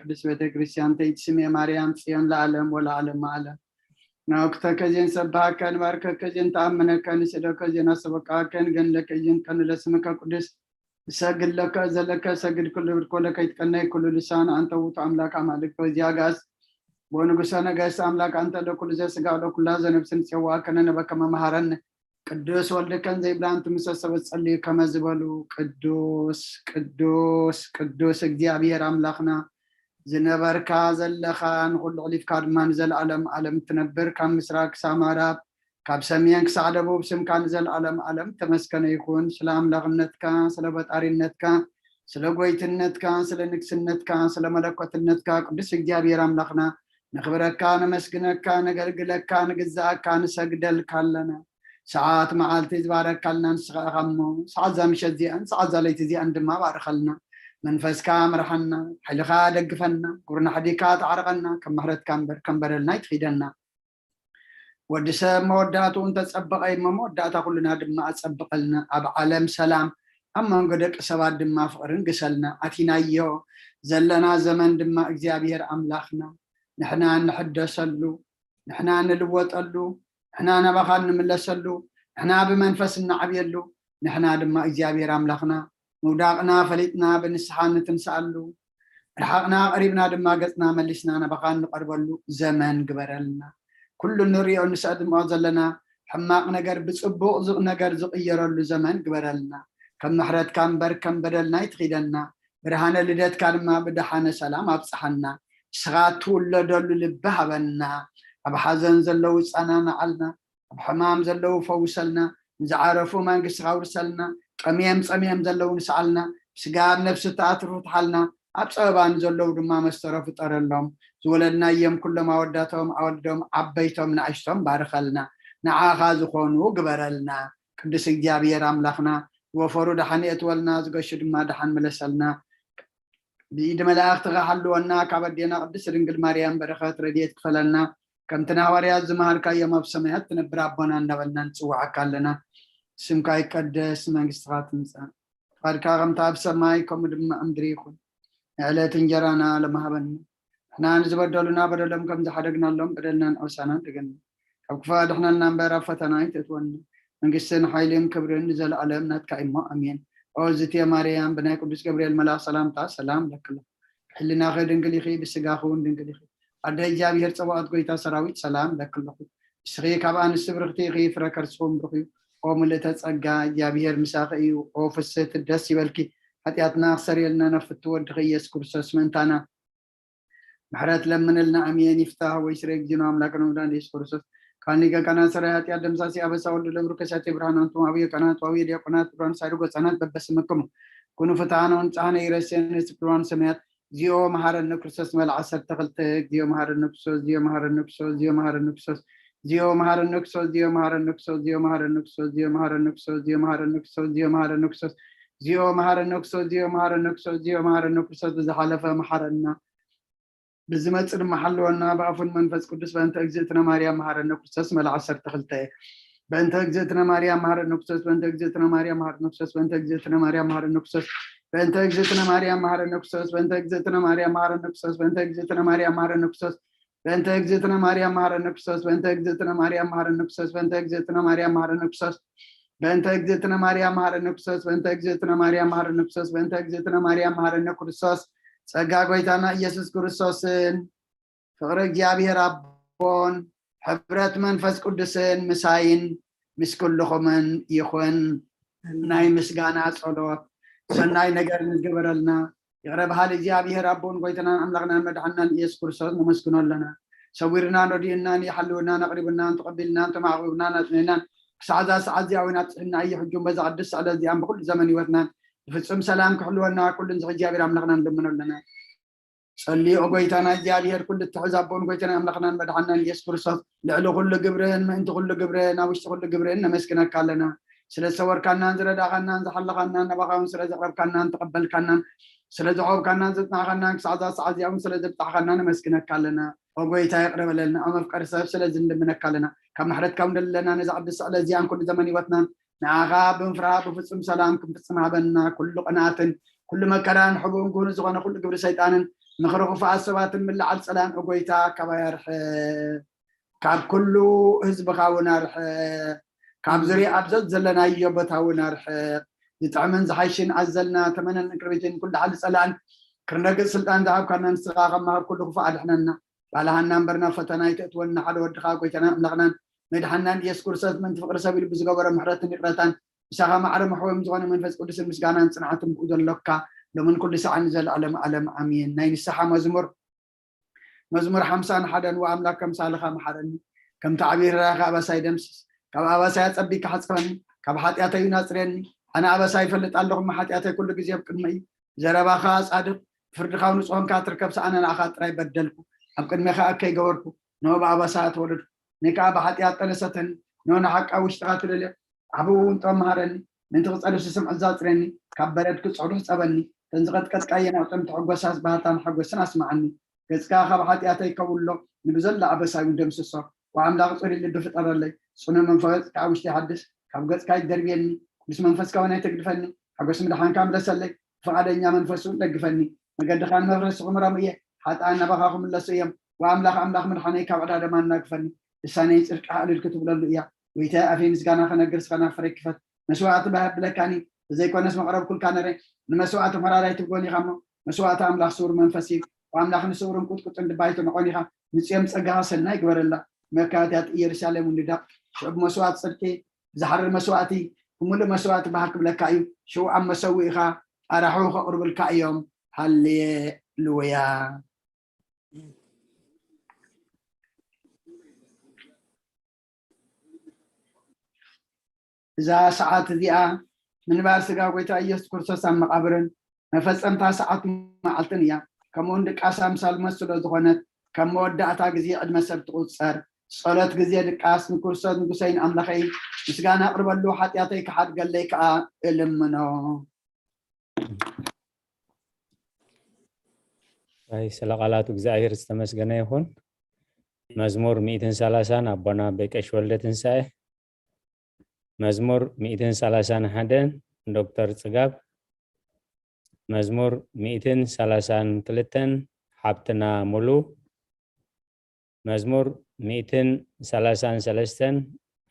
ቅድስት ቤተ ክርስቲያን ተይትስሜ ማርያም ጽዮን ለዓለም ወለዓለመ ዓለም። ናውክተከ ዜን ሰብሃከ ንባርከከ ዜን ተኣምነከ ንስእለከ ዜን ኣሰበቃከ ንገንለከ ዜን ቀንለ ስምከ ቅዱስ እሰግድ ለከ ዘለከ እሰግድ ኩሉ ብርኮ ለከ ይትቀነይ ኩሉ ልሳን ኣንተ ውእቱ ኣምላክ ኣማልክት ወዚያጋስ ወንጉሰ ነገስት ኣምላክ ኣንተ ለኩሉ ዘስጋ ለኩላ ዘነብስን ጸዋከነ ነበከ መምሃረን ቅዱስ ወልድከን ዘይብላን ትምሰሰበ ጸልዩ ከመ ዝበሉ ቅዱስ ቅዱስ ቅዱስ እግዚኣብሔር ኣምላኽና ዝነበርካ ዘለኻ ንኹሉ ኣሕሊፍካ ድማ ንዘለኣለም ዓለም ትነብር ካብ ምስራቅ ክሳብ ምዕራብ ካብ ሰሜን ክሳዕ ደቡብ ስምካ ንዘለኣለም ዓለም ተመስገነ ይኹን። ስለ ኣምላኽነትካ፣ ስለ ፈጣሪነትካ፣ ስለ ጎይትነትካ፣ ስለ ንግስነትካ፣ ስለ መለኮትነትካ ቅዱስ እግዚኣብሔር ኣምላኽና ነኽብረካ፣ ነመስግነካ፣ ነገልግለካ፣ ንግዛኣካ፣ ንሰግደልካ ኣለና። ሰዓት መዓልቲ ዝባረካልና ንስኻ ኢኻ እሞ ሰዓት እዛ ምሸት እዚኣን ሰዓት እዛ ለይቲ እዚኣን ድማ ባርኸልና። መንፈስካ ምርሓና፣ ሓይልኻ ደግፈና፣ ጉርና ሓዲካ ተዓርቐና፣ ከም ምሕረትካ እምበር ከም በደልና ይትኺደና። ወዲ ሰብ መወዳእትኡ እንተጸበቐ እሞ መወዳእታ ኩልና ድማ ኣጸብቐልና። ኣብ ዓለም ሰላም፣ ኣብ መንጎ ደቂ ሰባት ድማ ፍቕርን ግሰልና። ኣቲናዮ ዘለና ዘመን ድማ እግዚኣብሔር ኣምላኽና ንሕና እንሕደሰሉ፣ ንሕና እንልወጠሉ፣ ንሕና ናባኻ እንምለሰሉ፣ ንሕና ብመንፈስ እንዓብየሉ፣ ንሕና ድማ እግዚኣብሔር ኣምላኽና ምውዳቕና ፈሊጥና ብንስሓ እንትንስኣሉ፣ ርሓቕና ቀሪብና ድማ ገጽና መሊስና ናባኻ እንቐርበሉ ዘመን ግበረልና። ኩሉ እንሪኦ እንሰድምዖ ዘለና ሕማቕ ነገር ብጽቡቕ ዝ- ነገር ዝቕየረሉ ዘመን ግበረልና። ከም ምሕረትካ እምበር ከም በደልና ይትኺደና። ብርሃነ ልደትካ ድማ ብደሓነ ሰላም ኣብጽሓና። ንስኻ እትውለደሉ ልቢ ሃበና። ኣብ ሓዘን ዘለዉ ጸናንዓልና። ኣብ ሕማም ዘለዉ ፈውሰልና። ንዝዓረፉ መንግስትኻ ኣውርሰልና። ጠምየም ጸሚኦም ዘለዉ ንስኣልና። ስጋ ኣብ ነፍሲ ተኣትርፉ ትሓልና። ኣብ ጸበባ ንዘለዉ ድማ መስተሮ ፍጠረሎም። ዝወለድናዮም ኩሎም ኣወዳቶም ኣወልዶም ዓበይቶም ንኣሽቶም ባርኸልና። ንዓኻ ዝኾኑ ግበረልና። ቅዱስ እግዚኣብሔር ኣምላኽና ዝወፈሩ ደሓን የእትወልና፣ ዝገሹ ድማ ደሓን ምለሰልና። ብኢድ መላእኽትኻ ሓልወና፣ ካብ ኣዴና ቅድስት ድንግል ማርያም በረኸት ረድኤት ክፈለና። ከምቲ ንሃዋርያት ዝመሃርካዮም ኣብ ሰማያት ትነብር ኣቦና እንዳበልና ንጽውዓካ ኣለና። ስምካ ይቀደስ፣ መንግስትኻ ትምጻእ፣ ፍቓድካ ከምቲ ኣብ ሰማይ ከምኡ ድማ ኣብ ምድሪ ይኹን። ንዕለት እንጀራና ለማሃበና። ንሕና ንዝበደሉና በደሎም ከም ዝሓደግናሎም በደልና ንኣውሳና ደገና። ካብ ክፉእ ኣድሕነና እምበር ኣብ ፈተና ኣይተእትወና። መንግስትን ሓይልን ክብርን ንዘለኣለም ናትካ እሞ ኣሜን። ኦ ዝትየ ማርያም ብናይ ቅዱስ ገብርኤል መልኣኽ ሰላምታ ሰላም ለክሎ። ሕልናኺ ድንግል ኢኺ፣ ብስጋኺ እውን ድንግል ኢኺ። ኣደ እግዚኣብሔር ጸባኦት ጎይታ ሰራዊት ሰላም ለክለኹ። ንስኺ ካብ ኣንስቲ ብርኽቲ ኢኺ፣ ፍረ ከርስኹም ብሩኽ እዩ። ኦ ምልእተ ጸጋ እግዚኣብሔር ምሳኺ እዩ። ኦ ፍስህቲ ደስ ይበልኪ። ሓጢኣትና ክሰርየልና ናብ ፍቱ ወድኺ ኢየሱስ ክርስቶስ ምእንታና ምሕረት ለምንልና። ኣሜን። ይፍታህ ወይ ስረ እግዚእነ ኣምላክነ ወመድኃኒነ ኢየሱስ ክርስቶስ ካን ሊቀ ካህናት ሰራይ ኃጢአት ደምሳሲ አበሳ ወልድ ለብሩ ከሳቴ ብርሃን አንቱም አብየ ካህናት ወአብየ ዲያቆናት ብርሃን ሳይሩ ገጻናት በበስምክሙ ኩኑ ፍትሐነ ወንጽሐነ ይረሴነ ስክርዋን ሰማያት። እግዚኦ መሐረነ ክርስቶስ መልዓ ዓሰርተ ክልተ። እግዚኦ መሐረነ ክርስቶስ፣ እግዚኦ መሐረነ ክርስቶስ፣ እግዚኦ መሐረነ ክርስቶስ፣ እግዚኦ መሐረነ ክርስቶስ፣ እግዚኦ መሐረነ ክርስቶስ፣ እግዚኦ መሐረነ ክርስቶስ፣ እግዚኦ መሐረነ ክርስቶስ፣ እግዚኦ መሐረነ ክርስቶስ፣ እግዚኦ መሐረነ ክርስቶስ፣ እግዚኦ መሐረነ ክርስቶስ፣ እግዚኦ መሐረነ ክርስቶስ፣ ብዝሓለፈ መሐረና። ብዝመጽእ ድማ ሓልወና ብኣፉን መንፈስ ቅዱስ። በእንተ እግዝእትነ ማርያም መሐረነ ክርስቶስ መልዓ ዓሰርተ ክልተ። በእንተ እግዝእትነ ማርያም መሐረነ ክርስቶስ፣ በእንተ እግዝእትነ ማርያም መሐረነ ክርስቶስ፣ በእንተ እግዝእትነ ማርያም መሐረነ ክርስቶስ፣ በእንተ እግዝእትነ ማርያም መሐረነ ክርስቶስ፣ በእንተ እግዝእትነ ማርያም መሐረነ ክርስቶስ፣ በእንተ እግዝእትነ ማርያም መሐረነ ክርስቶስ፣ በእንተ እግዝእትነ ማርያም መሐረነ ክርስቶስ፣ በእንተ እግዝእትነ ማርያም መሐረነ ክርስቶስ፣ በእንተ እግዝእትነ ማርያም መሐረነ ክርስቶስ፣ በእንተ እግዝእትነ ማርያም መሐረነ ክርስቶስ፣ በእንተ እግዝእትነ ማርያም መሐረነ ክርስቶስ፣ በእንተ እግዝእትነ ማርያም መሐረነ ክርስቶስ። ጸጋ ጎይታና ኢየሱስ ክርስቶስን ፍቕሪ እግዚኣብሔር ኣቦን ሕብረት መንፈስ ቅዱስን ምሳይን ምስ ኩልኹምን ይኹን። ናይ ምስጋና ጸሎት ሰናይ ነገር ንዝገበረልና ይቕረ በሃሊ እግዚኣብሔር ኣቦን ጎይታናን ኣምላኽናን መድሓንናን ኢየሱስ ክርስቶስ ነመስግኖ ኣለና። ሰዊርናን ረዲኡናን ይሓልውናን ኣቕሪቡናን ተቐቢልናን ተማዕቑብናን ኣጽኒዕናን ክሳዕ እዛ ሰዓት እዚኣ እውን ኣብፅሕና እዩ። ሕጂ እውን በዛ ቅድስት ስዕለት እዚኣን ብኩሉ ዘመን ህይወትናን ብፍጹም ሰላም ክሕልወና ኩሉ ንዝኺ እግዚኣብሔር ኣምላኽና ንልምኖ ኣለና። ጸልዮ ጎይታና እግዚኣብሔር ኩሉ እትሕዝ ኣቦን ጎይታና ኣምላኽናን መድሓንናን ኢየሱስ ክርስቶስ ልዕሊ ኩሉ ግብርን ምእንቲ ኩሉ ግብርን ኣብ ውሽጢ ኩሉ ግብርን ነመስግነካ ኣለና። ስለ ዝሰወርካናን ዝረዳኻናን ዝሓለኻናን ናባኻ እውን ስለ ዘቕረብካናን ተቐበልካናን ስለ ዝዓወብካናን ዘጽናዕኻናን ክሳዕ እዛ ሰዓት እዚኣ እውን ስለ ዘብጻሕኻና ነመስግነካ ኣለና። ኦ ጎይታ ይቕረ በለልና። ኦ መፍቀሪ ሰብ ስለዚ ንልምነካ ኣለና። ካብ ምሕረትካ እውን ደለና ነዛ ቅድስቲ ስዕለት እዚኣን ኩሉ ዘመን ህይወትናን ንዓኻ ብምፍራህ ብፍጹም ሰላም ክንፍጽም ሃበና። ኩሉ ቅንኣትን ኩሉ መከራን ሕቡእን ጉህን ዝኾነ ኩሉ ግብሪ ሰይጣንን ምኽሪ ክፉኣት ሰባትን ምልዓል ጸላእን፣ ኦ ጎይታ፣ ካባይ ኣርሕቕ። ካብ ኩሉ ህዝብኻ እውን ኣርሕቕ። ካብ ዙርያ ኣብ ዘለናዮ ቦታ እውን ኣርሕቕ። ዝጥዕምን ዝሓይሽን ኣዘልና ተመነን ቅርቢትን ኩሉ ሓሊ ጸላእን ክርነግጽ ስልጣን ዝሃብካና ንስኻ ካብ መሃብ ኩሉ ክፉእ ኣድሕነና። ባልሃና እምበር ናብ ፈተና ኣይተእትወና፣ ሓደ ወድኻ ጎይታናን ኣምላኽናን መድሓናን ኢየሱስ ክርስቶስ ምእንቲ ፍቕሪ ሰብ ኢሉ ብዝገበሮ ምሕረትን ይቕረታን ምሳኻ ማዕረ መሕወም ዝኾነ መንፈስ ቅዱስን ምስጋናን ጽንዓትን ብኡ ዘሎካ ሎምን ኩሉ ሰዓን ንዘለዓለም ዓለም ኣሜን። ናይ ንስሓ መዝሙር። መዝሙር ሓምሳን ሓደን። ወኣምላክ ከምሳልኻ መሓረኒ፣ ከምቲ ዓብዪ ርህራኸ ኣባሳይ ደምስስ። ካብ ኣባሳይ ኣጸቢካ ሓጽበኒ፣ ካብ ሓጢኣተይ እውን ኣጽርየኒ። ኣነ ኣበሳ ይፈልጥ ኣለኹ፣ እሞ ሓጢኣተይ ኩሉ ግዜ ኣብ ቅድመይ እዩ። ብዘረባኻ ጻድቕ፣ ብፍርድኻ እውን ንጹህ ኮንካ ትርከብ፣ ኣነ ንዓኻ ጥራይ በደልኩ፣ ኣብ ቅድሜኻ እከይ ገበርኩ፣ ንሆ ብኣበሳ ተወለድኩ። ንከኣ ብሓጢኣት ጠነሰተኒ፣ ንሆ ንሓቂ ኣብ ውሽጥኻ ትደልዮ። ዓብኡ እውን ጥበብ መሃረኒ፣ ምእንቲ ክጸርፍ ስስም ዕዛ ኣጽርየኒ፣ ካብ በረድ ክጽዕሩ ሕጸበኒ። እተን ዝቐጥቀጥካየን ኣዕጽምቲ ሕጎሳስ ባህታን ሓጎስን ኣስምዓኒ። ገጽካ ካብ ሓጢኣተይ ከውሎ፣ ንብዘሎ ኣበሳይ እውን ደምስሶ። ወኣምላኽ ጽሩይ ልቢ ፍጠረለይ፣ ጽኑዕ መንፈስ ኣብ ውሽጠይ ሓድስ። ካብ ገጽካ ኣይትደርብየኒ፣ ቅዱስ መንፈስካ እውን ኣይተግድፈኒ። ሓጎስ ምድሓንካ ምለሰለይ፣ ብፍቓደኛ መንፈስ እውን ደግፈኒ። መገድኻ ንመፍረሲ ክምሮም እየ፣ ሓጥኣን ናባኻ ክምለሱ እዮም። ወኣምላኽ ኣምላኽ ምድሓነይ ካብ ዕዳ ደም ኣናግፈኒ። ልሳነይ ጽድቅኻ ዕልል ክትብለሉ እያ። ጎይታየ፣ ኣፈይ ምስጋና ክነግር፣ ስኻ ናብ ፍረይ ክፈት። መስዋእቲ ባህ ኣብለካኒ፣ ተዘይኮነስ መቕረብኩልካ ነረ። ንመስዋእቲ ፈራዳይ ትብጎን ኢኻ እሞ፣ መስዋእቲ ኣምላኽ ስውር መንፈስ እዩ። ኣምላኽ ንስውርን ቁጥቁጥን ድባይቱ ንቖን ኢኻ። ንጽዮን ጸጋኻ ሰናይ ግበረላ። መካትያት ኢየሩሳሌም እውን ንደቕ። ሽዑ ብመስዋእቲ ጽድቂ፣ ብዝሓርር መስዋእቲ፣ ብምሉእ መስዋእቲ ባህ ክብለካ እዩ። ሽዑ ኣብ መሰውኢኻ ኣራሑ ከቕርቡልካ እዮም። ሃሌሉያ። እዛ ሰዓት እዚኣ ምንባር ስጋ ጎይታ ኢየሱስ ክርስቶስ ኣብ መቓብርን መፈጸምታ ሰዓት መዓልትን እያ። ከምኡውን ድቃስ ኣምሳል ሞት ስለ ዝኾነት፣ ከም መወዳእታ ግዜ ዕድመ ሰብ ትቑጸር። ጸሎት ግዜ ድቃስ። ንክርስቶስ ንጉሰይን ኣምላኸይ ምስጋና ኣቕርበሉ፣ ሓጢኣተይ ክሓድገለይ ከኣ እልምኖ። ኣይ፣ ስለ ቃላቱ እግዚኣብሔር ዝተመስገነ ይኹን። መዝሙር ሚእትን ሰላሳን ኣቦና ኣቦይ ቀሺ ወልደ ትንሳኤ። መዝሙር ሚእትን ሰላሳን ሓደን ዶክተር ጽጋብ። መዝሙር ሚእትን ሰላሳን ክልተን ሓብትና ሙሉ። መዝሙር ሚእትን ሰላሳን ሰለስተን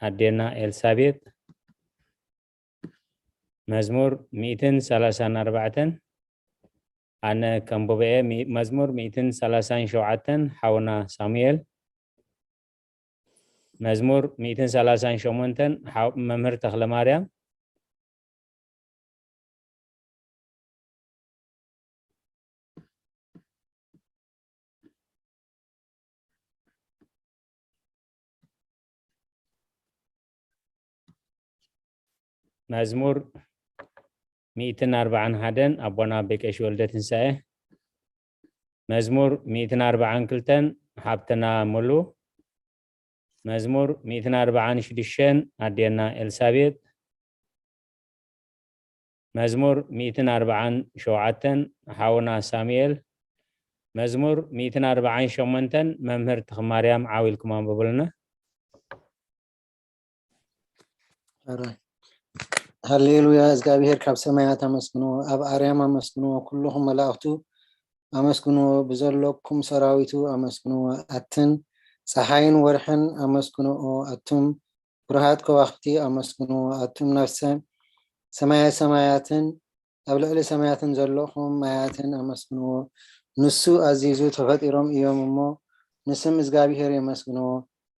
ኣዴና ኤልሳቤጥ። መዝሙር ሚእትን ሰላሳን ኣርባዕተን ኣነ ከንብቦ እየ። ሚ-፣ መዝሙር ሚእትን ሰላሳን ሸውዓተን ሓውና ሳሙኤል። መዝሙር ሚእትን ሰላሳን ሸሞንተን ሓው-፣ መምህር ተኽለ ማርያም። መዝሙር ሚእትን ኣርባዓን ሓደን ኣቦና ኣቦይ ቀሺ ወልደ ትንሳኤ። መዝሙር ሚእትን ኣርባዓን ክልተን ሓብትና ሙሉ። መዝሙር ሚእትን ኣርባዓን ሽዱሽተን ኣዴና ኤልሳቤጥ። መዝሙር ሚእትን ኣርባዓን ሸውዓተን ሓውና ሳሙኤል። መዝሙር ሚእትን ኣርባዓን ሸሞንተን መምህር ተኽማርያም ዓው ኢልኩም ኣንብቡልና። ኣረ፣ ሃሌሉያ፣ እግዚኣብሔር ካብ ሰማያት ኣመስግንዎ፣ ኣብ ኣርያም ኣመስግንዎ፣ ኩልኹም መላእኽቱ ኣመስግንዎ፣ ብዘለኩም ሰራዊቱ ኣመስግንዎ፣ ኣትን ጸሓይን ወርሕን ኣመስግንዎ፣ ኣቱም ብሩሃት ከዋኽብቲ ኣመስግንዎ፣ ኣቱም ናብ ሰ-፣ ሰማየ ሰማያትን ኣብ ልዕሊ ሰማያትን ዘለኹም ማያትን ኣመስግንዎ። ንሱ ኣዚዙ ተፈጢሮም እዮም እሞ፣ ንስም እግዚኣብሔር የመስግንዎ።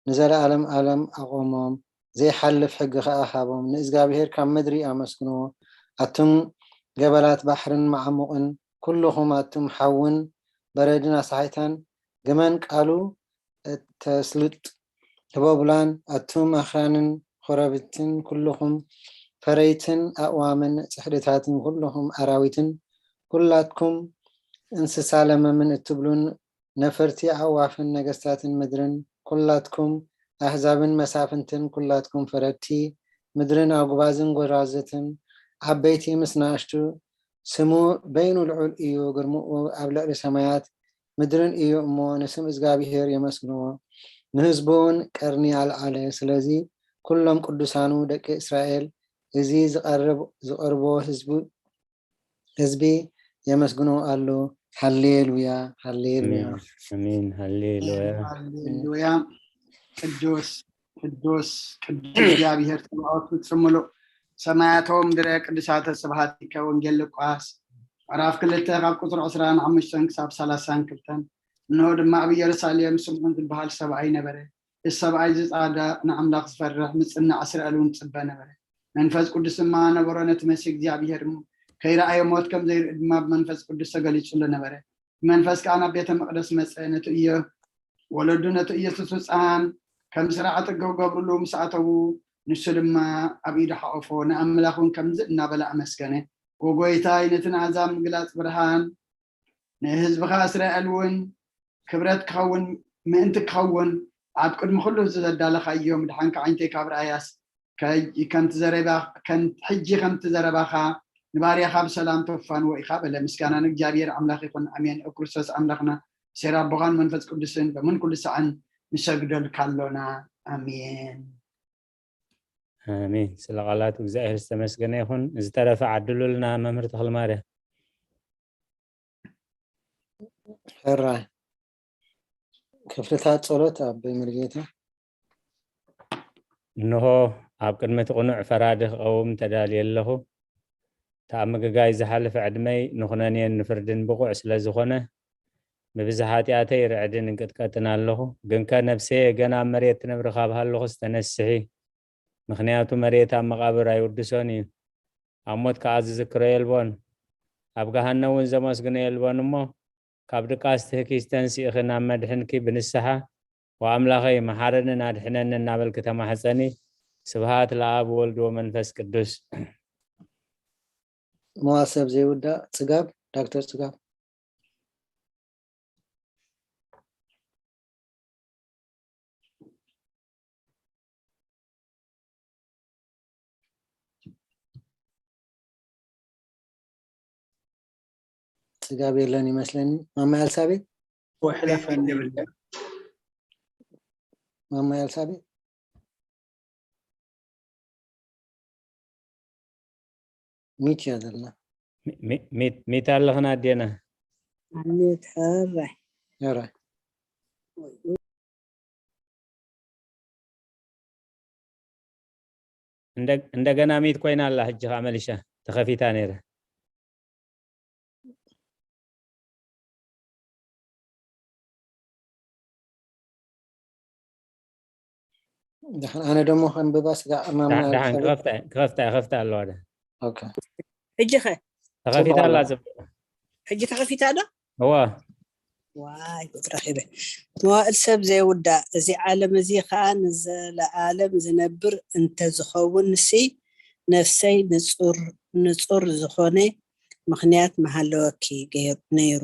ንዘለዓለም ዓለም ኣቖሞም፣ ዘይሓልፍ ሕጊ ኸኣ ሃቦም። ንእግዚኣብሔር ካብ ምድሪ ኣመስግንዎ። ኣቱም ገበላት ባሕርን መዓሙቕን፣ ኩልኹም ኣቱም ሓውን በረድን ኣሳሒታን፣ ግመን ቃሉ እተስልጥ ህቦብላን፣ ኣቱም ኣኽራንን ኾረብትን፣ ኩልኹም ፈረይትን ኣእዋምን ጽሕድታትን፣ ኩልኹም ኣራዊትን፣ ኩላትኩም እንስሳ ለመምን እትብሉን ነፈርቲ ኣዕዋፍን ነገስታትን ምድርን፣ ኩላትኩም ኣህዛብን መሳፍንትን፣ ኩላትኩም ፈረድቲ ምድርን ኣጉባዝን ጎራዙትን፣ ዓበይቲ ምስ ንኣሽቱ፣ ስሙ በይኑ ልዑል እዩ፣ ግርምኡ ኣብ ልዕሊ ሰማያት ምድርን እዩ እሞ፣ ንስም እግዚኣብሔር የመስግንዎ፣ ንህዝቡ እውን ቀርኒ ኣልዓለ። ስለዚ ኩሎም ቅዱሳኑ ደቂ እስራኤል፣ እዚ ዝቐርብ-፣ ዝቐርቦ ህዝቡ ህዝቢ የመስግኖ ኣሎ። ሃሌሉያ፣ ሃሌሉያ። ኣሜን፣ ኣሜን። ሃሌሉያ። ሃሌሉያ። ቅዱስ ቅዱስ ቅዱስ እግዚኣብሔር ጸባኦት ፍጹም ምሉእ፣ ሰማያቶም ድረ ቅዱሳተ ስብሐትከ። ወንጌል ሉቃስ ምዕራፍ ክልተ ካብ ቁጽሪ ዕስራን ሓሙሽተን ክሳብ ሰላሳን ክልተን። እንሆ ድማ ኣብ ኢየሩሳሌም ስምዖን ዝበሃል ሰብኣይ ነበረ። እዚ ሰብኣይ እዚ ጻድቕ፣ ንኣምላኽ ዝፈርሕ፣ ምጽናዕ እስራኤል እውን ጽበ ነበረ። መንፈስ ቅዱስ ድማ ነበሮ፣ ነቲ መሲህ እግዚኣብሔር ከይረኣየ ሞት ከም ዘይርኢ ድማ ብመንፈስ ቅዱስ ተገሊጹሉ ነበረ። መንፈስ ከኣ ናብ ቤተ መቕደስ መጸ። ነቲ እዮ ወለዱ ነቲ ኢየሱስ ህፃን ከም ስርዓት ክገብሩሉ ምስ ኣተዉ፣ ንሱ ድማ ኣብ ኢዱ ሓቆፎ፣ ንኣምላኽ እውን ከምዚ እናበለ ኣመስገነ። "ወጎይታይ፣ ነቲ ንኣሕዛብ ምግላጽ ብርሃን፣ ንህዝብኻ እስራኤል እውን ክብረት ክኸውን ምእንቲ ክኸውን፣ ኣብ ቅድሚ ኩሉ ህዝቢ ዘዳለኻዮ ምድሓንካ ዓይነተይ ካብ ረኣያስ፣ ከይ-፣ ከምቲ ዘረባ-፣ ከም-፣ ሕጂ ከምቲ ዘረባኻ ንባርያኻ ብሰላም ተፋንዎ ኢኻ" በለ። ምስጋና ንእግዚኣብሔር ኣምላኽ ይኹን። ኣሜን። ኦ ክርስቶስ ኣምላኽና፣ ሴራ ኣቦኻን መንፈስ ቅዱስን በምን ኩሉ ሰዓን ንሰግደልካ ኣሎና። ኣሜን። ኣሜን። ስለ ቃላት እግዚኣብሔር ዝተመስገነ ይኹን። ዝተረፈ ዓድሉልና መምህር ተኽለ ማርያም። ሕራይ ክፍልታት ጸሎት ኣብ መርጌታ። እንሆ፣ ኣብ ቅድሚ እቲ ቅኑዕ ፈራዲ ክቐውም ተዳልየ ኣለኹ። እቲ ኣብ ምግጋይ ዝሓለፈ ዕድመይ ንኹነኔን ንፍርድን ብቑዕ ስለ ዝኾነ፣ ብብዝሒ ሓጢኣተይ ርዕድን እንቅጥቀጥን ኣለኹ። ግንከ ነፍሰየ፣ ገና ኣብ መሬት ትነብሪ ካብ ሃለኹስ ተነስሒ። ምኽንያቱ መሬት ኣብ መቓብር ኣይውድሶን እዩ። ኣብ ሞት ከኣ ዝዝክሮ የልቦን። ኣብ ገሃነም እውን ዘመስግኖ የልቦን እሞ፣ ካብ ድቃስ ትህኪስ ተንሲእኺ ናብ መድሕንኪ ብንስሓ፣ "ወኣምላኸይ፣ መሓረንን ኣድሕነንን" እናበልኪ ተማሕጸኒ። ስብሃት ለኣብ ወልድ ወመንፈስ ቅዱስ። መዋሰብ ዘይውዳእ ጽጋብ፣ ዳክተር ጽጋብ። ጽጋብ የለን ይመስለኒ። ማማ ኤልሳቤጥ? ወሕለፈኒ። ማማ ኤልሳቤጥ? ሚት እያ ዘላ። ሚ-፣ ሚ-፣ ሚት፣ ሚት ኣለኽና ኣዴና። ኣሜት፣ ሕራይ። ሕራይ። እንደ-፣ እንደገና ሚት ኮይና ኣላ፣ ሕጂ ኸኣ መሊሻ ተኸፊታ ነይራ። ደሓን፣ ኣነ ደሞ ከንብባ ስጋ ማማ ደሓን፣ ደሓን፣ ኤልሳቤጥ። ክኸፍታ፣ ክኸፍታ፣ ክኸፍታ ኣለዋ። ደሓን። ኦኬ። ሕጂ ኸ? ተኸፊታ ኣላ፣ ጽቡቕ። ሕጂ ተኸፊታ ዶ? እዋ። ዋይ፣ ጉድ ረኺበ። መዋእል ሰብ ዘይውዳእ፣ እዚ ዓለም እዚ ኸኣ ንዘለኣለም ዝነብር እንተዝኸውንሲ፣ ነፍሰይ ንጹር፣ ንጹር ዝኾነ ምኽንያት ምሃለወኪ ገይሩ፣ ነይሩ።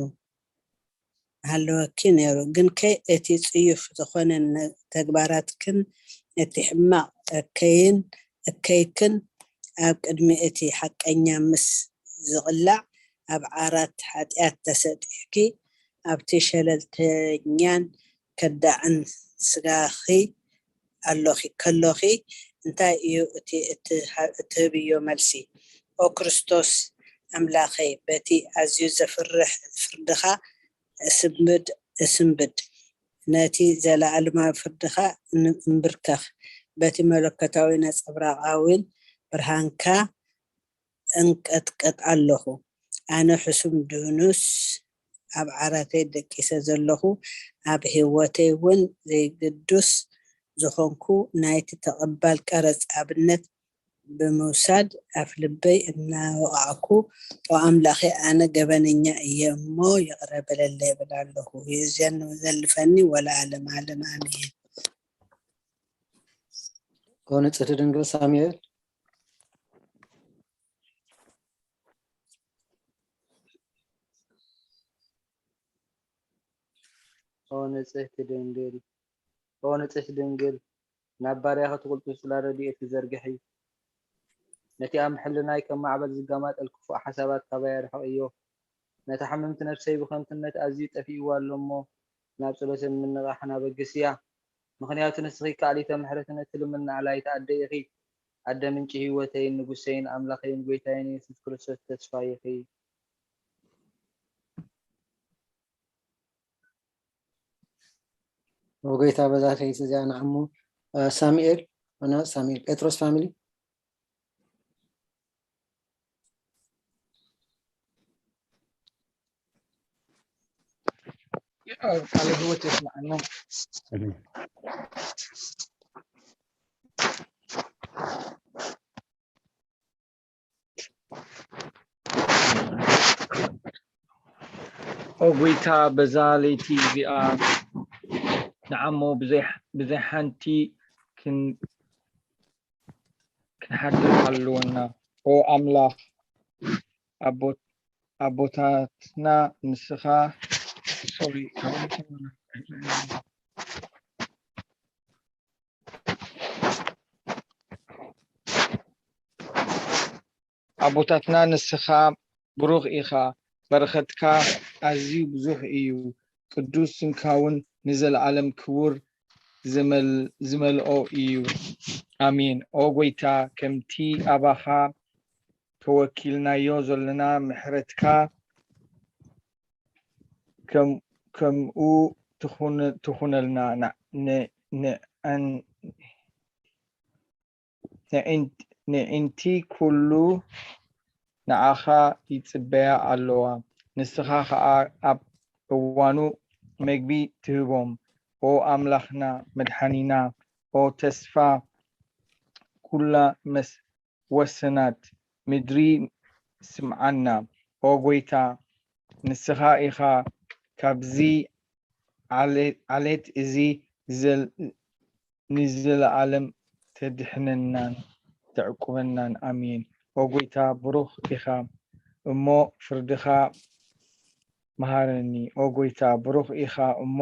ሃለወኪ ነይሩ። ግንከ እቲ ጽዩፍ ዝኾነ ነ-፣ ተግባራትክን እቲ ሕማቕ እከይን፣ እከይክን ኣብ ቅድሚ እቲ ሓቀኛ ምስ ዝቕላዕ፣ ኣብ ዓራት ሓጢኣት ተሰጢሕኪ፣ ኣብቲ ሸለልተኛን ከዳዕን ስጋኺ ኣሎኺ፣ ከሎኺ፣ እንታይ እዩ እቲ እትሃ-፣ እትህብዮ መልሲ? ኦ ክርስቶስ ኣምላኸይ፣ በቲ ኣዝዩ ዘፍርሕ ፍርድኻ እስንብድ፣ እስንብድ፣ ነቲ ዘለኣለማዊ ፍርድኻ ን-፣ እንብርከኽ፣ በቲ መለኮታዊ ነጸብራቓዊን ብርሃንካ እንቀጥቀጥ ኣለኹ። ኣነ ሕሱም ድኑስ ኣብ ዓራተይ ደቂሰ ዘለኹ፣ ኣብ ህይወተይ እውን ዘይግዱስ ዝኾንኩ፣ ናይቲ ተቐባል ቀረጽ ኣብነት ብምውሳድ ኣፍ ልበይ እናወቓዕኩ፣ "ኦ ኣምላኸይ፣ ኣነ ገበነኛ እየ እሞ ይቕረ በለለይ" እብል ኣለኹ። ይእዘን ዘልፈኒ ወለዓለመ ዓለም ኣሜን። ኦ ንጽሕቲ ድንግል ሳሙኤል። ኦ ንጽሕቲ ድንግል፣ ኦ ንጽሕቲ ድንግል፣ ናብ ባርያኺ ትቕልጡ ጽላ ረድኤት ትዘርግሒ። ነቲ ኣብ ሕልናይ ከም ማዕበል ዝጋማጠል ክፉእ ሓሳባት ካባይ ኣርሕቕዮ። ነታ ሕምምቲ ነፍሰይ ብኸንቱነት ኣዝዩ ጠፊእዋ ኣሎ እሞ፣ ናብ ጸሎትን ምንቓሕን ኣበግስያ። ምኽንያቱ ንስኺ ከኣሊተ ምሕረትን እትልምኒ ኣላይተ ኣደ ኢኺ። ኣደ ምንጪ ህይወተይን ንጉሰይን ኣምላኸይን ጐይታይን የሱስ ክርስቶስ ተስፋ ኢኺ። ብጎይታ በዛ ከይስ እዚኣ ንዓሞ ሳሙኤል ና ሳሙኤል ጴጥሮስ ፋሚሊ ቃለ ህይወት የስማዕና። ኦ ጎይታ፣ በዛ ለይቲ እዚኣ ንዓሞ ብዘይ ሓንቲ ክንሓድር ኣለወና። ኦ ኣምላኽ፣ ኣቦታትና ንስኻ ኣቦታትና ንስኻ ብሩኽ ኢኻ፣ በረኸትካ ኣዝዩ ብዙሕ እዩ፣ ቅዱስ ስምካውን ንዘለኣለም ክቡር ዝመልኦ እዩ። ኣሜን። ኦ ጐይታ፣ ከምቲ ኣባኻ ተወኪልናዮ ዘሎና ምሕረትካ ከምኡ ትኹነልና። ንእንቲ ኩሉ ንዓኻ ይጽበያ ኣለዋ፣ ንስኻ ኸኣ ኣብ እዋኑ መግቢ ትህቦም። ኦ ኣምላኽና መድሓኒና፣ ኦ ተስፋ ኩላ ወሰናት ምድሪ ስምዓና። ኦ ጐይታ፣ ንስኻ ኢኻ ካብዚ ዓሌት እዚ ንዘለኣለም ተድሕነናን ተዕቁበናን። ኣሜን። ኦ ጐይታ፣ ብሩኽ ኢኻ እሞ ፍርድኻ መሃረኒ። ኦ ጐይታ፣ ብሩኽ ኢኻ እሞ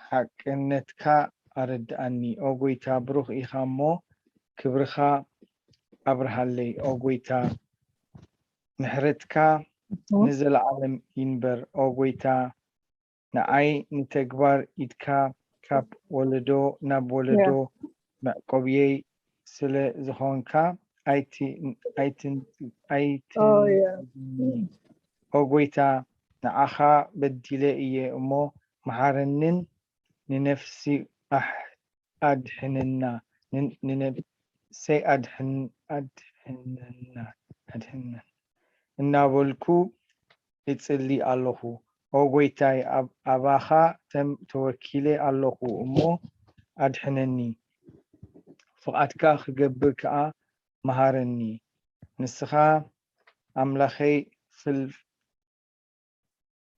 ሓቅነትካ ኣረድኣኒ። ኦ ጐይታ፣ ብሩኽ ኢኻ እሞ ክብርኻ ኣብርሃለይ። ኦ ጐይታ፣ ምሕረትካ ንዘለኣለም ይንበር። ኦ ጐይታ፣ ንዓይ ንተግባር ኢድካ ካብ ወለዶ ናብ ወለዶ መዕቆብየይ ስለ ዝኾንካ ኣይትንእኒ። ኦ ጐይታ፣ ንዓኻ በዲለ እየ እሞ መሓረንን ንነፍሲ ኣድሕንና፣ ንነፍሰይ ኣድሕንና እናበልኩ እጽሊ ኣለኹ። ኦ ጐይታይ፣ ኣባኻ ተወኪለ ኣለኹ እሞ ኣድሕነኒ፣ ፍቓድካ ክገብር ከኣ መሃረኒ። ንስኻ ኣምላኸይ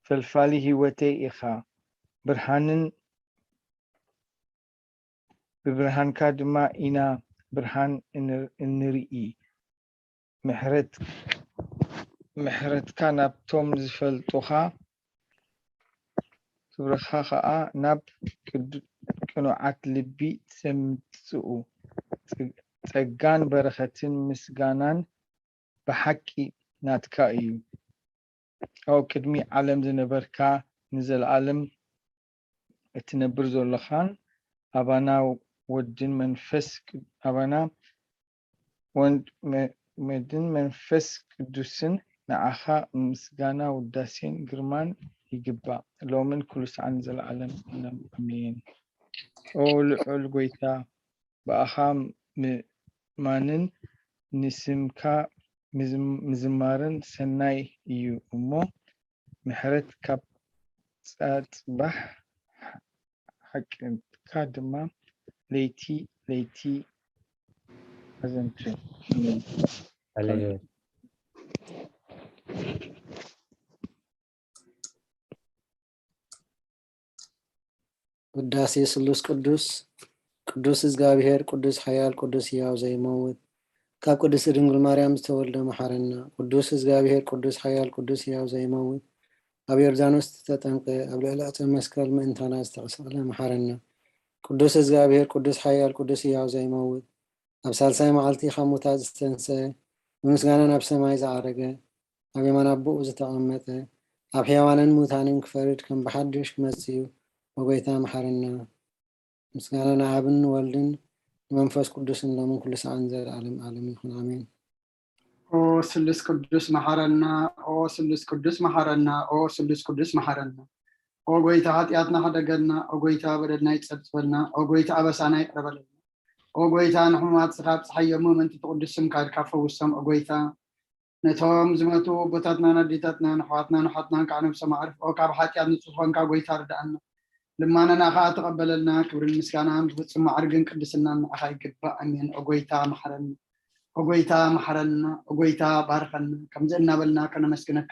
ፈልፋሊ ህይወተይ ኢኻ፣ ብርሃንን ብብርሃንካ ድማ ኢና ብርሃን እንርኢ። ምሕረትካ ናብቶም ዝፈልጡኻ፣ ክብርኻ ኸኣ ናብ ቅኑዓት ልቢ ተምጽኡ። ጸጋን በረኸትን ምስጋናን ብሓቂ ናትካ እዩ። ኣብ ቅድሚ ዓለም ዝነበርካ፣ ንዘለኣለም እትነብር ዘሎኻን ኣባና ወድን መንፈስ ኣባና ወድን መንፈስ ቅዱስን ንዓኻ ምስጋና ውዳሴን ግርማን ይግባእ ሎምን ኩሉ ሰዓን ንዘለኣለም ኣሜን። ኦ ልዑል ጐይታ፣ ብኣኻ ምእማንን ንስምካ ምዝማርን ሰናይ እዩ እሞ፣ ምሕረት ካብ ጸጽባሕ ሓቅካ ድማ ለይቲ ለይቲ ኣዘንቱ። ኣሜን። ሃሌሉያ። ውዳሴ ስሉስ ቅዱስ። ቅዱስ እግዚኣብሔር፣ ቅዱስ ሓያል፣ ቅዱስ ሕያው ዘይመውት፣ ካብ ቅድስቲ ድንግል ማርያም ዝተወልደ መሓረና። ቅዱስ እግዚኣብሔር፣ ቅዱስ ሓያል፣ ቅዱስ ሕያው ዘይመውት፣ ኣብ ዮርዳኖስ ዝተጠምቀ፣ ኣብ ልዕሊ ዕፀ መስቀል ምእንታና ዝተቐስቐለ መሓረና። ቅዱስ እግዚኣብሔር፣ ቅዱስ ሓያል፣ ቅዱስ ሕያው ዘይመውት፣ ኣብ ሳልሳይ መዓልቲ ካብ ሙታት ዝተንስአ፣ ብምስጋና ናብ ሰማይ ዝዓረገ፣ ኣብ የማን ኣቦኡ ዝተቐመጠ፣ ኣብ ሕያዋንን ሙታንን ክፈርድ ከም ብሓድሽ ክመጽእ እዩ። ኦ ጐይታ መሓረና። ምስጋና ንኣብን ንወልድን ንመንፈስ ቅዱስን ሎምን ኩሉ ሰዓን ዘለዓለም ዓለም ይኹን፣ ኣሜን። ኦ ስሉስ ቅዱስ መሓረና፣ ኦ ስሉስ ቅዱስ መሓረና፣ ኦ ስሉስ ቅዱስ መሓረና። ኦ ጎይታ፣ ሓጢኣትና ሕደገልና። ኦ ጎይታ፣ በደልና ይጸብጽበልና። ኦ ጎይታ፣ ኣበሳና ይቕረ በለልና። ኦ ጎይታ፣ ንሕሙማት ስኻ ኣብጽሓዮም፣ እመንቲ ትቕዱስ ስምካ ኢልካ ፈውሶም። ኦ ጎይታ፣ ነቶም ዝመቱ ኣቦታትናን ኣዴታትናን ኣሕዋትናን ኣሓትናን ከዓ ነብሶም ኣዕርፍ። ኦ ካብ ሓጢኣት ንጹህ ዝኾንካ ጎይታ ርድኣና። ልማናና ከዓ ተቐበለልና። ክብርን ምስጋናን ብፍጹም ማዕርግን ቅድስናን ንዓኻ ይግባእ። ኣሜን። ኦ ጎይታ መሓረና። ኦ ጎይታ መሓረና። ኦ ጎይታ ባርኸና። ከምዚ እናበልና ከነመስግነካ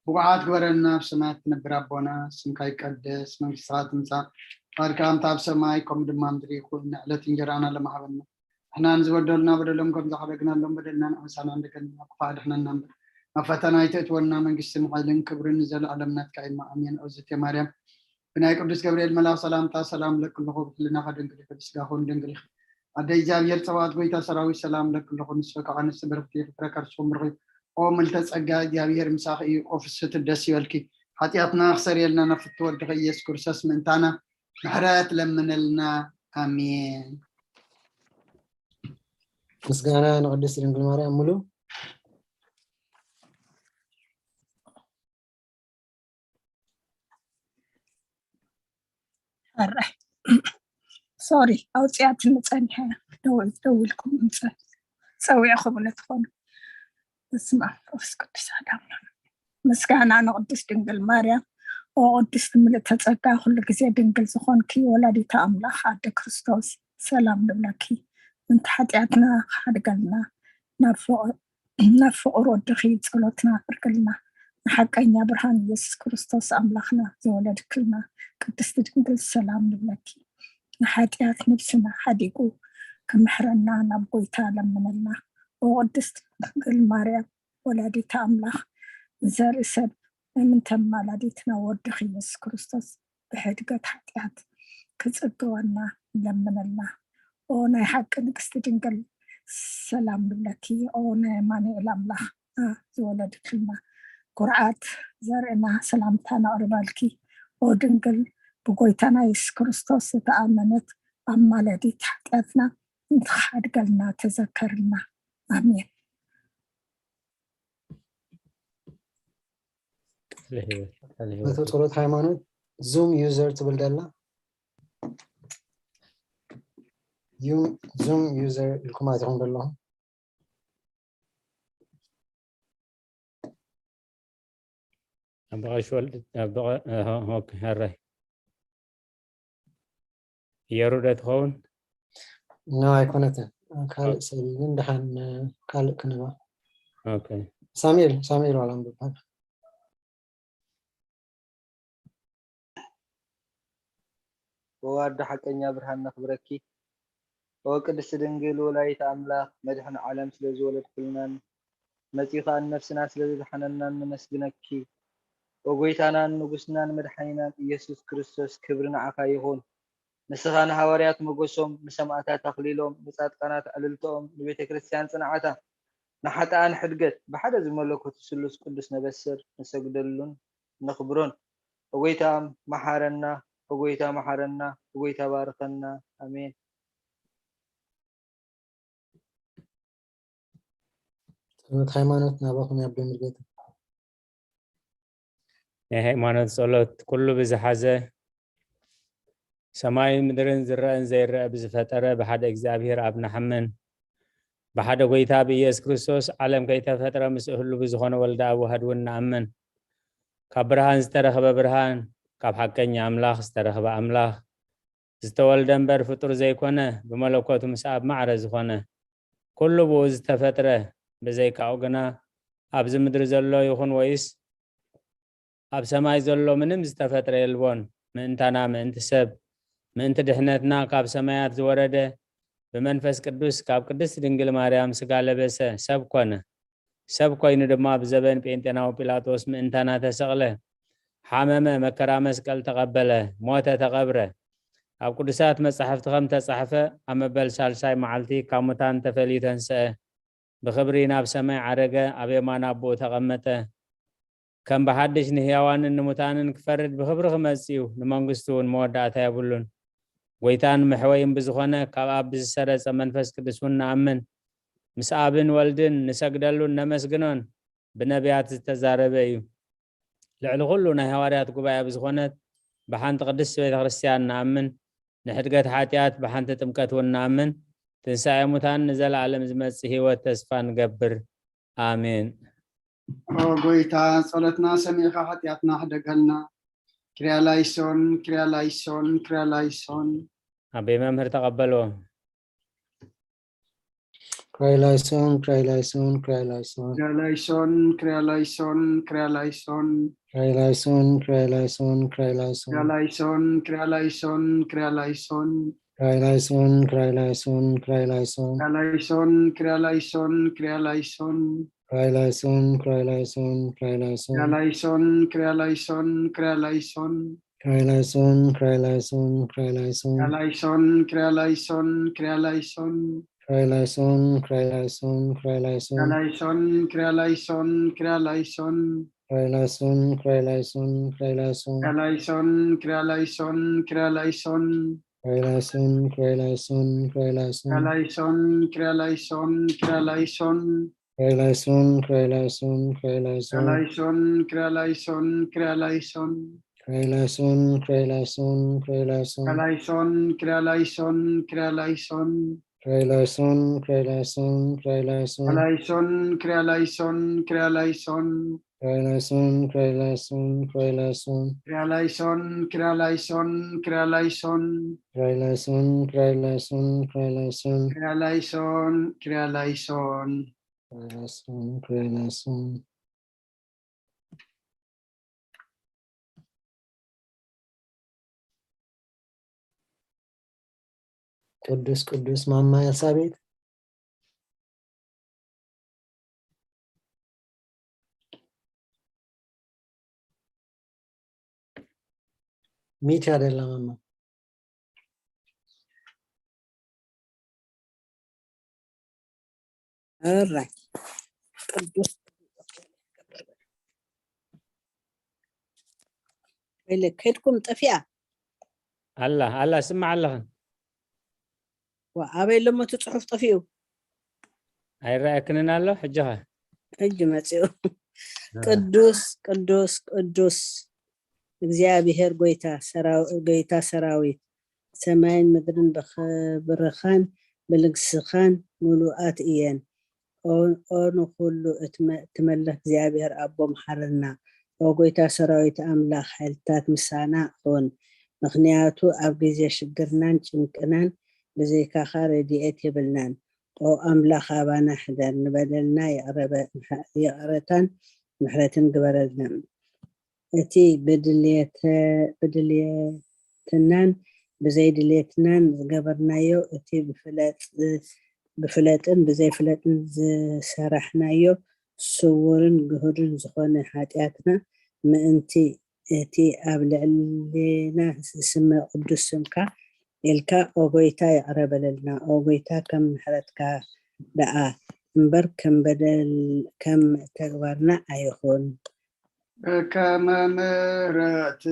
ብቑዓት ግበረና። ኣብ ሰማያት ትነብር ኣቦና፣ ስምካ ይቀደስ፣ መንግስትኻ ትምጻእ፣ ፍቓድካ ከምቲ ኣብ ሰማይ ከምኡ ድማ ምድሪ ይኹን። ንዕለት እንጀራና ለማሃበና። ንሕና ንዝበደሉና በደሎም ከም ዝሓደግናሎም በደልና ንኣበሳና እንደገና፣ ክፋ ድሕነና እምበር፣ ናብ ፈተና ኣይተእትወና። መንግስትን ሓይልን ክብርን ንዘለኣለም ናትካ እዩ። ኣሜን። ኦዝቴ ማርያም፣ ብናይ ቅዱስ ገብርኤል መልኣኽ ሰላምታ ሰላም ለኪ ኣለኹ፣ ብሕልናኻ ድንግል ኢኺ፣ ብስጋኹን ድንግል ኢኺ። ኣደ እግዚኣብሔር ጸባኦት፣ ጎይታ ሰራዊት፣ ሰላም ለኪ ኣለኹ፣ ንስኺ ከዓ ንስቲ ብርክቲ ኢኺ፣ ፍረ ከርስኹም ብሩኽ እዩ። ኦ ምልተ ጸጋ፣ እግዚኣብሔር ምሳኺ እዩ። ኦ ፍስህቲ፣ ደስ ይበልኪ፣ ሓጢኣትና ክሰርየልና፣ ናብ ፍትወድኺ ኢየሱስ ክርስቶስ ምእንታና ምሕረት ለምነልና። ኣሜን። ምስጋና ንቅድስት ድንግል ማርያም። ሙሉ ኣራይ ሶሪ፣ ኣውፅኣትኒ ጸኒሐ። ደው- ደዊልኩም ምጸ- ጸዊዕኹምኒ ትኾኑ። በስመ ኣብ ወመንፈስ ቅዱስ ኣሐዱ ኣምላክ። ምስጋና ንቅድስት ድንግል ማርያም። ኦ ቅድስት ምልእተ ጸጋ፣ ኩሉ ግዜ ድንግል ዝኾንኪ ወላዲተ ኣምላኽ ኣደ ክርስቶስ፣ ሰላም ንብለኪ። ምእንቲ ሓጢኣትና ክሓድገልና፣ ናብ ፍቕ- ናብ ፍቕር ወድኺ ጸሎትና ኣፍርግልና። ንሓቀኛ ብርሃን ኢየሱስ ክርስቶስ ኣምላኽና ዝወለድክልና ቅድስቲ ድንግል ሰላም ንብለኪ። ንሓጢኣት ነብስና ሓዲጉ ክምሕረና ናብ ጎይታ ለምነልና። ኦ ቅድስቲ ድንግል ማርያም ወላዲተ ኣምላኽ፣ ንዘርኢ ሰብ ምእንተ ኣማላዲትና ወድኺ ኢየሱስ ክርስቶስ ብሕድገት ሓጢኣት ክጽግወና ንለምነልና። ኦ ናይ ሓቂ ንግስቲ ድንግል ሰላም ንብለኪ። ኦ ናይ ኣማኑኤል ኣምላኽ ዝወለድክልና ኩርዓት ዘርእና ሰላምታ ነቕርበልኪ። ኦ ድንግል ብጎይታና የሱስ ክርስቶስ ዝተኣመነት ኣማላዲት ሓጢኣትና እንትሓድገልና ተዘከርልና። ኣሜን። ቃለ ሕይወት፣ ቃለ ሕይወት። መቶ ጸሎት ሃይማኖት ዙም ዩዘር ትብል ደላ። ዩም- ዙም ዩዘር ኢልኩም ኣቲኹም ዘለኹም። ኣባ ቀሺ ወልድ፣ ኣባ ቀ- ኣሃ፣ ኦኬ፣ ሕራይ። የሩደ ትኸውን? ኖ፣ ኣይኮነትን። ካልእ ሰብ እዩ፣ ግን ደሓን ካልእ ክንባ። ኦኬ። ሳሙኤል፣ ሳሙኤል ዋላ ምብሃል። ኦ ኣደ ሓቀኛ ብርሃን ነኽብረኪ። ኦ ቅድስቲ ድንግል ወላዲተ ኣምላኽ መድሕን ዓለም ስለ ዝወለድክልናን መጺኡ ኸኣ ንነፍስና ስለ ዘድሓነናን ነመስግነኪ። ኦ ጎይታናን ንጉስናን መድሓኒናን ኢየሱስ ክርስቶስ ክብሪ ንዓኻ ይኹን። ንስኻ ንሃዋርያት ሞገሶም፣ ንሰማእታት ኣኽሊሎም፣ ንጻድቃናት ዕልልትኦም፣ ንቤተ ክርስቲያን ጽንዓታ፣ ንሓጥኣን ሕድገት ብሓደ ዝመለኮቱ ስሉስ ቅዱስ ነበስር ንሰግደሉን ነኽብሮን። ኦ ጎይታ መሓረና፣ ኦ ጎይታ መሓረና፣ ኦ ጎይታ ባርኸና። ኣሜን። ጸሎት ሃይማኖት ናባኹም ይኣቢ ሙሉጌታ። ናይ ሃይማኖት ጸሎት ኩሉ ብዝሓዘ ሰማይን ምድርን ዝረአን ዘይረአ ብዝፈጠረ ብሓደ እግዚኣብሔር ኣብ ንሓምን። ብሓደ ጎይታ ብኢየሱስ ክርስቶስ ዓለም ከይተፈጥረ ምስ እህሉ ብዝኾነ ወልደ ኣብ ዋህድ እውን ንኣምን። ካብ ብርሃን ዝተረኸበ ብርሃን፣ ካብ ሓቀኛ ኣምላኽ ዝተረኸበ ኣምላኽ፣ ዝተወልደ እምበር ፍጡር ዘይኮነ፣ ብመለኮቱ ምስ ኣብ ማዕረ ዝኾነ፣ ኩሉ ብኡ ዝተፈጥረ፣ ብዘይካኡ ግና ኣብዚ ምድሪ ዘሎ ይኹን ወይስ ኣብ ሰማይ ዘሎ ምንም ዝተፈጥረ የልቦን። ምእንታና፣ ምእንቲ ሰብ፣ ምእንቲ ድሕነትና ካብ ሰማያት ዝወረደ፣ ብመንፈስ ቅዱስ ካብ ቅድስት ድንግል ማርያም ስጋ ለበሰ፣ ሰብ ኮነ። ሰብ ኮይኑ ድማ ብዘበን ጴንጤናዊ ጲላጦስ ምእንታና ተሰቕለ፣ ሓመመ፣ መከራ መስቀል ተቐበለ፣ ሞተ፣ ተቐብረ። ኣብ ቅዱሳት መጻሕፍቲ ከም ተጻሕፈ፣ ኣብ መበል ሳልሳይ መዓልቲ ካብ ሙታን ተፈልዩ ተንስአ፣ ብኽብሪ ናብ ሰማይ ዓረገ፣ ኣብ የማን ኣቦኡ ተቐመጠ። ከም ብሓድሽ ንህያዋንን ንሙታንን ክፈርድ ብኽብሪ ክመጽእ እዩ፣ ንመንግስቱ እውን መወዳእታ የብሉን። ጎይታን መሕወይን ብዝኾነ ካብ ኣብ ብዝሰረጸ መንፈስ ቅዱስ እውን ንኣምን። ምስ ኣብን ወልድን ንሰግደሉን ነመስግኖን ብነቢያት ዝተዛረበ እዩ። ልዕሊ ኩሉ ናይ ሃዋርያት ጉባኤ ብዝኾነት ብሓንቲ ቅድስቲ ቤተ ክርስቲያን ንኣምን፣ ንሕድገት ሓጢኣት ብሓንቲ ጥምቀት እውን ንኣምን፣ ትንሳኤ ሙታን ንዘለኣለም ዝመጽእ ህይወት ተስፋ ንገብር። ኣሜን። ኦ ጎይታ፣ ጸሎትና ሰሚዕካ ሓጢኣትና ሕደገልና። ክርያ ላይሶን፣ ክርያ ላይሶን፣ ክርያ ላይሶን። ኣቤ መምህር ተቐበሎ። ክራይ ላይሶን፣ ክራይ ላይሶን፣ ክራይ ላይሶን። ክርያ ላይሶን፣ ክርያ ላይሶን፣ ክርያ ላይሶን። ክራይ ላይሶን፣ ክራይ ላይሶን፣ ክራይ ላይሶን። ክርያ ላይሶን፣ ክርያ ላይሶን፣ ክርያ ላይሶን። ክራይ ላይሶን፣ ክራይ ላይሶን፣ ክራይ ላይሶን። ክርያ ላይሶን፣ ክርያ ላይሶን፣ ክርያ ላይሶን። ክራይ ላይሶን፣ ክራይ ላይሶን፣ ክራይ ላይሶን። ክርያ ላይሶን፣ ክርያ ላይሶን፣ ክርያ ላይሶን። ክራይ ላይሶን፣ ክራይ ላይሶን፣ ክራይ ላይሶን። ክርያ ላይሶን፣ ክርያ ላይሶን፣ ክርያ ላይሶን። ክራይ ላይሶን፣ ክራይ ላይሶን፣ ክራይ ላይሶን። ክርያ ላይሶን፣ ክርያ ላይሶን፣ ክርያ ላይሶን። ክራይ ላይሶን፣ ክራይ ላይሶን፣ ክራይ ላይሶን። ክርያ ላይሶን፣ ክርያ ላይሶን፣ ክርያ ላይሶን። ክራይ ላይሶን፣ ክራይ ላይሶን፣ ክራይ ላይሶን። ክርያ ላይሶን፣ ክርያ ላይሶን፣ ክርያ ላይሶን። ክራይ ላይሶን፣ ክራይ ላይሶን፣ ክራይ ላይሶን። ክርያ ላይሶን፣ ክርያ ላይሶን፣ ክርያ ላይሶን። ክራይ ላይሶን፣ ክራይ ላይሶን፣ ክራይ ላይሶን። ክርያ ላይሶን፣ ክርያ ላይሶን፣ ክርያ ላይሶን። ክራይ ላይሶን፣ ክራይ ላይሶን፣ ክራይ ላይሶን። ክርያ ላይሶን፣ ክርያ ላይሶን፣ ክርያ ላይሶን። ክራይ ላይሶን፣ ክራይ ላይሶን፣ ክራይ ላይሶን። ክርያ ላይሶን፣ ክርያ ላይሶን፣ ክርያ ላይሶን። ክራይ ላይሶን፣ ክራይ ላይሶን፣ ክራይ ላይሶን። ክርያ ላይሶን፣ ክርያ ላይሶን። ክራይ ላይሶን፣ ክራይ ላይሶን። ቅዱስ ቅዱስ ማማ ኤልሳቤጥ። ሚት ያደላ ማማ። እራይ ቅዱስ ወይለ ከድኩም ጠፊኣ። ኣላ ኣላ ስማዕ ኣለኽን። ዋ፣ ኣበይ ኣለሞ እቲ ጽሑፍ ጠፊኡ? ኣይረኣየክንን ኣሎ ሕጂ ኸ? ሕጂ መጺኡ። አ። ቅዱስ ቅዱስ ቅዱስ እግዚኣብሔር ጎይታ ሰራው-፣ ጎይታ ሰራዊት፣ ሰማይን ምድርን ብኽብርኻን ብልግስኻን ምሉኣት እየን። ኦ፣ ኦ ንኹሉ እትመ-፣ እትመልኽ እግዚኣብሔር ኣቦ መሓረና። ኦ ጎይታ ሰራዊት ኣምላኽ ሓይልታት ምሳና ኹን። ምኽንያቱ ኣብ ግዜ ሽግርናን ጭንቅናን ብዘይካኻ ረድኤት የብልናን። ኦ ኣምላኽ ኣባና ሕደር፣ ንበደልና ይቕረ በ-፣ ይቕረታን ምሕረትን ግበረልና። እቲ ብድልየተ-፣ ብድልየትናን ብዘይድልየትናን ዝገበርናዮ፣ እቲ ብፍለጥ-፣ ብፍለጥን ብዘይፍለጥን ዝሰራሕናዮ ስውርን ግሁድን ዝኾነ ሓጢኣትና ምእንቲ እቲ ኣብ ልዕሌና ዝስመ ቅዱስ ስምካ ኢልካ፣ ኦ ጎይታ፣ ይቕረ በለልና። ኦ ጎይታ፣ ከም ምሕረትካ ደኣ እምበር ከም በደል፣ ከም ተግባርና ኣይኹን። ከመ ምሕረትከ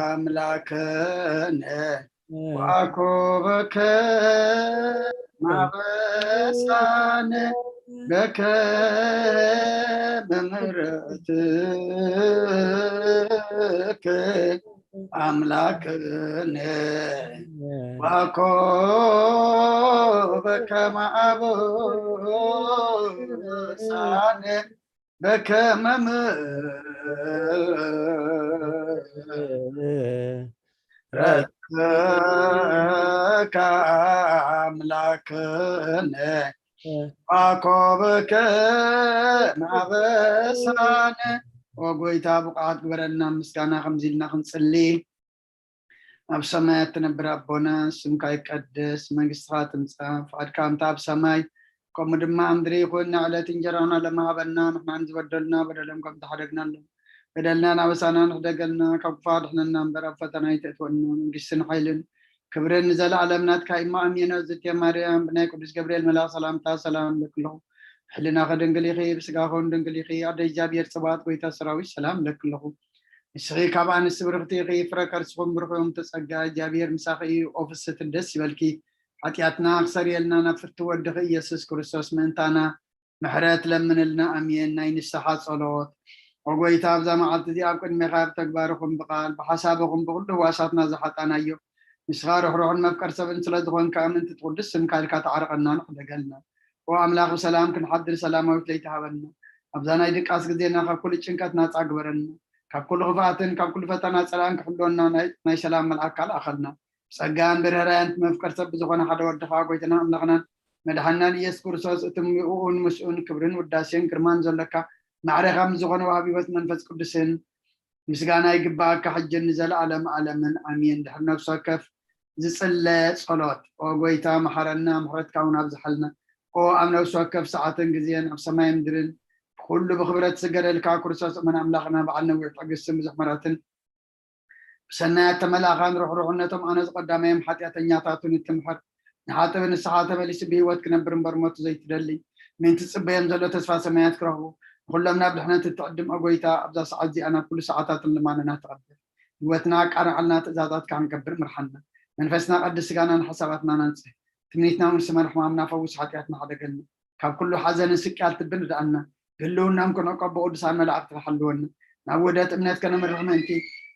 ኣምላክነ ዋኮበከ ማበሳነ በከመ ምሕረትከ ኣምላክነ ዋኮበከ ማበሳነ በከመ ምሕረትከ ኣምላክነ ዋኮበከ ማበሳነ። ኦ ጎይታ፣ ብቑዓት ግበረና ምስጋና ከምዚ ኢልና ክንጽሊ። ኣብ ሰማያት ትነብር ኣቦና፣ ስምካ ይቀደስ፣ መንግስትኻ ትምጻእ፣ ፍቓድካ ከምታ ኣብ ሰማይ ከምኡ ድማ ኣብ ምድሪ ይኹን። ንዕለት እንጀራና ለመሃበና፣ ንሕናን ዝበደሉና በደሎም ከም ተሓደግናሎም በደልና ናበሳና ንሕደገልና፣ ካብ ክፉእ ኣድሕነና እምበር ኣብ ፈተና ኣይተእትወና። መንግስትን ሓይልን ክብርን ንዘለኣለም ናትካ እዩ። ኣሜን። እግዝእትየ ማርያም፣ ብናይ ቅዱስ ገብርኤል መልኣኽ ሰላምታ ሰላም እብለኪ ኣለኹ። ሕልናኺ ድንግል ኢኺ፣ ብስጋኺ እውን ድንግል ኢኺ። ኣደ እግዚኣብሔር ጽባኦት፣ ጎይታ ሰራዊት፣ ሰላም እብለኪ ኣለኹ። ንስኺ ካብ ኣንስቲ ብርኽቲ ኢኺ፣ ፍረ ከርስኹም ብሩኽ እዩ። ተጸጋ እግዚኣብሔር ምሳኺ እዩ። ኦ ፍስሕቲ ደስ ይበልኪ፣ ሓጢኣትና ክሰርየልና ናብ ፍትው ወድኺ ኢየሱስ ክርስቶስ ምእንታና ምሕረት ለምንልና። ኣሜን። ናይ ንስሓ ጸሎት። ኦ ጎይታ፣ ኣብዛ መዓልቲ እዚኣ ኣብ ቅድሜኻ ብተግባርኹም ብቓል ብሓሳብኹም ብኹሉ ህዋሳትና ዝሓጣናዮ፣ ንስኻ ርሕሩሕን መፍቀር ሰብን ስለ ዝኾንካ፣ ምእንቲ እቲ ቅዱስ ስምካ ኢልካ ተዓርቐና ንሕደገልና። ኦ ኣምላኽ፣ ብሰላም ክንሓድር ሰላማዊት ለይቲ ሃበና። ኣብዛ ናይ ድቃስ ግዜና ካብ ኩሉ ጭንቀት ናጻ ግበረና። ካብ ኩሉ ክፍኣትን ካብ ኩሉ ፈተና ጸላእን ክሕልወና ናይ ናይ ሰላም መልኣክ ካልኣኸልና። ብጸጋን ብርህራያን እቲ መፍቀር ሰብ ብዝኾነ ሓደ ወድኻ ጎይታና ኣምላኽናን መድሓንናን ኢየሱስ ክርስቶስ፣ እቲ ምእኡን ምስኡን ክብርን ውዳሴን ግርማን ዘለካ፣ ማዕረ ከም ዝኾነ ወሃቢ ህይወት መንፈስ ቅዱስን ምስጋና ይግባኣካ፣ ሕጂ ንዘለኣለም ኣለምን ኣሜን። ድሕሪ ነፍሲ ወከፍ ዝጽለ ጸሎት። ኦ ጎይታ፣ መሓረና፣ ምሕረትካ እውን ኣብዝሓልና። ኦ ኣብ ነፍሲ ወከፍ ሰዓትን ግዜን ኣብ ሰማይ ምድርን ኩሉ ብኽብረት ዝስገደልካ ክርስቶስ እመን ኣምላኽና፣ በዓል ነዊሕ ትዕግስትን ብዙሕ ምሕረትን፣ ብሰናያት ተመላእኻን ርሕሩሕነቶም ኣነ ዝቐዳማዮም ሓጢኣተኛታቱን እትምሕር፣ ንሓጥብ ንስኻ ተመሊሱ ብህይወት ክነብር እምበር ሞቱ ዘይትደሊ፣ ምእንቲ ዝጽበዮም ዘሎ ተስፋ ሰማያት ክረኽቡ፣ ንኹሎም ናብ ድሕነት እትዕድም፣ ኦ ጎይታ፣ ኣብዛ ሰዓት እዚኣ ናብ ኩሉ ሰዓታትን ልማንና ተቐበል። ህይወትና ኣቃንዓልና፣ ትእዛዛትካ ክንገብር ምርሓና። መንፈስና ቀድስ፣ ስጋና ንሓሳባትና ናንጽህ። ትምኒትና እውን ስመር፣ ሕማምና ፈውስ፣ ሓጢኣትና ሓደገልና። ካብ ኩሉ ሓዘንን ስቅያት ልብን ርድኣና። ብህልውናም ክንዕቆብ ብቅዱሳን መላእክትኻ ሓልወና። ናብ ውህደት እምነት ከነምርሕ ምእንቲ፣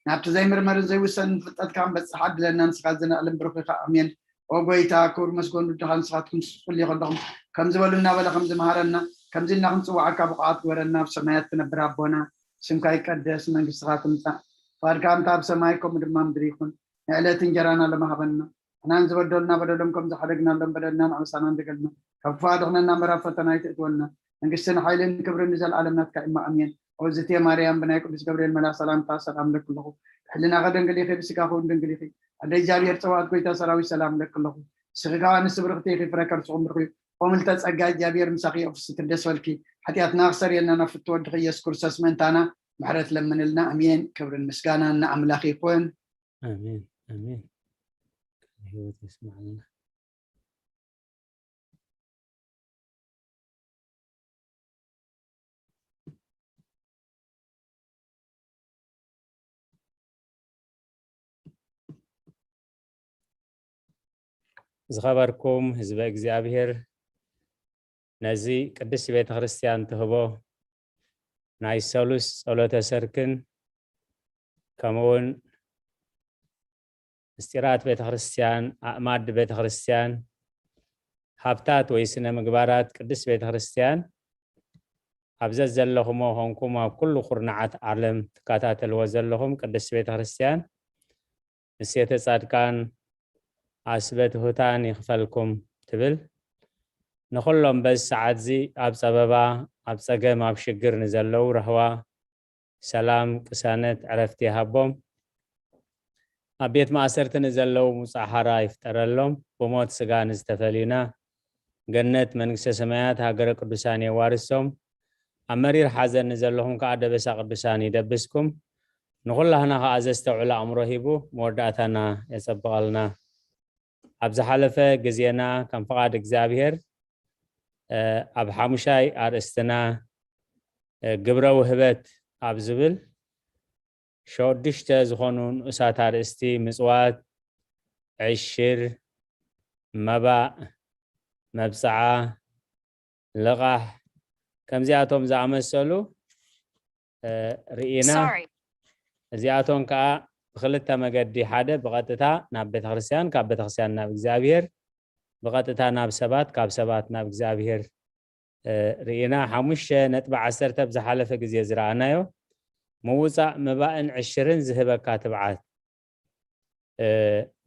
ናብቲ ዘይምርመርን ዘይውሰንን ፍልጠትካ ክንበጽሕ ዓድለና። ንስኻ ዘለኣለም ብሩኽ ኢኻ። ኣሜን። ኦ ጎይታ፣ ክብሪ መስገን ወድኻ ንስኻትኩም ትጽልዩ ከለኹም ከምዚ በሉ እናበለ ከም ዝመሃረና፣ ከምዚ ኢልና ክንጽውዓካ ብቑዓት ግበረና። ኣብ ሰማያት ትነብር ኣቦና፣ ስምካ ይቀደስ፣ መንግስትኻ ትምጻእ፣ ፍቓድካ ከምታ ኣብ ሰማይ ከምኡ ድማ ምድሪ ይኹን። ንዕለት እንጀራና ሎሚ ሃበና። ንሕናን ዝበደሉና በደሎም ከም ዝሓደግናሎም በደልናን ኣበሳናን ንገልና። ካብ ክፉእ ኣድሕነና እምበር ኣብ ፈተና ኣይተእትወና። መንግስትን ሓይልን ክብርን ንዘለኣለም ናትካ እማ ኣሜን። ኦዝቴ ማርያም፣ ብናይ ቅዱስ ገብርኤል መልኣኽ ሰላምታ ሰላም እለኪ ኣለኹ። ብሕልናኺ ድንግል ኢኺ፣ ብስጋኺ እውን ድንግል ኢኺ። ኣደ እግዚኣብሔር ጸባኦት፣ ጎይታ ሰራዊት፣ ሰላም እለኪ ኣለኹ። ንስኺ ከኣ ኣንስቲ ብርኽቲ ኢኺ፣ ፍረ ከርስኹም ብሩኽ እዩ። ኦ ምልዕተ ጸጋ፣ እግዚኣብሔር ምሳኺ፣ ኦ ፍስሕቲ ደስ በልኪ። ሓጢኣትና ክሰርየልና ናብ ፍትው ወድኺ ኢየሱስ ክርስቶስ ምእንታና ምሕረት ለምንልና። ኣሜን። ክብርን ምስጋናን ንኣምላኽ ይኹን። ኣሜን፣ ኣሜን። ቃለ ህይወት የስምዓልና። ዝኸበርኩም ህዝበ እግዚኣብሔር፣ ነዚ ቅድስቲ ቤተ ክርስቲያን ትህቦ ናይ ሰሉስ ጸሎተ ሰርክን፣ ከምኡውን ምስጢራት ቤተ ክርስቲያን፣ ኣእማድ ቤተ ክርስቲያን፣ ሃብታት ወይ ስነ ምግባራት ቅድስት ቤተ ክርስቲያን፣ ኣብ ዘዘለኹሞ ኾንኩም ኣብ ኩሉ ኩርናዓት ዓለም ትከታተልዎ ዘለኹም ቅድስት ቤተ ክርስቲያን፣ ምሴተ ጻድቃን ኣስበ ትሑታን ይኽፈልኩም ትብል። ንኹሎም በዚ ሰዓት እዚ ኣብ ጸበባ፣ ኣብ ጸገም፣ ኣብ ሽግር ንዘለዉ ራህዋ፣ ሰላም፣ ቅሳነት፣ ዕረፍቲ ይሃቦም። ኣብ ቤት ማእሰርቲ ንዘለዉ ምውጻእ ሓራ ይፍጠረሎም። ብሞት ስጋ ንዝተፈልዩና ገነት መንግስተ ሰማያት ሃገረ ቅዱሳን የዋርሶም። ኣብ መሪር ሓዘን ንዘለኹም ከኣ ደበሳ ቅዱሳን ይደብስኩም። ንኹላህና ከኣ ዘስተውዕል ኣእምሮ ሂቡ መወዳእታና የጸብቐልና። ኣብ ዝሓለፈ ግዜና ከም ፍቓድ እግዚኣብሔር፣ እ፣ ኣብ ሓሙሻይ ኣርእስትና፣ እ፣ ግብረ ውህበት ኣብ ዝብል ሸዱሽተ ዝኾኑ ንኡሳት ኣርእስቲ፣ ምጽዋት፣ ዕሽር፣ መባእ፣ መብጽዓ፣ ልቓሕ፣ ከምዚኣቶም ዝኣመሰሉ፣ እ፣ ርኢና። Sorry። እዚኣቶም ከኣ ብኽልተ መገዲ፣ ሓደ ብቐጥታ ናብ ቤተክርስትያን፣ ካብ ቤተክርስትያን ናብ እግዚኣብሔር፣ ብቐጥታ ናብ ሰባት፣ ካብ ሰባት ናብ እግዚኣብሔር፣ እ፣ ርኢና። ሓሙሽተ ነጥቢ ዓሰርተ ኣብ ዝሓለፈ ግዜ ዝረኣናዮ፣ ምውጻእ መባእን ዕሽርን ዝህበካ ትብዓት። እ፣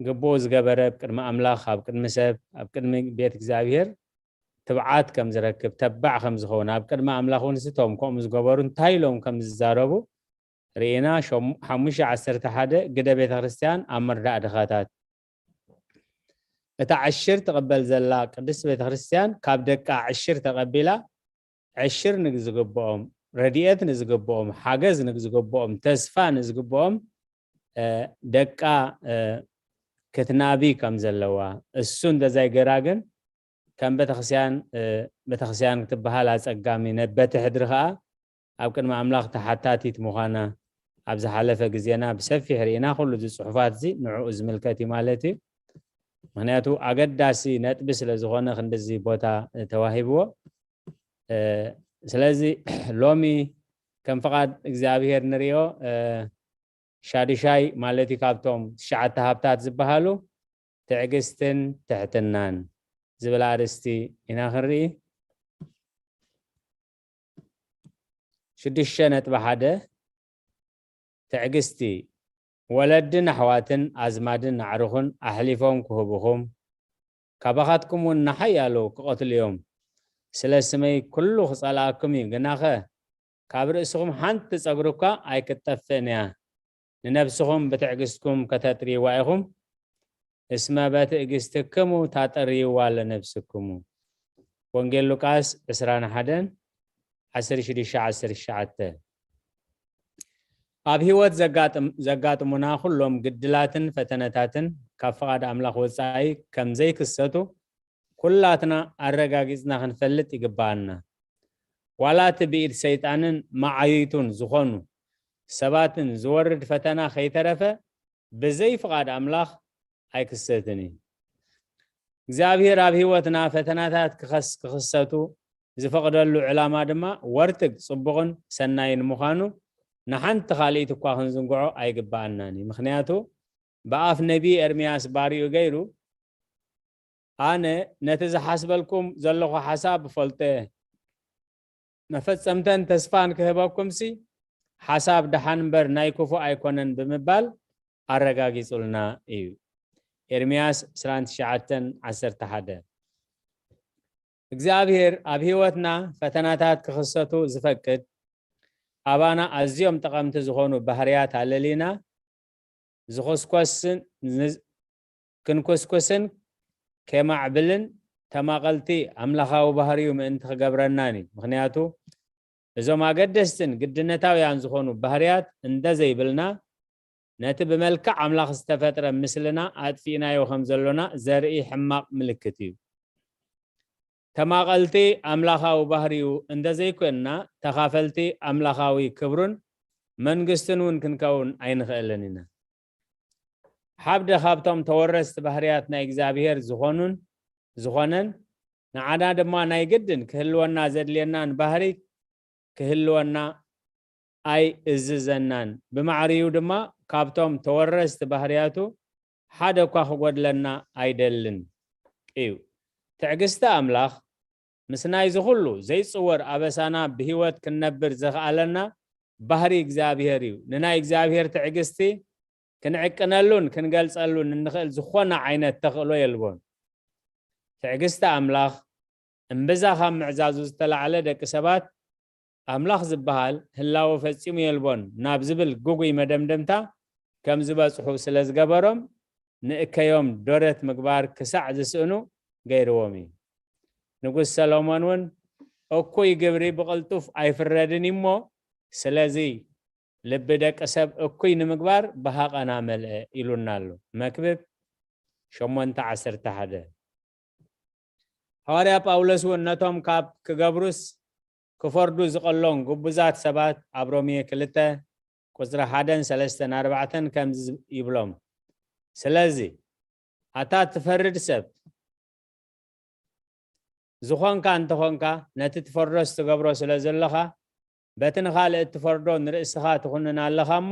ግቡኡ ዝገበረ ኣብ ቅድሚ ኣምላኽ፣ ኣብ ቅድሚ ሰብ፣ ኣብ ቅድሚ ቤት እግዚኣብሔር ትብዓት ከም ዝረክብ፣ ተባዕ ከም ዝኸውን፣ ኣብ ቅድሚ ኣምላኽ እውን እቶም ከምኡ ዝገበሩ እንታይ ኢሎም ከም ዝዛረቡ ርኢና። ሸሙ-፣ ሓሙሽተ ዓሰርተ ሓደ ግደ ቤተ ክርስቲያን ኣብ ምርዳእ ድኻታት። እታ ዕሽር ትቕበል ዘላ ቅድስት ቤተ ክርስቲያን ካብ ደቃ ዕሽር ተቐቢላ፣ ዕሽር ንዝግብኦም፣ ረድኤት ንዝግብኦም፣ ሓገዝ ንዝግብኦም፣ ተስፋ ንዝግብኦም፣ እ፣ ደቃ፣ እ፣ ክትናቢ ከም ዘለዋ፣ እሱ እንተዘይገይራ ግን ከም ቤተክርስትያን፣ እ፣ ቤተክርስትያን ክትበሃል ኣጸጋሚ፣ ነ-፣ በቲ ሕድሪ ከኣ ኣብ ቅድሚ ኣምላኽ ተሓታቲት ምዃና ኣብ ዝሓለፈ ግዜና ብሰፊሕ ርኢና። ኩሉ እዚ ጽሑፋት እዚ ንዕኡ ዝምልከት እዩ ማለት እዩ። ምኽንያቱ ኣገዳሲ ነጥቢ ስለ ዝኾነ ክንድዚ ቦታ ተዋሂብዎ። እ፣ ስለዚ ሎሚ ከም ፍቓድ እግዚኣብሔር ንሪኦ። እ፣ ሻዱሻይ ማለት እዩ፣ ካብቶም ትሽዓተ ሃብታት ዝበሃሉ ትዕግስትን ትሕትናን ዝብል ኣርእስቲ ኢና ክንርኢ። ሽዱሽተ ነጥቢ ሓደ፣ ትዕግስቲ። ወለድን ኣሕዋትን ኣዝማድን ኣዕሩኽን ኣሕሊፎም ክህቡኹም፣ ካባኻትኩም እውን ንሓያሎ ክቐትሉ እዮም። ስለ ስመይ ኩሉ ክጸልኣኩም እዩ፣ ግናኸ ካብ ርእስኹም ሓንቲ ጸጉሪ እኳ ኣይክትጠፍእን እያ። ንነብስኹም ብትዕግስትኩም ከተጥርይዋ ኢኹም። እስመ በትዕግስትክሙ ታጠርይዋ ለነብስክሙ። ወንጌል ሉቃስ ዕስራን ሓደን፣ ዓሰርተ ሽዱሽተ፣ ዓሰርተ ትሽዓተ። ኣብ ህይወት ዘጋጥም-፣ ዘጋጥሙና ኩሎም ግድላትን ፈተነታትን ካብ ፍቓድ ኣምላኽ ወጻኢ ከም ዘይክሰቱ ኩላትና ኣረጋጊጽና ክንፈልጥ ይግብኣና። ዋላ እቲ ብኢድ ሰይጣንን መዓይይቱን ዝኾኑ ሰባትን ዝወርድ ፈተና ከይተረፈ ብዘይ ፍቓድ ኣምላኽ ኣይክሰትን እዩ። እግዚኣብሔር ኣብ ህይወትና ፈተናታት ክኸስ-፣ ክኽሰቱ ዝፈቕደሉ ዕላማ ድማ ወርትግ ጽቡቕን ሰናይን ምዃኑ ንሓንቲ ካልኢት እኳ ክንዝንግዖ ኣይግብኣናን እዩ። ምኽንያቱ ብኣፍ ነቢ ኤርምያስ ባሪኡ ገይሩ፣ ኣነ ነቲ ዝሓስበልኩም ዘለኹ ሓሳብ እፈልጦ እየ፣ መፈጸምተን ተስፋን ክህበኩምሲ ሓሳብ ደሓን እምበር ናይ ክፉእ ኣይኮነን ብምባል ኣረጋጊጹልና እዩ። ኤርምያስ ዕስራን ትሽዓተን፣ ዓሰርተ ሓደ። እግዚኣብሔር ኣብ ህይወትና ፈተናታት ክኽሰቱ ዝፈቅድ፣ ኣባና ኣዝዮም ጠቐምቲ ዝኾኑ ባህርያት ኣለሊና ዝኹስኮስን ን-፣ ክንኩስኩስን ከማዕብልን ተማቐልቲ ኣምላኻዊ ባህርዩ ምእንቲ ክገብረናን እዩ። ምኽንያቱ እዞም ኣገደስትን ግድነታውያን ዝኾኑ ባህርያት እንተዘይብልና፣ ነቲ ብመልክዕ ኣምላኽ ዝተፈጥረ ምስልና ኣጥፊእናዮ ከም ዘሎና ዘርኢ ሕማቕ ምልክት እዩ። ተማቐልቲ ኣምላኻዊ ባህርዩ እንተዘይኮንና፣ ተኻፈልቲ ኣምላኻዊ ክብሩን መንግስትን እውን ክንከውን ኣይንኽእልን ኢና። ሓደ ካብቶም ተወረስቲ ባህርያት ናይ እግዚኣብሔር ዝኾኑን ዝኾነን፣ ንዓና ድማ ናይ ግድን ክህልወና ዘድልየናን ባህሪ ክህልወና ኣይእዝዘናን። ብማዕሪኡ ድማ ካብቶም ተወረስቲ ባህርያቱ ሓደ እኳ ክጎድለና ኣይደልን እዩ። ትዕግስቲ ኣምላኽ ምስ ናይዚ ኩሉ ዘይጽወር ኣበሳና ብህይወት ክንነብር ዘኽኣለና ባህሪ እግዚኣብሔር እዩ። ንናይ እግዚኣብሔር ትዕግስቲ ክንዕቅነሉን ክንገልጸሉን እንኽእል ዝኾነ ዓይነት ተኽእሎ የልቦን። ትዕግስቲ ኣምላኽ እምብዛ ካብ ምዕዛዙ ዝተላዕለ ደቂ ሰባት ኣምላኽ ዝበሃል ህላወ ፈጺሙ የልቦን ናብ ዝብል ግጉይ መደምደምታ ከም ዝበጽሑ ስለ ዝገበሮም፣ ንእከዮም ዶረት ምግባር ክሳዕ ዝስእኑ ገይርዎም እዩ። ንጉስ ሰሎሞን እውን፣ "እኩይ ግብሪ ብቕልጡፍ ኣይፍረድን እዩ እሞ፣ ስለዚ ልቢ ደቂ ሰብ እኩይ ንምግባር ብሃቐና መልአ" ኢሉና ኣሎ። መክብብ ሸሞንተ ዓሰርተ ሓደ። ሃዋርያ ጳውሎስ እውን ነቶም ካብ ክገብሩስ ክፈርዱ ዝቐሎም ግቡዛት ሰባት ኣብ ሮሜ ክልተ ቁጽሪ ሓደን ሰለስተን ኣርባዕተን ከምዚ ይብሎም፣ "ስለዚ ኣታ ትፈርድ ሰብ ዝኾንካ እንተኾንካ፣ ነቲ ትፈርዶስ ትገብሮ ስለ ዘለኻ፣ በቲ ንኻልእ እትፈርዶ ንርእስኻ ትኹንን ኣለኻ እሞ፣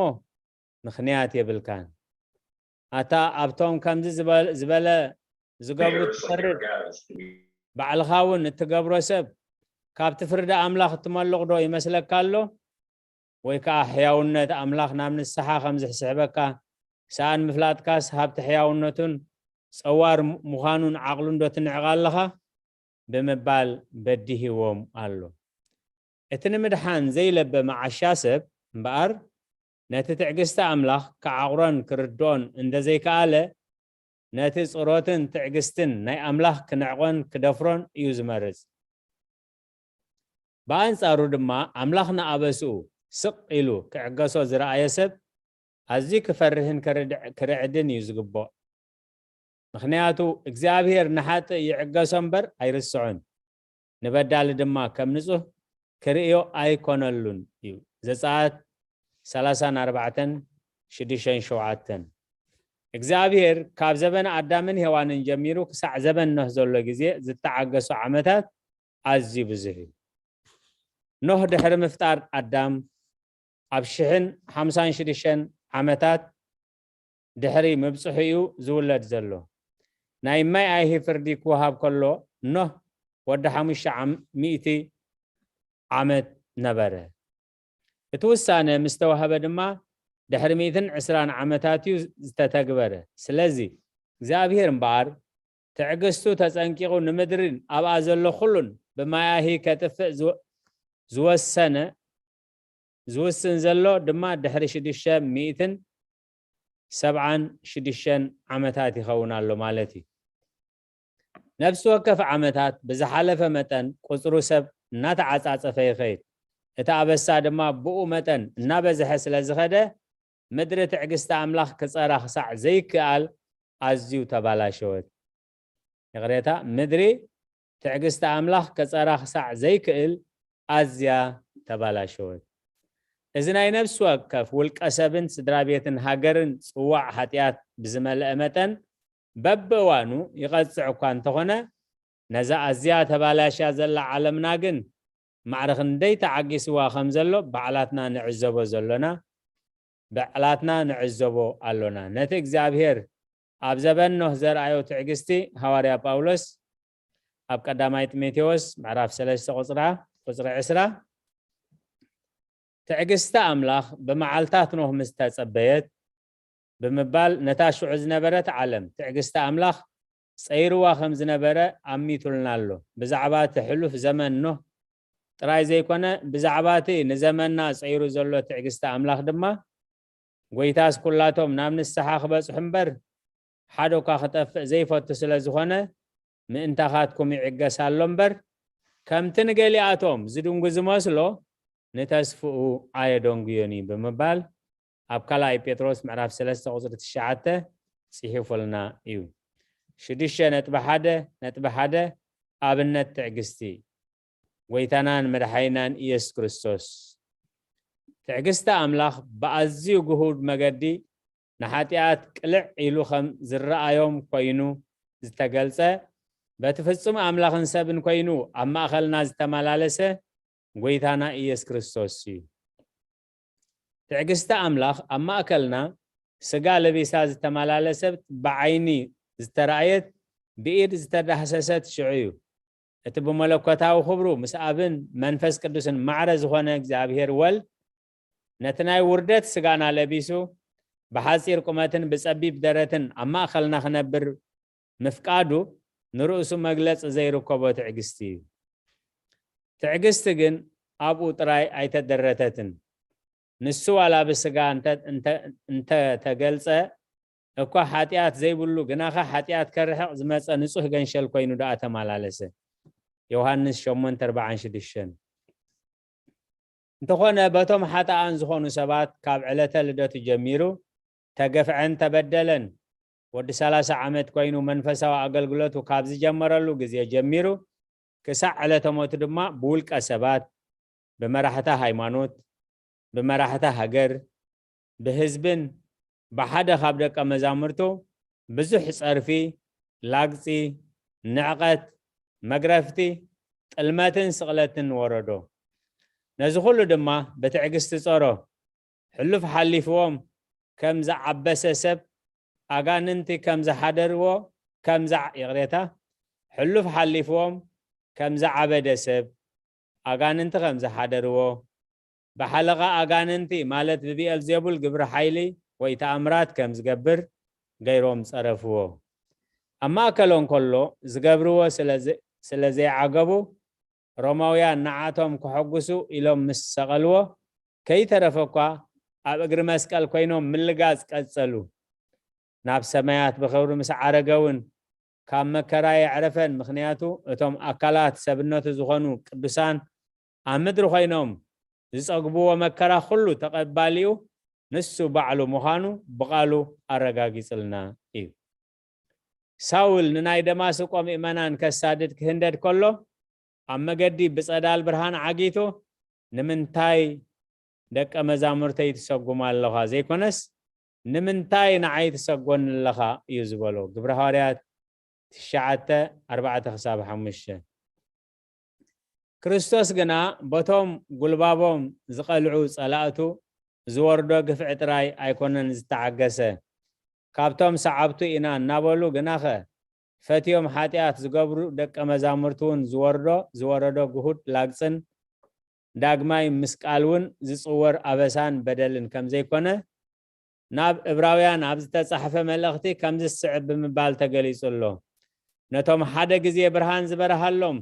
ምኽንያት የብልካን። ኣታ ኣብቶም ከምዚ ዝበል-፣ ዝበለ ዝገብሩ ትፈርድ፣ ባዕልኻ እውን እትገብሮ ሰብ፣ ካብቲ ፍርዲ ኣምላኽ እትመልቕ ዶ ይመስለካ ኣሎ? ወይ ከኣ ሕያውነት ኣምላኽ ናብ ንስሓ ከም ዝስሕበካ ሰኣን ምፍላጥካስ፣ ሃብቲ ሕያውነቱን ጸዋር ምዃኑን ዓቕሉን ዶ ትንዕቕ ኣለኻ?" ብምባል በዲህዎም ኣሎ። እቲ ንምድሓን ዘይለበ መዓሻ ሰብ እምበኣር፣ ነቲ ትዕግስቲ ኣምላኽ ክዓቑሮን ክርድኦን እንተዘይከኣለ፣ ነቲ ጽሮትን ትዕግስትን ናይ ኣምላኽ ክንዕቖን ክደፍሮን እዩ ዝመርጽ። ብኣንጻሩ ድማ፣ ኣምላኽ ንኣበስኡ ስቕ ኢሉ ክዕገሶ ዝረኣየ ሰብ፣ ኣዝዩ ክፈርህን ክርድዕ-፣ ክርዕድን እዩ ዝግብኦ። ምኽንያቱ፣ እግዚኣብሔር ንሓጥእ ይዕገሶ እምበር ኣይርስዖን፣ ንበዳሊ ድማ ከም ንጹህ ክርእዮ ኣይኮነሉን እዩ። ዘጸኣት ሰላሳን ኣርባዕተን፣ ሽዱሽተን ሸውዓተን። እግዚኣብሔር ካብ ዘበን ኣዳምን ሄዋንን ጀሚሩ ክሳዕ ዘበን ኖህ ዘሎ ግዜ ዝተዓገሶ ዓመታት ኣዝዩ ብዙሕ እዩ። ኖህ ድሕሪ ምፍጣር ኣዳም፣ ኣብ ሽሕን ሓምሳን ሽዱሽተን ዓመታት ድሕሪ ምብጽሑ እዩ ዝውለድ ዘሎ። ናይ ማይ ኣይሂ ፍርዲ ክወሃብ ከሎ፣ ኖህ ወዲ ሓሙሽተ ዓም-፣ ሚእቲ ዓመት ነበረ። እቲ ውሳነ ምስ ተዋህበ ድማ ድሕሪ ሚእትን ዕስራን ዓመታት እዩ ዝተተግበረ። ስለዚ እግዚኣብሔር እምበኣር ትዕግስቱ ተጸንቂቑ ንምድርን ኣብኣ ዘሎ ኩሉን ብማያሂ ከጥፍእ ዝወ-፣ ዝወሰነ፣ ዝውስን ዘሎ ድማ ድሕሪ ሽዱሽተ ሚእትን ሰብዓን ሽዱሽተን ዓመታት ይኸውን ኣሎ ማለት እዩ። ነፍሲ ወከፍ ዓመታት ብዝሓለፈ መጠን ቁጽሩ ሰብ እናተዓጻጸፈ ይኸይድ። እቲ ኣበሳ ድማ ብኡ መጠን እናበዝሐ ስለ ዝኸደ ምድሪ ትዕግስቲ ኣምላኽ ክጸራ ክሳዕ ዘይከኣል ኣዝዩ ተባላሸወት። ይቕሬታ፣ ምድሪ ትዕግስቲ ኣምላኽ ከጸራ ክሳዕ ዘይክእል ኣዝያ ተባላሸወት። እዚ ናይ ነፍሲ ወከፍ ውልቀ ሰብን ስድራ ቤትን ሃገርን ጽዋዕ ሓጢኣት ብዝመልአ መጠን በብእዋኑ ይቐጽዕ እኳ እንተኾነ፣ ነዛ ኣዝያ ተባላሽያ ዘላ ዓለምና ግን ማዕረ ክንደይ ተዓጊስዋ ከም ዘሎ ባዕላትና ንዕዘቦ ዘሎና፣ ባዕላትና ንዕዘቦ ኣሎና። ነቲ እግዚኣብሔር ኣብ ዘበን ኖህ ዘርኣዮ ትዕግስቲ ሃዋርያ ጳውሎስ ኣብ ቀዳማይ ጢሞቴዎስ ምዕራፍ ሰለስተ ቁጽራ-፣ ቁጽሪ ዕስራ፣ ትዕግስቲ ኣምላኽ ብመዓልታት ኖህ ምስ ተጸበየት፣ ብምባል ነታ ሽዑ ዝነበረት ዓለም ትዕግስቲ ኣምላኽ ጸይርዋ ከም ዝነበረ ኣሚቱልና ኣሎ። ብዛዕባ እቲ ሕሉፍ ዘመን ኖህ ጥራይ ዘይኮነ፣ ብዛዕባ እቲ ንዘመንና ጸይሩ ዘሎ ትዕግስቲ ኣምላኽ ድማ፣ ጎይታስ ኩላቶም ናብ ንስሓ ክበጽሑ እምበር፣ ሓደ እኳ ክጠፍእ ዘይፈቱ ስለ ዝኾነ፣ ምእንታኻትኩም ይዕገስ ኣሎ እምበር፣ ከምቲ ንገሊኣቶም ዝድንጉ ዝመስሎ፣ ንተስፍኡ ኣየደንጉዮን እዩ ብምባል፣ ኣብ ካልኣይ ጴጥሮስ ምዕራፍ ሰለስተ ቁጽሪ ትሽዓተ ጽሒፉልና እዩ። ሽዱሽተ ነጥቢ ሓደ ነጥቢ ሓደ፣ ኣብነት ትዕግስቲ ጎይታናን መድሓኒናን ኢየሱስ ክርስቶስ። ትዕግስቲ ኣምላኽ ብኣዝዩ ግሁድ መገዲ ንሓጢኣት ቅልዕ ኢሉ ከም ዝረኣዮም ኮይኑ ዝተገልጸ፣ በቲ ፍጹም ኣምላኽን ሰብን ኮይኑ ኣብ ማእኸልና ዝተመላለሰ ጎይታና ኢየሱስ ክርስቶስ እዩ። ትዕግስቲ ኣምላኽ ኣብ ማእከልና ስጋ ለቢሳ ዝተመላለሰት፣ ብዓይኒ ዝተራእየት፣ ብኢድ ዝተዳህሰሰት ሽዑ እዩ። እቲ ብመለኮታዊ ክብሩ ምስ ኣብን መንፈስ ቅዱስን ማዕረ ዝኾነ እግዚኣብሔር ወልድ፣ ነቲ ናይ ውርደት ስጋና ለቢሱ፣ ብሓጺር ቁመትን ብጸቢብ ደረትን ኣብ ማእከልና ክነብር ምፍቃዱ ንርእሱ መግለጺ ዘይርከቦ ትዕግስቲ እዩ። ትዕግስቲ ግን ኣብኡ ጥራይ ኣይተደረተትን። ንሱ ዋላ ብስጋ እንተ-፣ እንተ-፣ እንተተገልጸ እኳ፣ ሓጢኣት ዘይብሉ ግናኸ ሓጢኣት ከርሕቕ ዝመጸ ንጹህ ገንሸል ኮይኑ ደኣ ተመላለሰ። ዮሃንስ ሸሞንተ ኣርባዓን ሽዱሽተን። እንተኾነ፣ በቶም ሓጥኣን ዝኾኑ ሰባት ካብ ዕለተ ልደቱ ጀሚሩ ተገፍዐን ተበደለን። ወዲ ሰላሳ ዓመት ኮይኑ መንፈሳዊ ኣገልግሎቱ ካብ ዝጀመረሉ ግዜ ጀሚሩ ክሳዕ ዕለተ ሞቱ ድማ ብውልቀ ሰባት፣ ብመራሕቲ ሃይማኖት፣ ብመራሕቲ ሃገር፣ ብህዝብን ብሓደ ካብ ደቀ መዛሙርቱ ብዙሕ ጸርፊ፣ ላግጺ፣ ንዕቐት፣ መግረፍቲ፣ ጥልመትን ስቕለትን ወረዶ። ነዚ ኩሉ ድማ ብትዕግስቲ ጸሮ። ሕሉፍ ሓሊፍዎም ከም ዝዓበሰ ሰብ፣ ኣጋንንቲ ከም ዝሓደርዎ፣ ከም ዝዓ-፣ ይቕሬታ፣ ሕሉፍ ሓሊፍዎም ከም ዝዓበደ ሰብ፣ ኣጋንንቲ ከም ዝሓደርዎ፣ ብሓለቓ ኣጋንንቲ፣ ማለት ብብኤልዜቡል ግብሪ ሓይሊ ወይ ተኣምራት ከም ዝገብር ገይሮም ጸረፍዎ። ኣብ ማእከሎም ከሎ ዝገብርዎ ስለ ዘ-፣ ስለ ዘይዓገቡ፣ ሮማውያን ንዓቶም ከሐጉሱ ኢሎም ምስ ሰቐልዎ፣ ከይተረፈ እኳ ኣብ እግሪ መስቀል ኮይኖም ምልጋጽ ቀጸሉ። ናብ ሰማያት ብኽብሪ ምስ ዓረገ እውን ካብ መከራ የዕረፈን፣ ምኽንያቱ እቶም ኣካላት ሰብነቱ ዝኾኑ ቅዱሳን ኣብ ምድሪ ኮይኖም ዝጸግብዎ መከራ ኩሉ ተቐባሊኡ ንሱ ባዕሉ ምዃኑ ብቓሉ ኣረጋጊጽልና እዩ። ሳውል ንናይ ደማስቆ ምእመናን ከሳድድ ክህንደድ ከሎ፣ ኣብ መገዲ ብጸዳል ብርሃን ዓጊቱ፣ "ንምንታይ ደቀ መዛሙርተይ ትሰጉም ኣለኻ?" ዘይኮነስ፣ "ንምንታይ ንዓይ ትሰጎኒ ኣለኻ?" እዩ ዝበሎ። ግብረ ሃዋርያት ትሽዓተ፣ ኣርባዕተ ክሳብ ሓሙሽተ። ክርስቶስ ግና በቶም ጉልባቦም ዝቐልዑ ጸላእቱ ዝወርዶ ግፍዒ ጥራይ ኣይኮነን ዝተዓገሰ። ካብቶም ሰዓብቱ ኢና እናበሉ ግናኸ ፈትዮም ሓጢኣት ዝገብሩ ደቀ መዛሙርቲ እውን ዝወርዶ ዝወረዶ ግሁድ ላግጽን ዳግማይ ምስቃል እውን ዝጽወር ኣበሳን በደልን ከም ዘይኮነ ናብ እብራውያን ኣብ ዝተጻሕፈ መልእኽቲ ከምዚ ዝስዕብ ብምባል ተገሊጹ ኣሎ። ነቶም ሓደ ግዜ ብርሃን ዝበርሃሎም፣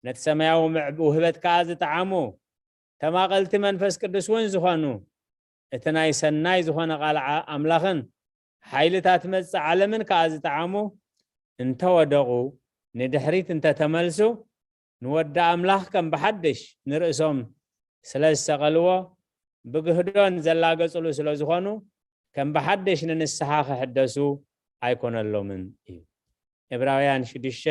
ነቲ ሰማያዊ ምዕብ ውህበት ከኣ ዝጠዓሙ፣ ተማቐልቲ መንፈስ ቅዱስ እውን ዝኾኑ፣ እቲ ናይ ሰናይ ዝኾነ ቃል ዓ-፣ ኣምላኽን ሓይልታት መጽእ ዓለምን ከኣ ዝጠዓሙ እንተወደቑ፣ ንድሕሪት እንተተመልሱ፣ ንወዲ ኣምላኽ ከም ብሓድሽ ንርእሶም ስለ ዝሰቐልዎ፣ ብግህዶን ዘላገጽሉ ስለ ዝኾኑ፣ ከም ብሓድሽ ንንስሓ ክሕደሱ ኣይኮነሎምን እዩ። ዕብራውያን ሽዱሽተ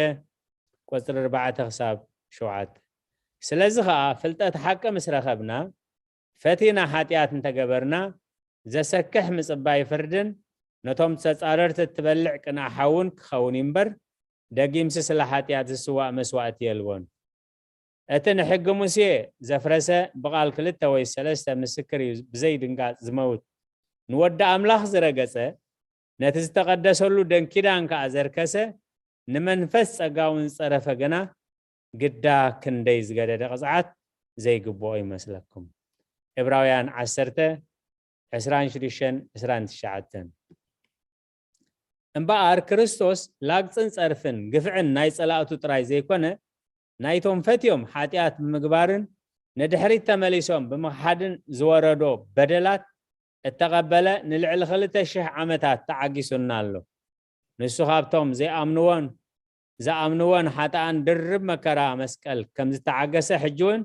ቁጽሪ ኣርባዕተ ክሳብ ሸውዓተ። ስለዚ ኸኣ ፍልጠት ሓቂ ምስ ረኸብና፣ ፈቲና ሓጢኣት እንተገበርና፣ ዘሰክሕ ምጽባይ ፍርድን ነቶም ተጻረርቲ እትበልዕ ቅንኢ ሓውን ክኸውን እዩ እምበር፣ ደጊምሲ ስለ ሓጢኣት ዝስዋእ መስዋእቲ የልቦን። እቲ ንሕጊ ሙሴ ዘፍረሰ ብቓል ክልተ ወይ ሰለስተ ምስክር እዩ ብዘይ ድንጋጽ ዝመውት። ንወዲ ኣምላኽ ዝረገጸ፣ ነቲ ዝተቐደሰሉ ደም ኪዳን ከኣ ዘርከሰ፣ ንመንፈስ ጸጋ እውን ዝጸረፈ ግና፣ ግዳ ክንደይ ዝገደደ ቅጽዓት ዘይግብኦ ይመስለኩም። ዕብራውያን ዓሰርተ፣ ዕስራን ሽዱሽተን፣ ዕስራን ትሽዓተን። እምበኣር ክርስቶስ ላግጽን ጸርፍን ግፍዕን ናይ ጸላእቱ ጥራይ ዘይኮነ፣ ናይቶም ፈትዮም ሓጢኣት ብምግባርን ንድሕሪት ተመሊሶም ብምኽሓድን ዝወረዶ በደላት እተቐበለ ንልዕሊ ክልተ ሽሕ ዓመታት ተዓጊሱልና ኣሎ። ንሱ ካብቶም ዘይኣምንዎን ዝኣምንዎን ሓጥኣን ድርብ መከራ መስቀል ከም ዝተዓገሰ ሕጂ እውን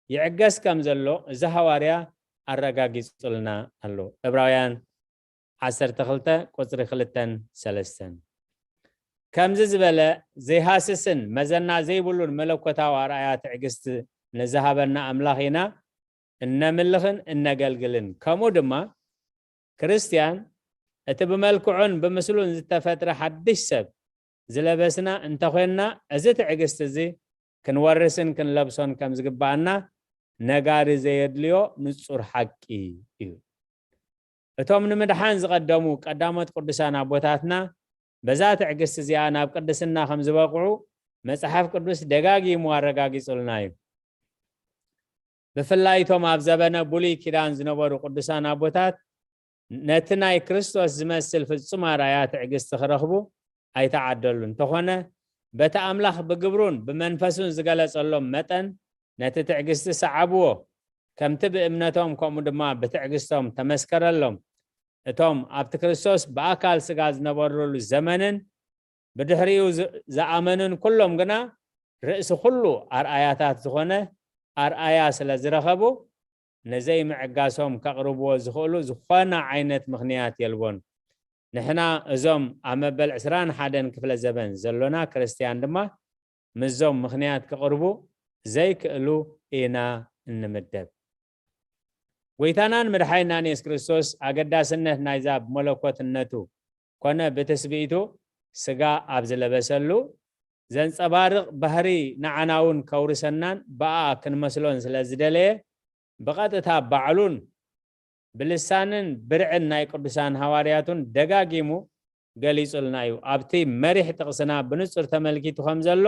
ይዕገስ ከም ዘሎ እዚ ሃዋርያ ኣረጋጊጹልና ኣሎ። ዕብራውያን ዓሰርተ ክልተ ቁጽሪ ክልተን ሰለስተን። ከምዚ ዝበለ ዘይሃስስን መዘና ዘይብሉን መለኮታዊ ኣርኣያ ትዕግስቲ ንዝሃበና ኣምላኽ ኢና እነምልኽን እነገልግልን። ከምኡ ድማ ክርስትያን እቲ ብመልክዑን ብምስሉን ዝተፈጥረ ሓድሽ ሰብ ዝለበስና እንተኾንና፣ እዚ ትዕግስቲ እዚ ክንወርስን ክንለብሶን ከም ዝግብኣና ነጋሪ ዘየድልዮ ንጹር ሓቂ እዩ። እቶም ንምድሓን ዝቐደሙ ቀዳሞት ቅዱሳን ኣቦታትና በዛ ትዕግስቲ እዚኣ ናብ ቅድስና ከም ዝበቕዑ መጽሓፍ ቅዱስ ደጋጊሙ ኣረጋጊጹልና እዩ። ብፍላይ እቶም ኣብ ዘበነ ብሉይ ኪዳን ዝነበሩ ቅዱሳን ኣቦታት ነቲ ናይ ክርስቶስ ዝመስል ፍጹም ኣርኣያ ትዕግስቲ ክረኽቡ ኣይተዓደሉ። እንተኾነ፣ በቲ ኣምላኽ ብግብሩን ብመንፈሱን ዝገለጸሎም መጠን ነቲ ትዕግስቲ ሰዓብዎ። ከምቲ ብእምነቶም ከምኡ ድማ ብትዕግስቶም ተመስከረሎም። እቶም ኣብቲ ክርስቶስ ብኣካል ስጋ ዝነበሩሉ ዘመንን ብድሕሪኡ ዝ-፣ ዝኣመኑን ኩሎም ግና ርእሲ ኩሉ ኣርኣያታት ዝኾነ ኣርኣያ ስለ ዝረኸቡ፣ ንዘይምዕጋሶም ከቕርብዎ ዝኽእሉ ዝኾነ ዓይነት ምኽንያት የልቦን። ንሕና እዞም ኣብ መበል ዕስራን ሓደን ክፍለ ዘበን ዘሎና ክርስትያን ድማ ምስዞም ምኽንያት ክቕርቡ ዘይክእሉ ኢና እንምደብ። ጎይታናን መድሓኒናን የሱስ ክርስቶስ ኣገዳስነት ናይዛ ብመለኮትነቱ ኮነ ብትስብእቱ ስጋ ኣብ ዝለበሰሉ ዘንጸባርቕ ባህሪ ንዓና እውን ከውርሰናን ብኣኣ ክንመስሎን ስለ ዝደለየ ብቐጥታ ባዕሉን ብልሳንን ብርዕን ናይ ቅዱሳን ሃዋርያቱን ደጋጊሙ ገሊጹልና እዩ። ኣብቲ መሪሕ ጥቕስና ብንጹር ተመልኪቱ ከም ዘሎ፣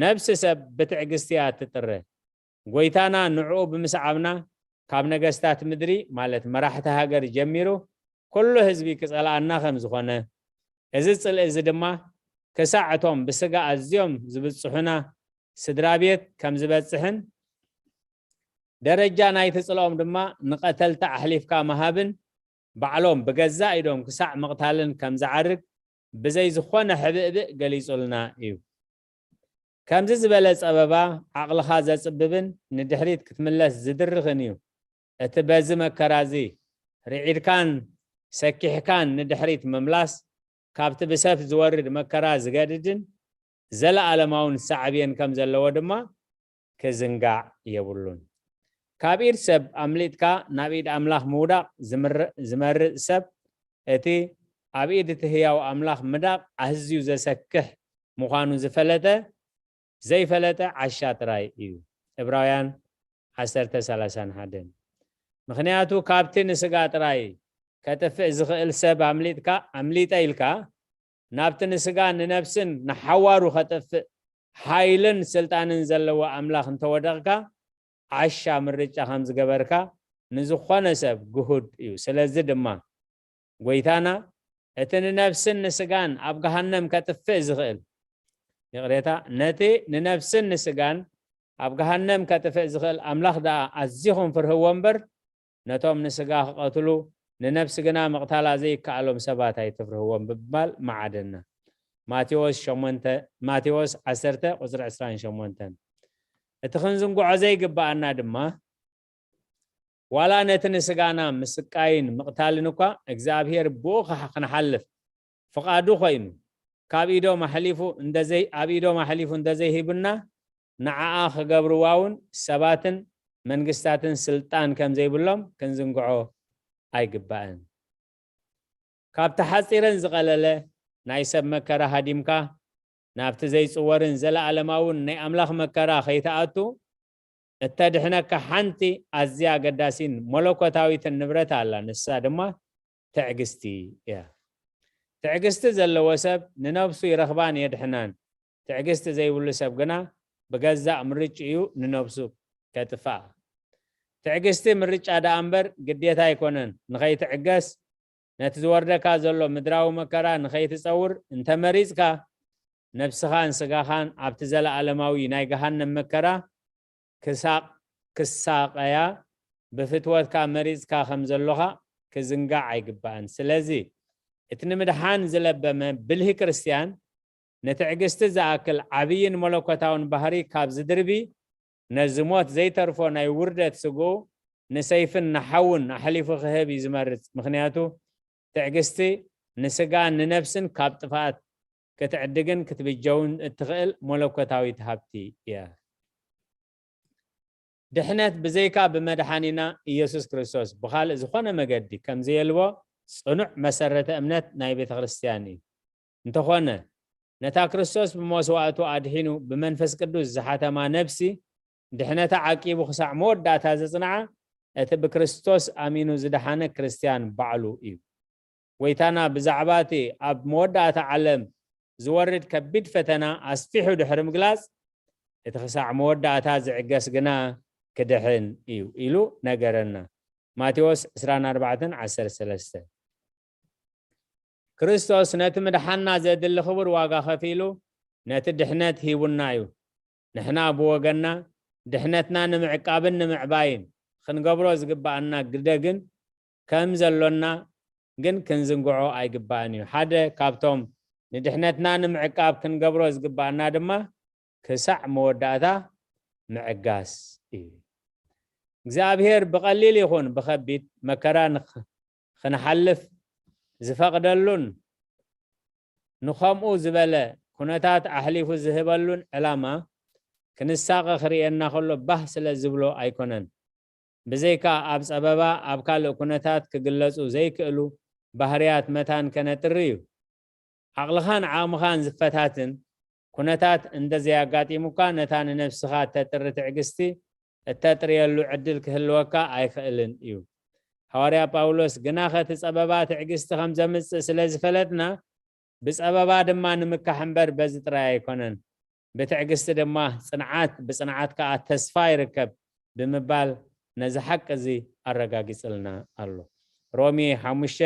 ነብሲ ሰብ ብትዕግስቲ እያ እትጥረ። ጎይታና ንዕኡ ብምስዓብና፣ ካብ ነገስታት ምድሪ፣ ማለት መራሕቲ ሃገር ጀሚሩ፣ ኩሉ ህዝቢ ክጸልኣና ከም ዝኾነ፣ እዚ ጽልኢ እዚ ድማ ክሳዕ እቶም ብስጋ ኣዝዮም ዝብጽሑና ስድራ ቤት ከም ዝበጽሕን፣ ደረጃ ናይቲ ጽልኦም ድማ ንቐተልቲ ኣሕሊፍካ ምሃብን፣ ባዕሎም ብገዛእ ኢዶም ክሳዕ ምቕታልን ከም ዝዓርግ ብዘይ ዝኾነ ሕብእብእ ገሊጹልና እዩ። ከምዚ ዝበለ ጸበባ ዓቕልኻ ዘጽብብን ንድሕሪት ክትምለስ ዝድርኽን እዩ። እቲ በዚ መከራ እዚ ርዒድካን ሰኪሕካን ንድሕሪት ምምላስ፣ ካብቲ ብሰፍ ዝወርድ መከራ ዝገድድን ዘለኣለማውን ሳዕቤን ከም ዘለዎ ድማ ክዝንጋዕ የብሉን። ካብ ኢድ ሰብ ኣምሊጥካ ናብ ኢድ ኣምላኽ ምውዳቕ ዝምር-፣ ዝመርጽ ሰብ፣ እቲ ኣብ ኢድ እቲ ህያው ኣምላኽ ምዳቕ ኣዝዩ ዘሰክሕ ምዃኑ ዝፈለጠ፣ ዘይፈለጠ ዓሻ ጥራይ እዩ። ዕብራውያን ዓሰርተ ሰላሳን ሓደን። ምኽንያቱ ካብቲ ንስጋ ጥራይ ከጥፍእ ዝኽእል ሰብ ኣምሊጥካ ኣምሊጠ ኢልካ ናብቲ ንስጋ ንነፍስን ንሓዋሩ ከጥፍእ ሓይልን ስልጣንን ዘለዎ ኣምላኽ እንተወደቕካ ዓሻ ምርጫ ከም ዝገበርካ ንዝኾነ ሰብ ግሁድ እዩ። ስለዚ ድማ ጎይታና እቲ ንነፍስን ንስጋን ኣብ ገሃነም ከጥፍእ ዝኽእል ይቕሬታ ነቲ ንነፍስን ንስጋን ኣብ ገሃነም ከጥፍእ ዝኽእል ኣምላኽ ደኣ ኣዚኹም ፍርህዎ እምበር ነቶም ንስጋ ክቐትሉ ንነፍሲ ግና ምቕታላ ዘይከኣሎም ሰባት ኣይትፍርህዎም ብምባል መዓደና። ማቴዎስ ሸሞንተ ማቴዎስ ዓሰርተ ቁጽሪ ዕስራን ሸሞንተን። እቲ ክንዝንግዖ ዘይግብኣና ድማ ዋላ ነቲ ንስጋና ምስቃይን ምቕታልን እኳ እግዚኣብሔር ብኡ ክንሓልፍ ፍቓዱ ኮይኑ ካብ ኢዶም ኣሕሊፉ እንደዘይ ኣብ ኢዶም ኣሕሊፉ እንደዘይሂቡና ንዓኣ ክገብርዋ እውን ሰባትን መንግስታትን ስልጣን ከም ዘይብሎም ክንዝንግዖ ኣይግባእን። ካብ ተሓጺረን ዝቐለለ ናይ ሰብ መከራ ሃዲምካ ናብቲ ዘይጽወርን ዘለኣለማውን ናይ ኣምላኽ መከራ ከይትኣቱ እተድሕነካ ሓንቲ ኣዝያ ኣገዳሲን መለኮታዊትን ንብረት ኣላ፣ ንሳ ድማ ትዕግስቲ እያ። ትዕግስቲ ዘለዎ ሰብ ንነብሱ ይረኽባን የድሕናን። ትዕግስቲ ዘይብሉ ሰብ ግና ብገዛእ ምርጭኡ ንነብሱ ከጥፍኣ። ትዕግስቲ ምርጫ ደኣ እምበር ግዴታ ኣይኮነን። ንኸይትዕገስ ነቲ ዝወርደካ ዘሎ ምድራዊ መከራ ንኸይትጸውር እንተመሪጽካ ነብስኻን ስጋኻን ኣብቲ ዘለኣለማዊ ናይ ገሃነም መከራ ክሳቕ ክሳቐያ ብፍትወትካ መሪጽካ ከም ዘሎኻ ክዝንጋዕ ኣይግባእን። ስለዚ እቲ ንምድሓን ዝለበመ ብልሂ ክርስትያን ንትዕግስቲ ዝኣክል ዓብይን መለኮታውን ባህሪ ካብ ዝድርቢ ነዚ ሞት ዘይተርፎ ናይ ውርደት ስግኡ ንሰይፍን ንሓውን ኣሕሊፉ ክህብ እዩ ዝመርጽ። ምኽንያቱ ትዕግስቲ ንስጋን ንነፍስን ካብ ጥፍኣት ክትዕድግን ክትብጀውን እትኽእል መለኮታዊት ሃብቲ እያ። ድሕነት ብዘይካ ብመድሓኒና ኢየሱስ ክርስቶስ ብኻልእ ዝኾነ መገዲ ከም ዘየልቦ ጽኑዕ መሰረተ እምነት ናይ ቤተ ክርስትያን እዩ። እንተኾነ ነታ ክርስቶስ ብመስዋእቱ ኣድሒኑ ብመንፈስ ቅዱስ ዝሓተማ ነፍሲ ድሕነታ ዓቂቡ ክሳዕ መወዳእታ ዘጽንዓ እቲ ብክርስቶስ ኣሚኑ ዝደሓነ ክርስትያን ባዕሉ እዩ። ጎይታና ብዛዕባ እቲ ኣብ መወዳእታ ዓለም ዝወርድ ከቢድ ፈተና ኣስፊሑ ድሕሪ ምግላጽ እቲ ክሳዕ መወዳእታ ዝዕገስ ግና ክድሕን እዩ ኢሉ ነገረና። ማቴዎስ ዕስራን ኣርባዕተን ዓሰርተ ሰለስተ። ክርስቶስ ነቲ ምድሓንና ዘድሊ ክቡር ዋጋ ከፊሉ ነቲ ድሕነት ሂቡና እዩ። ንሕና ብወገንና ድሕነትና ንምዕቃብን ንምዕባይን ክንገብሮ ዝግብኣና ግደ ግን ከም ዘሎና ግን ክንዝንግዖ ኣይግባእን እዩ። ሓደ ካብቶም ንድሕነትና ንምዕቃብ ክንገብሮ ዝግብኣና ድማ ክሳዕ መወዳእታ ምዕጋስ እዩ። እግዚኣብሔር ብቐሊል ይኹን ብኸቢድ መከራ ንኽ- ክንሓልፍ ዝፈቕደሉን ንኸምኡ ዝበለ ኩነታት ኣሕሊፉ ዝህበሉን ዕላማ ክንሳቐ ክርእየና ከሎ ባህ ስለ ዝብሎ ኣይኮነን። ብዘይካ ኣብ ጸበባ ኣብ ካልእ ኩነታት ክግለጹ ዘይክእሉ ባህርያት መታን ከነጥሪ እዩ። ዓቕልኻን ዓቕምኻን ዝፈታትን ኩነታት እንተዘይኣጋጢሙካ ነታ ንነብስኻ እተጥሪ ትዕግስቲ እተጥርየሉ ዕድል ክህልወካ ኣይኽእልን እዩ። ሃዋርያ ጳውሎስ ግናኸ እቲ ጸበባ ትዕግስቲ ከም ዘምጽእ ስለ ዝፈለጥና ብጸበባ ድማ ንምካሕ እምበር በዚ ጥራይ ኣይኮነን። ብትዕግስቲ ድማ ጽንዓት፣ ብጽንዓት ከኣ ተስፋ ይርከብ ብምባል ነዚ ሓቂ እዚ ኣረጋጊጽልና ኣሎ። ሮሜ ሓሙሽተ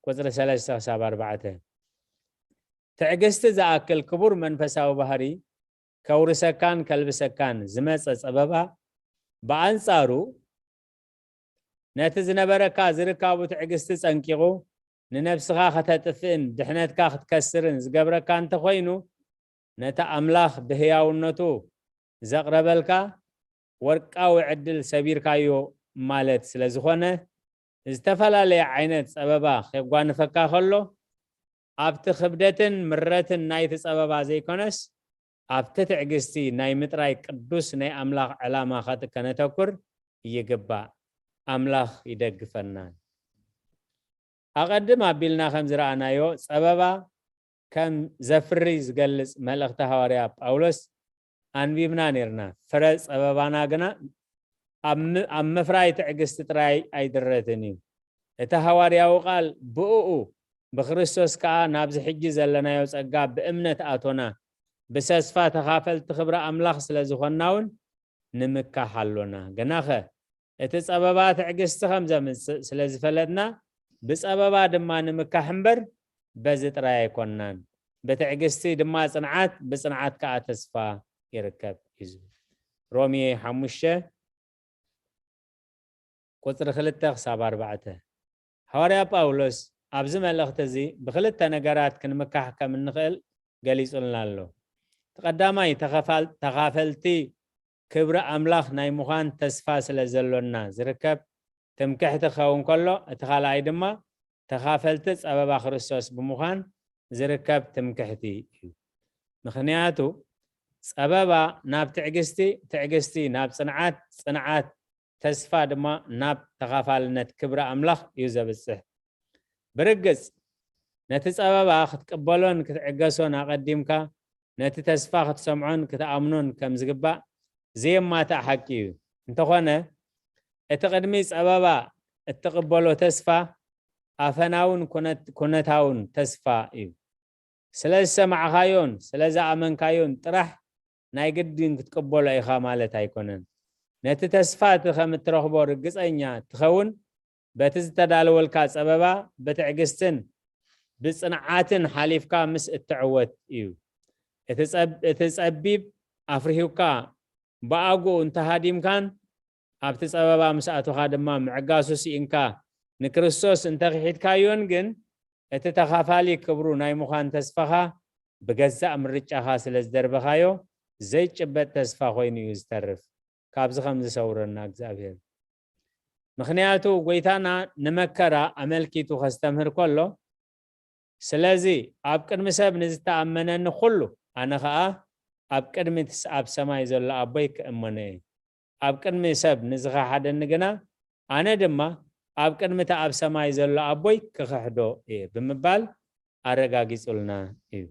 ቁጽሪ ሰለስተ ክሳብ ኣርባዕተ። ትዕግስቲ ዝኣክል ክቡር መንፈሳዊ ባህሪ ከውርሰካን ከልብሰካን ዝመጸ ጸበባ ብኣንጻሩ ነቲ ዝነበረካ ዝርካቡ ትዕግስቲ ጸንቂቑ ንነብስኻ ከተጥፍእን ድሕነትካ ክትከስርን ዝገብረካ እንተኾይኑ ነቲ ኣምላኽ ብህያውነቱ ዘቕረበልካ ወርቃዊ ዕድል ሰቢርካዮ ማለት ስለ ዝኾነ ዝተፈላለየ ዓይነት ጸበባ ከጓንፈካ ከሎ ኣብቲ ክብደትን ምረትን ናይቲ ጸበባ ዘይኮነስ ኣብቲ ትዕግስቲ ናይ ምጥራይ ቅዱስ ናይ ኣምላኽ ዕላማ ከነተኩር ይግባእ። ኣምላኽ ይደግፈና። ኣቐድም ኣቢልና ከም ዝረኣናዮ ጸበባ ከም ዘፍሪ ዝገልጽ መልእኽቲ ሃዋርያ ጳውሎስ ኣንቢብና ኔርና። ፍረ ጸበባና ግና ኣብ ም- ኣብ ምፍራይ ትዕግስቲ ጥራይ ኣይድረትን እዩ። እቲ ሃዋርያዊ ቃል ብእኡ ብክርስቶስ ከኣ ናብዚ ሕጂ ዘለናዮ ጸጋ ብእምነት ኣቶና፣ ብተስፋ ተኻፈልቲ ክብሪ ኣምላኽ ስለ ዝኾንና እውን ንምካሕ ኣሎና። ግናኸ እቲ ጸበባ ትዕግስቲ ከም ዘምጽእ ስለ ዝፈለጥና፣ ብጸበባ ድማ ንምካሕ እምበር በዚ ጥራይ ኣይኮንናን። ብትዕግስቲ ድማ ጽንዓት፣ ብጽንዓት ከኣ ተስፋ ይርከብ እዩ ዝብል። ሮሜ ሓሙሽተ ቁጽሪ ክልተ ክሳብ ኣርባዕተ። ሃዋርያ ጳውሎስ ኣብዚ መልእኽቲ እዚ ብኽልተ ነገራት ክንምካሕ ከም እንኽእል ገሊጹልና ኣሎ። እቲ ቀዳማይ ተኸፋል- ተኻፈልቲ ክብሪ ኣምላኽ ናይ ምዃን ተስፋ ስለ ዘሎና ዝርከብ ትምክሕቲ ክኸውን ከሎ፣ እቲ ካልኣይ ድማ ተኻፈልቲ ጸበባ ክርስቶስ ብምዃን ዝርከብ ትምክሕቲ እዩ። ምኽንያቱ ጸበባ ናብ ትዕግስቲ፣ ትዕግስቲ ናብ ጽንዓት፣ ጽንዓት ተስፋ ድማ ናብ ተኻፋልነት ክብሪ ኣምላኽ እዩ ዘብጽሕ። ብርግጽ ነቲ ጸበባ ክትቅበሎን ክትዕገሶን ኣቐዲምካ ነቲ ተስፋ ክትሰምዖን ክትኣምኖን ከም ዝግባእ ዘየማትእ ሓቂ እዩ። እንተኾነ እቲ ቅድሚ ጸበባ እትቕበሎ ተስፋ ኣፈናውን ኩነት- ኩነታውን ተስፋ እዩ። ስለ ዝሰማዕካዮን ስለ ዝኣመንካዮን ጥራሕ ናይ ግድን ክትቅበሎ ኢኻ ማለት ኣይኮነን። ነቲ ተስፋ እቲ ከም እትረኽቦ ርግጸኛ ትኸውን በቲ ዝተዳለወልካ ጸበባ ብትዕግስትን ብጽንዓትን ሓሊፍካ ምስ እትዕወት እዩ። እቲ ጸብ- እቲ ጸቢብ ኣፍሪሁካ ብኣግኡ እንተሃዲምካን ኣብቲ ጸበባ ምስ ኣቶኻ ድማ ምዕጋሱ ስኢንካ ንክርስቶስ እንተኺሒድካዮን ግን እቲ ተኻፋሊ ክብሩ ናይ ምዃን ተስፋኻ ብገዛእ ምርጫኻ ስለ ዝደርበኻዮ ዘይጭበጥ ተስፋ ኮይኑ እዩ ዝተርፍ። ካብዚ ከም ዝሰውረና እግዚኣብሔር። ምኽንያቱ ጎይታና ንመከራ ኣመልኪቱ ከስተምህር ከሎ፣ ስለዚ ኣብ ቅድሚ ሰብ ንዝተኣመነኒ ኩሉ ኣነ ኸኣ ኣብ ቅድሚ እቲ ኣብ ሰማይ ዘሎ ኣቦይ ክእመኖ እየ። ኣብ ቅድሚ ሰብ ንዝኸሓደኒ ግና ኣነ ድማ ኣብ ቅድሚ እቲ ኣብ ሰማይ ዘሎ ኣቦይ ክኽሕዶ እየ ብምባል ኣረጋጊጹልና እዩ።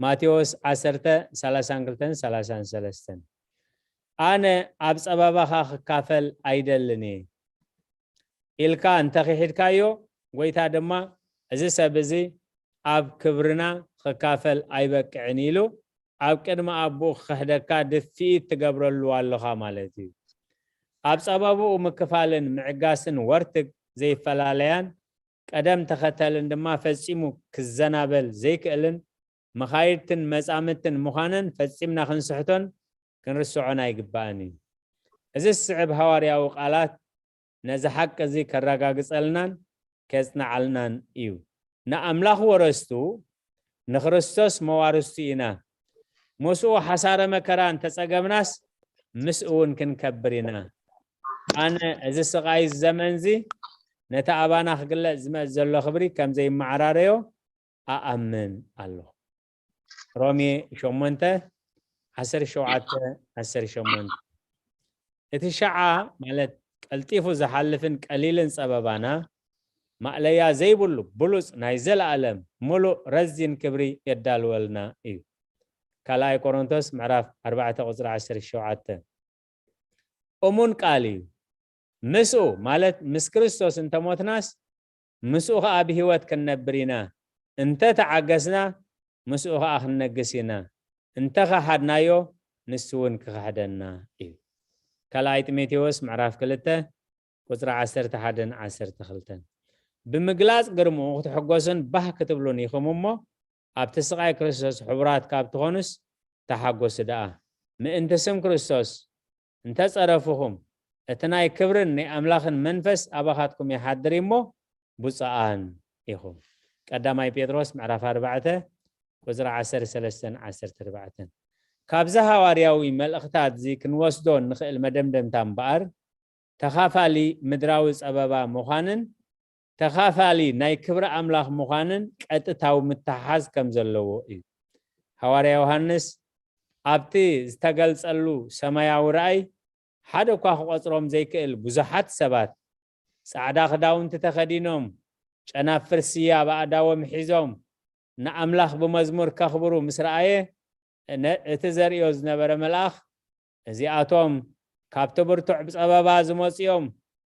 ማቴዎስ ዓሰርተ ሰላሳን ክልተን ሰላሳን ሰለስተን። ኣነ ኣብ ጸበባኻ ክካፈል ኣይደልን እየ ኢልካ እንተኺሒድካዮ፣ ጎይታ ድማ እዚ ሰብ እዚ ኣብ ክብርና ክካፈል ኣይበቅዕን ኢሉ ኣብ ቅድሚ ኣቦኡ ክኽሕደካ ድፍኢት ትገብረሉ ኣለኻ ማለት እዩ። ኣብ ጸበባኡ ምክፋልን ምዕጋስን ወርትግ ዘይፈላለያን ቀደም ተኸተልን ድማ ፈጺሙ ክዘናበል ዘይክእልን መኻይድትን መጻምድትን ምዃነን ፈጺምና ክንስሕቶን ክንርስዖን ኣይግባእን እዩ። እዚ ዝስዕብ ሃዋርያዊ ቃላት ነዚ ሓቂ እዚ ከረጋግጸልናን ከጽንዓልናን እዩ። ንኣምላኽ ወረስቱ ንክርስቶስ መዋርስቱ ኢና። ምስኡ ሓሳረ መከራ እንተጸገምናስ ምስኡ እውን ክንከብር ኢና። ኣነ እዚ ስቓይ ዘመን እዚ ነቲ ኣባና ክግለጽ ዝመጽእ ዘሎ ክብሪ ከም ዘይመዓራረዮ ኣኣምን ኣለኹ። ሮሜ ሸሞንተ ዓሰርተ ሸውዓተ ዓሰርተ ሸሞንተ። እቲ ሸዓ ማለት ቀልጢፉ ዝሓልፍን ቀሊልን ጸበባና ማእለያ ዘይብሉ ብሉጽ ናይ ዘለኣለም ምሉእ ረዚን ክብሪ የዳልወልና እዩ። ካልኣይ ቆሮንቶስ ምዕራፍ ኣርባዕተ ቁጽሪ ዓሰርተ ሸውዓተ። እሙን ቃል እዩ። ምስኡ ማለት ምስ ክርስቶስ እንተሞትናስ ምስኡ ኸኣ ብህይወት ክንነብር ኢና። እንተ ተዓገስና ምስኡ ኸኣ ክንነግስ ኢና። እንተ ኸሓድናዮ ንሱ እውን ክኽሕደና እዩ። ካልኣይ ጢሞቴዎስ ምዕራፍ ክልተ ቁጽሪ ዓሰርተ ሓደን ዓሰርተ ክልተን። ብምግላጽ ግርምኡ ክትሕጎሱን ባህ ክትብሉን ኢኹም እሞ ኣብቲ ስቓይ ክርስቶስ ሕቡራት ካብ ትኾኑስ ተሓጎሱ ደኣ። ምእንቲ ስም ክርስቶስ እንተ ጸረፍኹም እቲ ናይ ክብርን ናይ ኣምላኽን መንፈስ ኣባኻትኩም ይሓድር እሞ ብፁዓን ኢኹም። ቀዳማይ ጴጥሮስ ምዕራፍ ኣርባዕተ ቁጽሪ ዓሰርተ ሰለስተን ዓሰርተ ኣርባዕተን። ካብዚ ሃዋርያዊ መልእኽታት እዚ ክንወስዶ እንኽእል መደምደምታ እምበኣር ተኻፋሊ ምድራዊ ጸበባ ምዃንን ተኻፋሊ ናይ ክብሪ ኣምላኽ ምዃንን ቀጥታዊ ምትሓሓዝ ከም ዘለዎ እዩ። ሃዋርያ ዮሃንስ ኣብቲ ዝተገልጸሉ ሰማያዊ ራእይ ሓደ እኳ ክቖጽሮም ዘይክእል ብዙሓት ሰባት ጻዕዳ ክዳውንቲ ተኸዲኖም ጨናፍር ስየ ኣብ ኣእዳዎም ሒዞም ንኣምላኽ ብመዝሙር ከኽብሩ ምስ ረኣየ ነ- እቲ ዘርእዮ ዝነበረ መልኣኽ እዚኣቶም ካብቲ ብርቱዕ ጸበባ ዝመጹ እዮም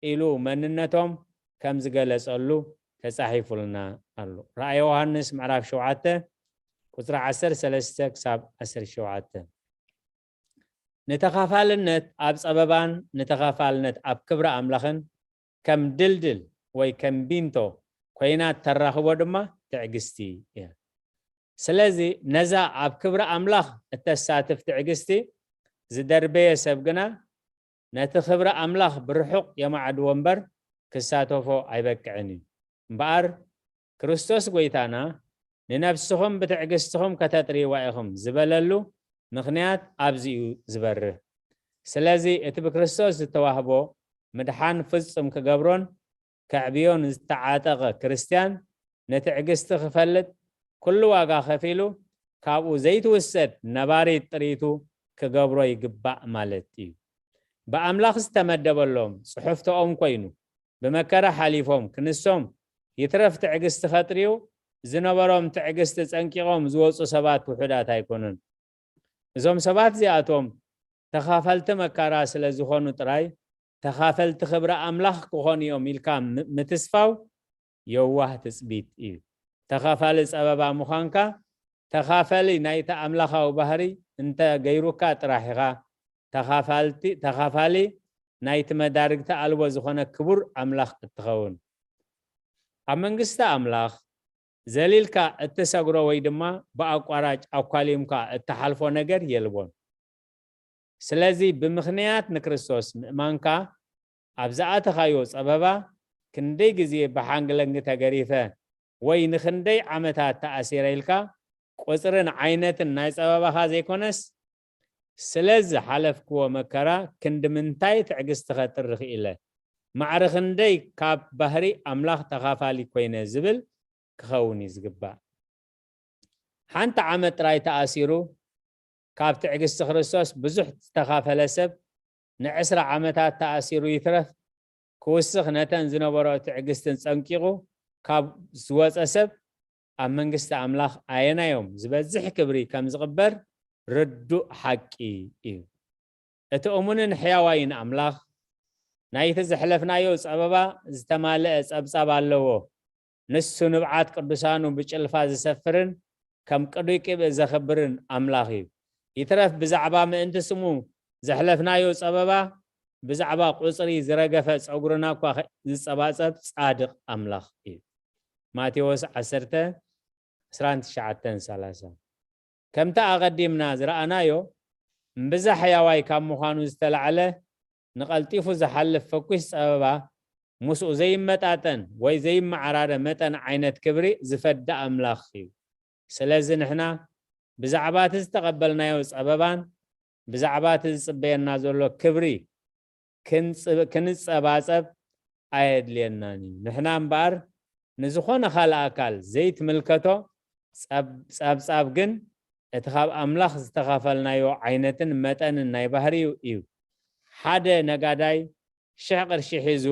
ኢሉ መንነቶም ከም ዝገለጸሉ ተጻሒፉልና ኣሎ። ራእይ ዮሃንስ ምዕራፍ ሸውዓተ ቁጽሪ ዓሰርተ ሰለስተ ክሳብ ዓሰርተ ሸውዓተ። ንተኻፋልነት ኣብ ጸበባን ንተኻፋልነት ኣብ ክብሪ ኣምላኽን ከም ድልድል ወይ ከም ቢንቶ ኮይና እተራኽቦ ድማ ትዕግስቲ እያ። ስለዚ ነዛ ኣብ ክብሪ ኣምላኽ እተሳትፍ ትዕግስቲ ዝደርበየ ሰብ ግና ነቲ ክብሪ ኣምላኽ ብርሑቕ የማዕድዎ እምበር ክሳተፎ ኣይበቅዕን እዩ። እምበኣር ክርስቶስ ጐይታና ንነፍስኹም ብትዕግስትኹም ከተጥርይዋ ኢኹም ዝበለሉ ምኽንያት ኣብዚ እዩ ዝበርህ። ስለዚ እቲ ብክርስቶስ ዝተዋህቦ ምድሓን ፍጹም ክገብሮን ከዕብዮን ዝተዓጠቐ ክርስትያን ንትዕግስቲ ክፈልጥ ኩሉ ዋጋ ከፊሉ ካብኡ ዘይትውሰድ ነባሪት ጥሪቱ ክገብሮ ይግባእ ማለት እዩ። ብኣምላኽ ዝተመደበሎም ጽሑፍቶኦም ኮይኑ ብመከራ ሓሊፎም ክንሶም ይትረፍ ትዕግስቲ ከጥርዩ ዝነበሮም ትዕግስቲ ጸንቂቖም ዝወጹ ሰባት ውሑዳት ኣይኮኑን። እዞም ሰባት እዚኣቶም ተኻፈልቲ መከራ ስለ ዝኾኑ ጥራይ ተኻፈልቲ ክብሪ ኣምላኽ ክኾኑ እዮም ኢልካ ም- ምትስፋው የዋህ ትጽቢት እዩ። ተኻፋሊ ጸበባ ምዃንካ ተኻፈሊ ናይቲ ኣምላኻዊ ባህሪ እንተ ገይሩካ ጥራሕ ኢኻ ተኻፋልቲ ተኻፋሊ ናይቲ መዳርግቲ ኣልቦ ዝኾነ ክቡር ኣምላኽ እትኸውን። ኣብ መንግስቲ ኣምላኽ ዘሊልካ እትሰግሮ ወይ ድማ ብኣቋራጭ ኣኳሊምካ እትሓልፎ ነገር የልቦን። ስለዚ ብምኽንያት ንክርስቶስ ምእማንካ ኣብ ዝኣተኻዮ ጸበባ ክንደይ ግዜ ብሓንግለንግ ተገሪፈ ወይ ንኽንደይ ዓመታት ተኣሲረ ኢልካ ቁጽርን ዓይነትን ናይ ጸበባኻ ዘይኮነስ ስለ ዝሓለፍክዎ መከራ ክንዲ ምንታይ ትዕግስቲ ከጥሪ ክኢለ፣ ማዕረ ክንደይ ካብ ባህሪ ኣምላኽ ተኻፋሊ ኮይነ ዝብል ክኸውን እዩ ዝግባእ። ሓንቲ ዓመት ጥራይ ተኣሲሩ ካብ ትዕግስቲ ክርስቶስ ብዙሕ ዝተኻፈለ ሰብ ንዕስራ ዓመታት ተኣሲሩ ይትረፍ ክውስኽ ነተን ዝነበሮ ትዕግስትን ጸንቂቑ ካብ ዝወጸ ሰብ ኣብ መንግስቲ ኣምላኽ ኣየናዮም ዝበዝሕ ክብሪ ከም ዝቕበር ርዱእ ሓቂ እዩ። እቲ እሙንን ሕያዋይን ኣምላኽ ናይቲ ዘሕለፍናዮ ጸበባ ዝተማልአ ጸብጻብ ኣለዎ። ንሱ ንብዓት ቅዱሳኑ ብጭልፋ ዝሰፍርን ከም ቅዱይ ቅብእ ዘኽብርን ኣምላኽ እዩ። ይትረፍ ብዛዕባ ምእንቲ ስሙ ዘሕለፍናዮ ጸበባ ብዛዕባ ቁጽሪ ዝረገፈ ጸጉርና እኳ ዝጸባጸብ ጻድቕ ኣምላኽ እዩ። ማቴዎስ ዓሰርተ ዕስራን ትሽዓተን ሰላሳን። ከምቲ ኣቐዲምና ዝረኣናዮ እምብዛ ሕያዋይ ካብ ምዃኑ ዝተላዕለ ንቐልጢፉ ዝሓልፍ ፈኲስ ጸበባ ምስኡ ዘይመጣጠን ወይ ዘይመዓራረ መጠን ዓይነት ክብሪ ዝፈዲ ኣምላኽ እዩ። ስለዚ ንሕና ብዛዕባ እቲ ዝተቐበልናዮ ጸበባን ብዛዕባ እቲ ዝጽበየና ዘሎ ክብሪ ክንጸባጸብ ኣየድልየናን እዩ። ንሕና እምበኣር ንዝኾነ ካልእ ኣካል ዘይትምልከቶ ጸብጻብ ግን እቲ ካብ ኣምላኽ ዝተኻፈልናዮ ዓይነትን መጠንን ናይ ባህሪኡ እዩ። ሓደ ነጋዳይ ሽሕ ቅርሺ ሒዙ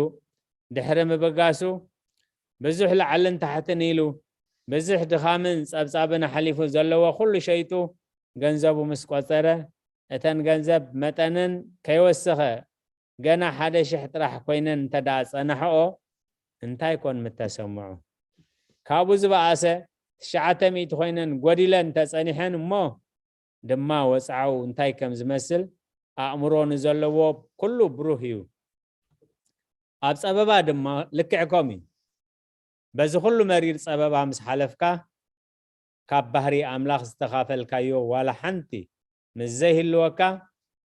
ድሕሪ ምብጋሱ ብዙሕ ላዕልን ታሕትን ኢሉ ብዙሕ ድኻምን ጸብጻብን ኣሕሊፉ ዘለዎ ኩሉ ሸይጡ ገንዘቡ ምስ ቆጸረ እተን ገንዘብ መጠነን ከይወሰኸ ገና ሓደ ሽሕ ጥራሕ ኮይነን እንተ ደኣ ጸናሕኦ እንታይ ኮን ምተሰምዖ? ካብኡ ዝበኣሰ ትሽዓተ ሚእቲ ኮይነን ጎዲለን እንተ ጸኒሐን እሞ ድማ ወጽዓኡ እንታይ ከም ዝመስል ኣእምሮ ንዘለዎ ኩሉ ብሩህ እዩ። ኣብ ጸበባ ድማ ልክዕ ከምኡ እዩ። በዚ ኩሉ መሪር ጸበባ ምስ ሓለፍካ ካብ ባህሪ ኣምላኽ ዝተኻፈልካዮ ዋላ ሓንቲ ምስ ዘይህልወካ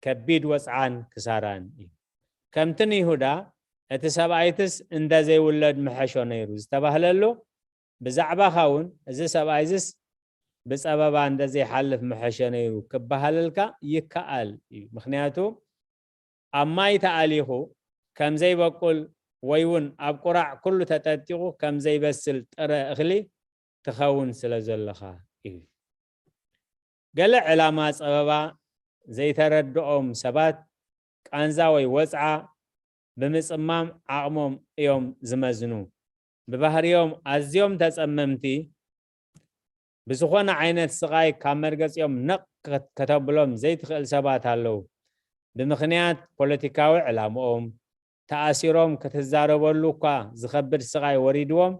ከቢድ ወጽዓን ክሳራን እዩ። ከምቲ ንይሁዳ እቲ ሰብኣይትስ እንተ ዘይውለድ ምሐሾ ነይሩ ዝተባህለሉ ብዛዕባኻ እውን እዚ ሰብኣይዝስ ብጸበባ እንተ ዘይሓልፍ ምሐሸ ነይሩ ክበሃለልካ ይከኣል እዩ። ምኽንያቱ ኣብ ማይ ተኣሊኹ ከም ዘይበቁል ወይ እውን ኣብ ቁራዕ ኩሉ ተጠጢቑ ከም ዘይበስል ጥረ እኽሊ ትኸውን ስለ ዘለኻ እዩ። ገለ ዕላማ ጸበባ ዘይተረድኦም ሰባት ቃንዛ ወይ ወጽዓ ብምጽማም ዓቕሞም እዮም ዝመዝኑ። ብባህርዮም ኣዝዮም ተጸመምቲ ብዝኾነ ዓይነት ስቓይ ካብ መርገጺኦም ነቕ ከተብሎም ዘይትኽእል ሰባት ኣለዉ። ብምኽንያት ፖለቲካዊ ዕላምኦም ተኣሲሮም ክትዛረበሉ እኳ ዝኸብድ ስቓይ ወሪድዎም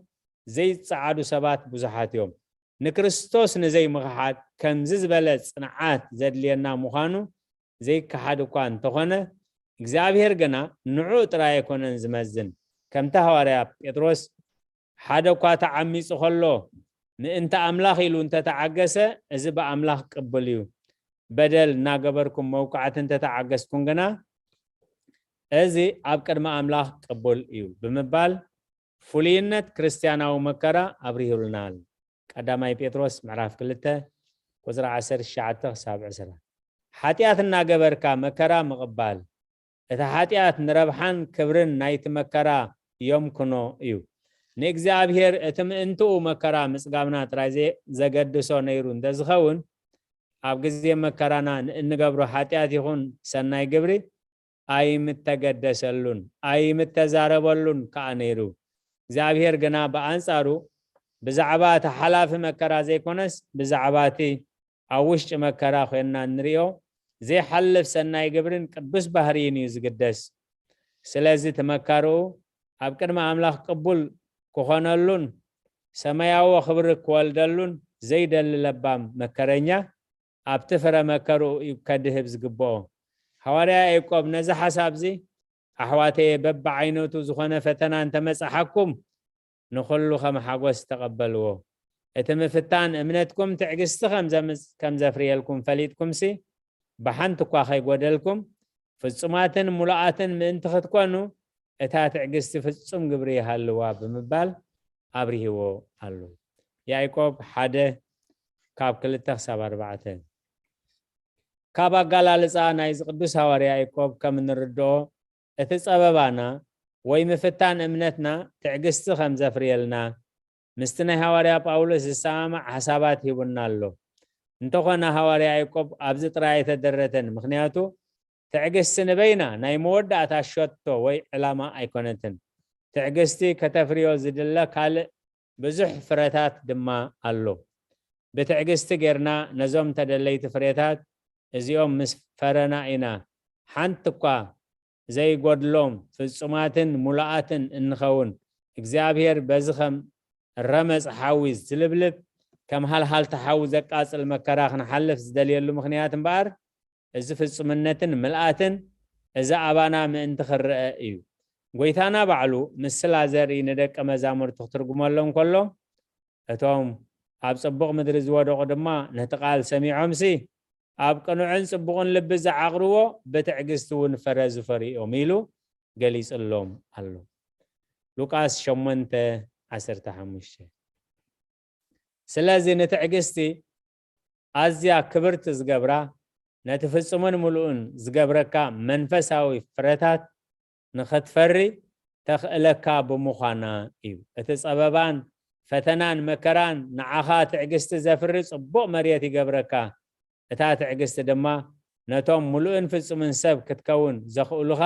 ዘይጸዓዱ ሰባት ብዙሓት እዮም። ንክርስቶስ ንዘይምኽሓድ ከምዚ ዝበለ ጽንዓት ዘድልየና ምዃኑ ዘይከሓድ እኳ እንተኾነ እግዚኣብሔር ግና ንዕኡ ጥራይ ኣይኮነን ዝመዝን። ከምቲ ሃዋርያ ጴጥሮስ ሓደ እኳ ተዓሚጹ ከሎ ምእንቲ ኣምላኽ ኢሉ እንተተዓገሰ እዚ ብኣምላኽ ቅቡል እዩ። በደል እናገበርኩም መውቃዕቲ እንተተዓገስኩም ግና እዚ ኣብ ቅድሚ ኣምላኽ ቅቡል እዩ ብምባል ፍሉይነት ክርስትያናዊ መከራ ኣብሪሁልናል። ቀዳማይ ጴጥሮስ ምዕራፍ ክልተ ቁጽሪ ዓሰርተ ትሽዓተ ክሳብ ዕስራ። ሓጢኣት እናገበርካ መከራ ምቕባል እቲ ሓጢኣት ንረብሓን ክብርን ናይቲ መከራ የምክኖ እዩ። ንእግዚኣብሔር እቲ ምእንትኡ መከራ ምጽጋብና ጥራይ ዘ- ዘገድሶ ነይሩ እንተዝኸውን ኣብ ግዜ መከራና ንእንገብሮ ሓጢኣት ይኹን ሰናይ ግብሪ ኣይምተገደሰሉን ኣይምተዛረበሉን ከኣ ነይሩ። እግዚኣብሔር ግና ብኣንጻሩ ብዛዕባ እቲ ሓላፊ መከራ ዘይኮነስ ብዛዕባ እቲ ኣብ ውሽጢ መከራ ኮይንና እንርእዮ ዘይሓልፍ ሰናይ ግብርን ቅዱስ ባህርይን እዩ ዝግደስ። ስለዚ እቲ መከራኡ ኣብ ቅድሚ ኣምላኽ ቅቡል ክኾነሉን ሰማያዊ ክብሪ ክወልደሉን ዘይደሊ ለባም መከረኛ ኣብቲ ፍረ መከርኡ እዩ ከድህብ ዝግብኦ። ሃዋርያ ያዕቆብ ነዚ ሓሳብዚ ኣሕዋተየ በብዓይነቱ ዝኾነ ፈተና እንተመጽሓኩም ንኹሉ ከም ሓጎስ ተቐበልዎ። እቲ ምፍታን እምነትኩም ትዕግስቲ ከም ዘምጽ- ከም ዘፍርየልኩም ፈሊጥኩምሲ ብሓንቲ እኳ ከይጎደልኩም ፍጹማትን ሙሉኣትን ምእንቲ ክትኮኑ እታ ትዕግስቲ ፍጹም ግብሪ ይሃልዋ ብምባል ኣብሪህዎ ኣሎ። ያዕቆብ ሓደ ካብ ክልተ ክሳብ ኣርባዕተ። ካብ ኣጋላልጻ ናይዚ ቅዱስ ሃዋርያ ያዕቆብ ከም እንርድኦ እቲ ጸበባና ወይ ምፍታን እምነትና ትዕግስቲ ከም ዘፍርየልና ምስቲ ናይ ሃዋርያ ጳውሎስ ዝሰማማዕ ሓሳባት ሂቡና ኣሎ። እንተኾነ ሃዋርያ ያዕቆብ ኣብዚ ጥራይ ኣይተደረተን፣ ምኽንያቱ ትዕግስቲ ንበይና ናይ መወዳእታ ሸቶ ወይ ዕላማ ኣይኮነትን። ትዕግስቲ ከተፍርዮ ዝድለ ካልእ ብዙሕ ፍረታት ድማ ኣሎ። ብትዕግስቲ ጌርና ነዞም ተደለይቲ ፍሬታት እዚኦም ምስ ፈረና ኢና ሓንቲ እኳ ዘይጎድሎም ፍጹማትን ሙሉኣትን እንኸውን። እግዚኣብሔር በዚ ከም ረመጽ ሓዊ ዝልብልብ ከም ሃልሃልቲ ሓዊ ዘቃጽል መከራ ክንሓልፍ ዝደልየሉ ምኽንያት እምበኣር እዚ ፍጹምነትን ምልኣትን እዚ ኣባና ምእንቲ ክረአ እዩ። ጎይታና ባዕሉ ምስላ ዘርኢ ንደቀ መዛሙርቱ ክትርጉመሎም ከሎ እቶም ኣብ ጽቡቕ ምድሪ ዝወደቑ ድማ ነቲ ቃል ሰሚዖምሲ ኣብ ቅኑዕን ጽቡቕን ልቢ ዝዓቕርዎ ብትዕግስቲ እውን ፍረ ዝፈርዩ እዮም ኢሉ ገሊጽሎም ኣሎ። ሉቃስ ሸሞንተ ዓሰርተ ሓሙሽተ። ስለዚ ንትዕግስቲ ኣዝያ ክብርቲ ዝገብራ ነቲ ፍጹምን ምሉእን ዝገብረካ መንፈሳዊ ፍረታት ንኸትፈሪ ተኽእለካ ብምዃና እዩ። እቲ ጸበባን ፈተናን መከራን ንዓኻ ትዕግስቲ ዘፍሪ ጽቡቕ መሬት ይገብረካ። እታ ትዕግስቲ ድማ ነቶም ምሉእን ፍጹምን ሰብ ክትከውን ዘኽእሉኻ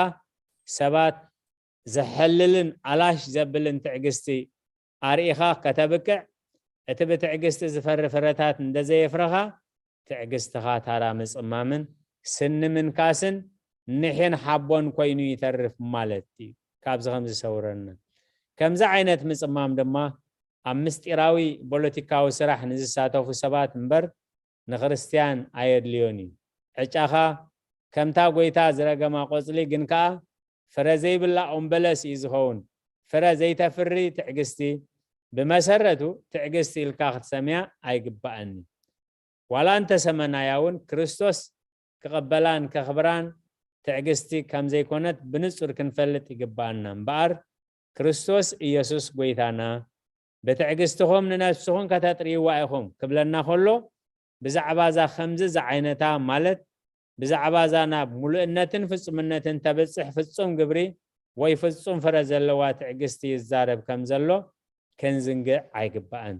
ሰባት ዘሐልልን ኣላሽ ዘብልን ትዕግስቲ ኣርኢኻ ከተብቅዕ እቲ ብትዕግስቲ ዝፈሪ ፍረታት እንደዘየፍረኻ ትዕግስትኻ ታራ ምጽማምን ስኒ ምንካስን ንሒን ሓቦን ኮይኑ ይተርፍ ማለት እዩ። ካብዚ ከም ዝሰውረና ከምዚ ዓይነት ምጽማም ድማ ኣብ ምስጢራዊ ፖለቲካዊ ስራሕ ንዝሳተፉ ሰባት እምበር ንክርስትያን ኣየድልዮን እዩ። ዕጫኻ ከምታ ጎይታ ዝረገማ ቆጽሊ ግን ከኣ ፍረ ዘይብላ ኦም በለስ እዩ ዝኸውን። ፍረ ዘይተፍሪ ትዕግስቲ ብመሰረቱ ትዕግስቲ ኢልካ ክትሰምያ ኣይግባእን። ዋላ እንተሰመናያ እውን ክርስቶስ ክቐበላን ከኽብራን ትዕግስቲ ከም ዘይኮነት ብንጹር ክንፈልጥ ይግባኣና እምበኣር ክርስቶስ ኢየሱስ ጎይታና ብትዕግስትኹም ንነፍስኹም ከተጥርይዋ ኢኹም ክብለና ከሎ ብዛዕባ እዛ ከምዚ ዝዓይነታ ማለት ብዛዕባ እዛ ናብ ሙሉእነትን ፍጹምነትን ተብጽሕ ፍጹም ግብሪ ወይ ፍጹም ፍረ ዘለዋ ትዕግስቲ ይዛረብ ከም ዘሎ ክንዝንግዕ ኣይግባእን።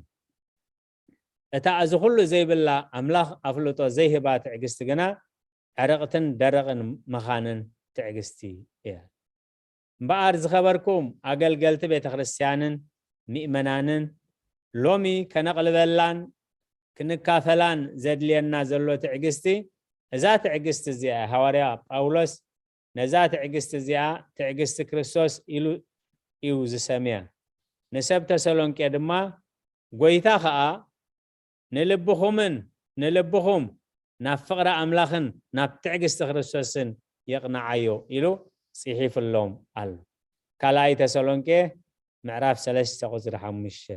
እታ እዚ ኩሉ ዘይብላ ኣምላኽ ኣፍልጦ ዘይህባ ትዕግስቲ ግና ዕርቕትን ደረቕን መኻንን ትዕግስቲ እያ። እምበኣር ዝኸበርኩም ኣገልገልቲ ቤተ ክርስትያንን ምእመናንን ሎሚ ከነቕልበላን ክንካፈላን ዘድልየና ዘሎ ትዕግስቲ እዛ ትዕግስቲ እዚኣ ሃዋርያ ጳውሎስ ነዛ ትዕግስቲ እዚኣ ትዕግስቲ ክርስቶስ ኢሉ እዩ ዝሰምያ። ንሰብ ተሰሎንቄ ድማ ጎይታ ኸኣ ንልብኹምን ንልብኹም ናብ ፍቕሪ ኣምላኽን ናብ ትዕግስቲ ክርስቶስን የቕንዓዮ ኢሉ ጽሒፍሎም ኣሎ። ካልኣይ ተሰሎንቄ ምዕራፍ ሰለስተ ቁጽሪ ሓሙሽተ።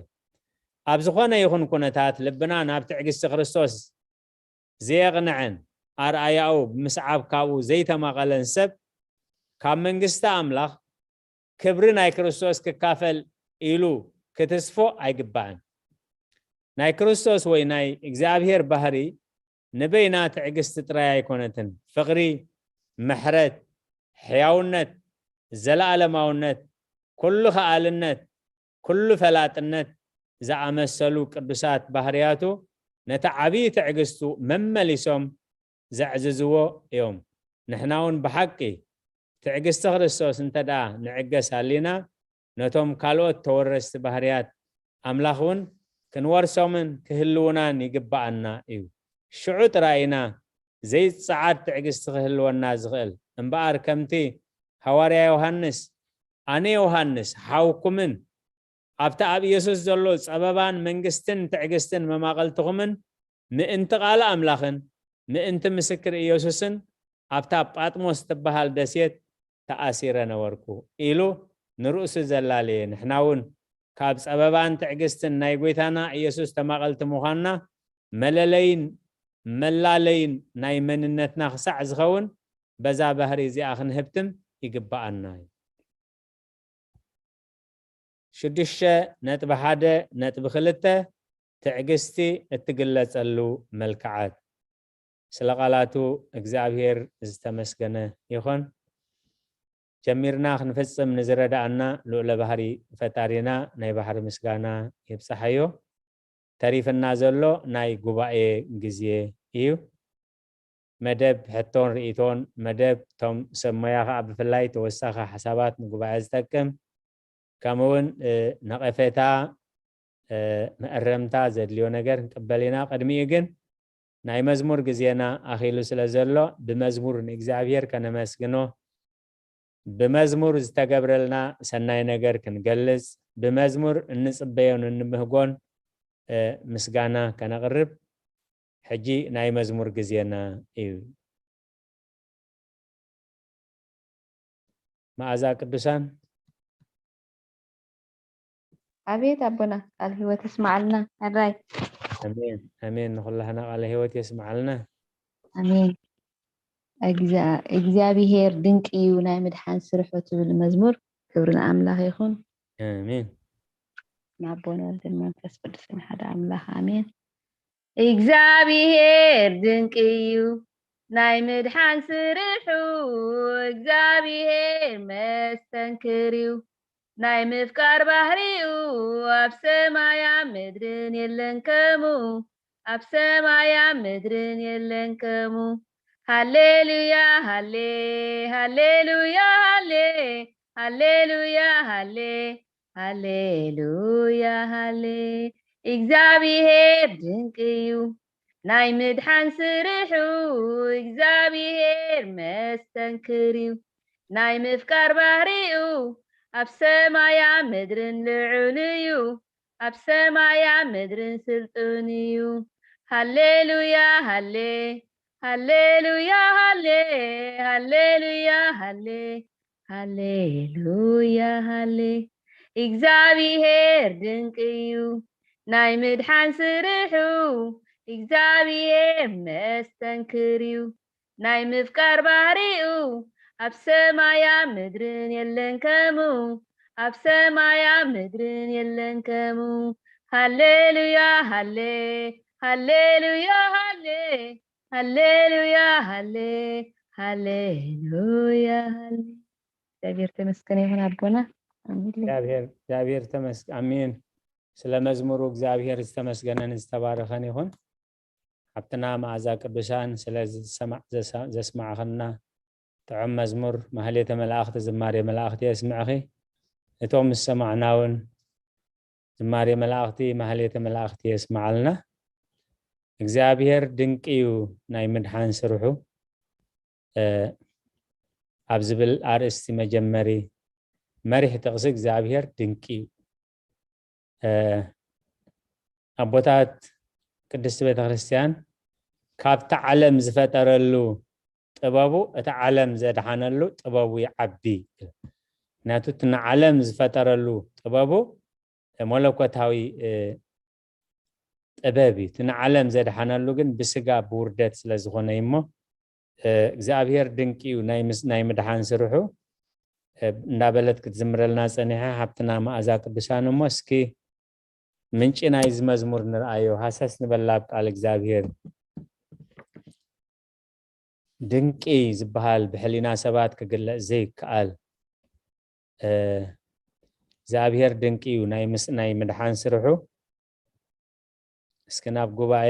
ኣብ ዝኾነ ይኹን ኩነታት ልብና ናብ ትዕግስቲ ክርስቶስ ዘየቕንዐን ኣርኣያኡ ብምስዓብ ካብኡ ዘይተማቐለን ሰብ ካብ መንግስቲ ኣምላኽ ክብሪ ናይ ክርስቶስ ክካፈል ኢሉ ክትስፎ ኣይግባእን። ናይ ክርስቶስ ወይ ናይ እግዚኣብሔር ባህሪ ንበይና ትዕግስቲ ጥራይ ኣይኮነትን። ፍቕሪ፣ ምሕረት፣ ሕያውነት፣ ዘለኣለማውነት፣ ኩሉ ከኣልነት፣ ኩሉ ፈላጥነት ዝኣመሰሉ ቅዱሳት ባህርያቱ ነቲ ዓብዪ ትዕግስቱ መመሊሶም ዘዕዝዝዎ እዮም። ንሕና እውን ብሓቂ ትዕግስቲ ክርስቶስ እንተ ደኣ ንዕገስ ኣሊና፣ ነቶም ካልኦት ተወረስቲ ባህርያት ኣምላኽ እውን ክንወርሶምን ክህልውናን ይግብኣና እዩ። ሽዑ ጥራይ ኢና ዘይጸዓድ ትዕግስቲ ክህልወና ዝኽእል። እምበኣር ከምቲ ሃዋርያ ዮሃንስ፣ ኣነ ዮሃንስ ሓውኩምን ኣብቲ ኣብ ኢየሱስ ዘሎ ጸበባን መንግስትን ትዕግስትን መማቐልትኹምን ምእንቲ ቃል ኣምላኽን ምእንቲ ምስክር ኢየሱስን ኣብታ ጳጥሞስ ትበሃል ደሴት ተኣሲረ ነበርኩ ኢሉ ንርእሱ ዘላለየ፣ ንሕና እውን ካብ ጸበባን ትዕግስትን ናይ ጐይታና ኢየሱስ ተማቐልቲ ምዃንና መለለይን መላለይን ናይ መንነትና ክሳዕ ዝኸውን በዛ ባህሪ እዚኣ ክንህብትም ይግብኣና እዩ። ሽዱሽተ ነጥቢ ሓደ ነጥቢ ክልተ ትዕግስቲ እትግለጸሉ መልክዓት። ስለ ቃላቱ እግዚኣብሔር ዝተመስገነ ይኹን። ጀሚርና ክንፍጽም ንዝረዳኣና ልኡለ ባህሪ ፈጣሪና ናይ ባሕሪ ምስጋና ይብጻሓዮ። ተሪፍና ዘሎ ናይ ጉባኤ ግዜ እዩ። መደብ ሕቶን ርእይቶን፣ መደብ እቶም ሰብ ሞያ ኸዓ ብፍላይ ተወሳኺ ሓሳባት ንጉባኤ ዝጠቅም፣ ከምኡ እውን ነቐፌታ፣ መእረምታ ዘድልዮ ነገር ክንቅበል ኢና። ቅድሚኡ ግን ናይ መዝሙር ግዜና ኣኺሉ ስለ ዘሎ ብመዝሙር ንእግዚኣብሔር ከነመስግኖ፣ ብመዝሙር ዝተገብረልና ሰናይ ነገር ክንገልጽ፣ ብመዝሙር እንጽበዮን እንምህጎን ምስጋና ከነቕርብ ሕጂ ናይ መዝሙር ግዜና እዩ። መኣዛ ቅዱሳን። ኣቤት ኣቦና ቃል ህይወት ይስማዓልና። ሕራይ ኣሜን ኣሜን። ንኹላህና ቃለ ህይወት የስማዓልና። ኣሜን። እግዚኣብሔር ድንቂ እዩ ናይ ምድሓን ስርሑ ትብል መዝሙር። ክብሪ ንኣምላኽ ይኹን። ኣሜን። ንኣቦን ወልድን መንፈስ ቅዱስን ሓደ ኣምላኽ ኣሜን። እግዚኣብሔር ድንቂ እዩ ናይ ምድሓን ስርሑ፣ እግዚኣብሔር መስተንክር እዩ ናይ ምፍቃር ባህሪኡ፣ ኣብ ሰማያ ምድርን የለን ከሙ፣ ኣብ ሰማያ ምድርን የለን ከሙ። ሃሌሉያ ሃሌ ሃሌሉያ ሃሌ ሃሌሉያ ሃሌ ሃሌሉያ ሃሌ። እግዚኣብሔር ድንቅ እዩ ናይ ምድሓን ስርሑ፣ እግዚኣብሔር መስተንክር እዩ ናይ ምፍቃር ባህሪኡ፣ ኣብ ሰማያ ምድርን ልዑል እዩ ኣብ ሰማያ ምድርን ስልጡን እዩ። ሃሌሉያ ሃሌ ሃሌሉያ ሃሌ ሃሌሉያ ሃሌ ሃሌሉያ ሃሌ። እግዚኣብሔር ድንቅ እዩ ናይ ምድሓን ስርሑ፣ እግዚኣብሔር መስተንክር እዩ ናይ ምፍቃር ባህሪኡ፣ ኣብ ሰማያ ምድርን የለን ከሙ፣ ኣብ ሰማያ ምድርን የለን ከሙ። ሃሌሉያ ሃሌ ሃሌሉያ ሃሌ ሃሌሉያ ሃሌ ሃሌሉያ ሃሌ። እግዚኣብሔር ተመስገን ይሁን ኣቦና። ኣሜን። እግዚኣብሔር ተመስገን። ኣሜን። ስለ መዝሙሩ እግዚኣብሔር ዝተመስገነን ዝተባረኸን ይኹን። ሓብትና መኣዛ ቅዱሳን ስለ ዘስማዕኽና ጥዑም መዝሙር ማህሌተ መላእኽቲ ዝማሬ መላእኽቲ የስምዕኺ። እቶም ዝሰማዕና እውን ዝማሬ መላእኽቲ ማህሌተ መላእኽቲ የስምዓልና። እግዚኣብሔር ድንቂ እዩ ናይ ምድሓን ስርሑ። ኣብ ዝብል ኣርእስቲ መጀመሪ መሪሕ ጥቕሲ እግዚኣብሔር ድንቂ እዩ። ኣቦታት ቅድስቲ ቤተክርስትያን ካብቲ ዓለም ዝፈጠረሉ ጥበቡ እቲ ዓለም ዘድሓነሉ ጥበቡ ይዓቢ። ምክንያቱ እቲ ንዓለም ዝፈጠረሉ ጥበቡ መለኮታዊ ጥበብ እዩ። እቲ ንዓለም ዘድሓነሉ ግን ብስጋ ብውርደት ስለ ዝኾነ እዩ እሞ እግዚኣብሔር ድንቂ እዩ ናይ ምድሓን ስርሑ እንዳበለት ክትዝምረልና ፀኒሓ ሓብትና መኣዛ ቅዱሳን እሞ እስኪ ምንጪ ናይዚ መዝሙር ንርኣዮ። ሃሰስ ንበላ ኣብ ቃል እግዚኣብሔር። ድንቂ ዝበሃል ብሕሊና ሰባት ክግለጽ ዘይከኣል እግዚኣብሔር ድንቂ እዩ ናይ ምስናይ ምድሓን ስርሑ። እስኪ ናብ ጉባኤ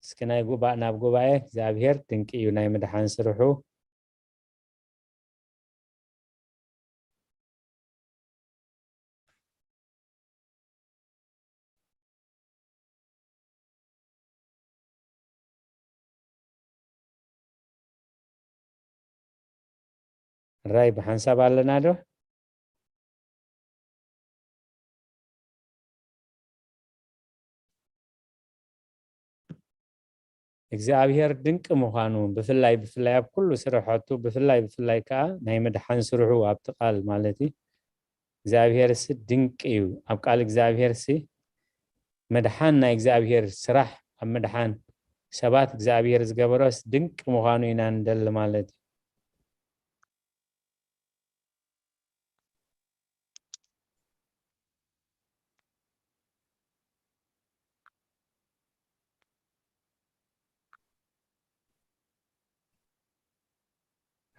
እስኪ ናይ ጉባእ ናብ ጉባኤ እግዚኣብሔር ድንቂ እዩ ናይ ምድሓን ስርሑ። ራይ ብሓንሳብ ኣለና ዶ? እግዚኣብሔር ድንቂ ምዃኑ ብፍላይ ብፍላይ ኣብ ኩሉ ስርሐቱ ብፍላይ ብፍላይ ከዓ ናይ ምድሓን ስርሑ ኣብቲ ቃል ማለት እዩ እግዚኣብሔር ሲ ድንቂ እዩ ኣብ ቃል እግዚኣብሔር ሲ ምድሓን ናይ እግዚኣብሔር ስራሕ ኣብ ምድሓን ሰባት እግዚኣብሔር ዝገበሮስ ድንቂ ምዃኑ ኢና ንደሊ ማለት እዩ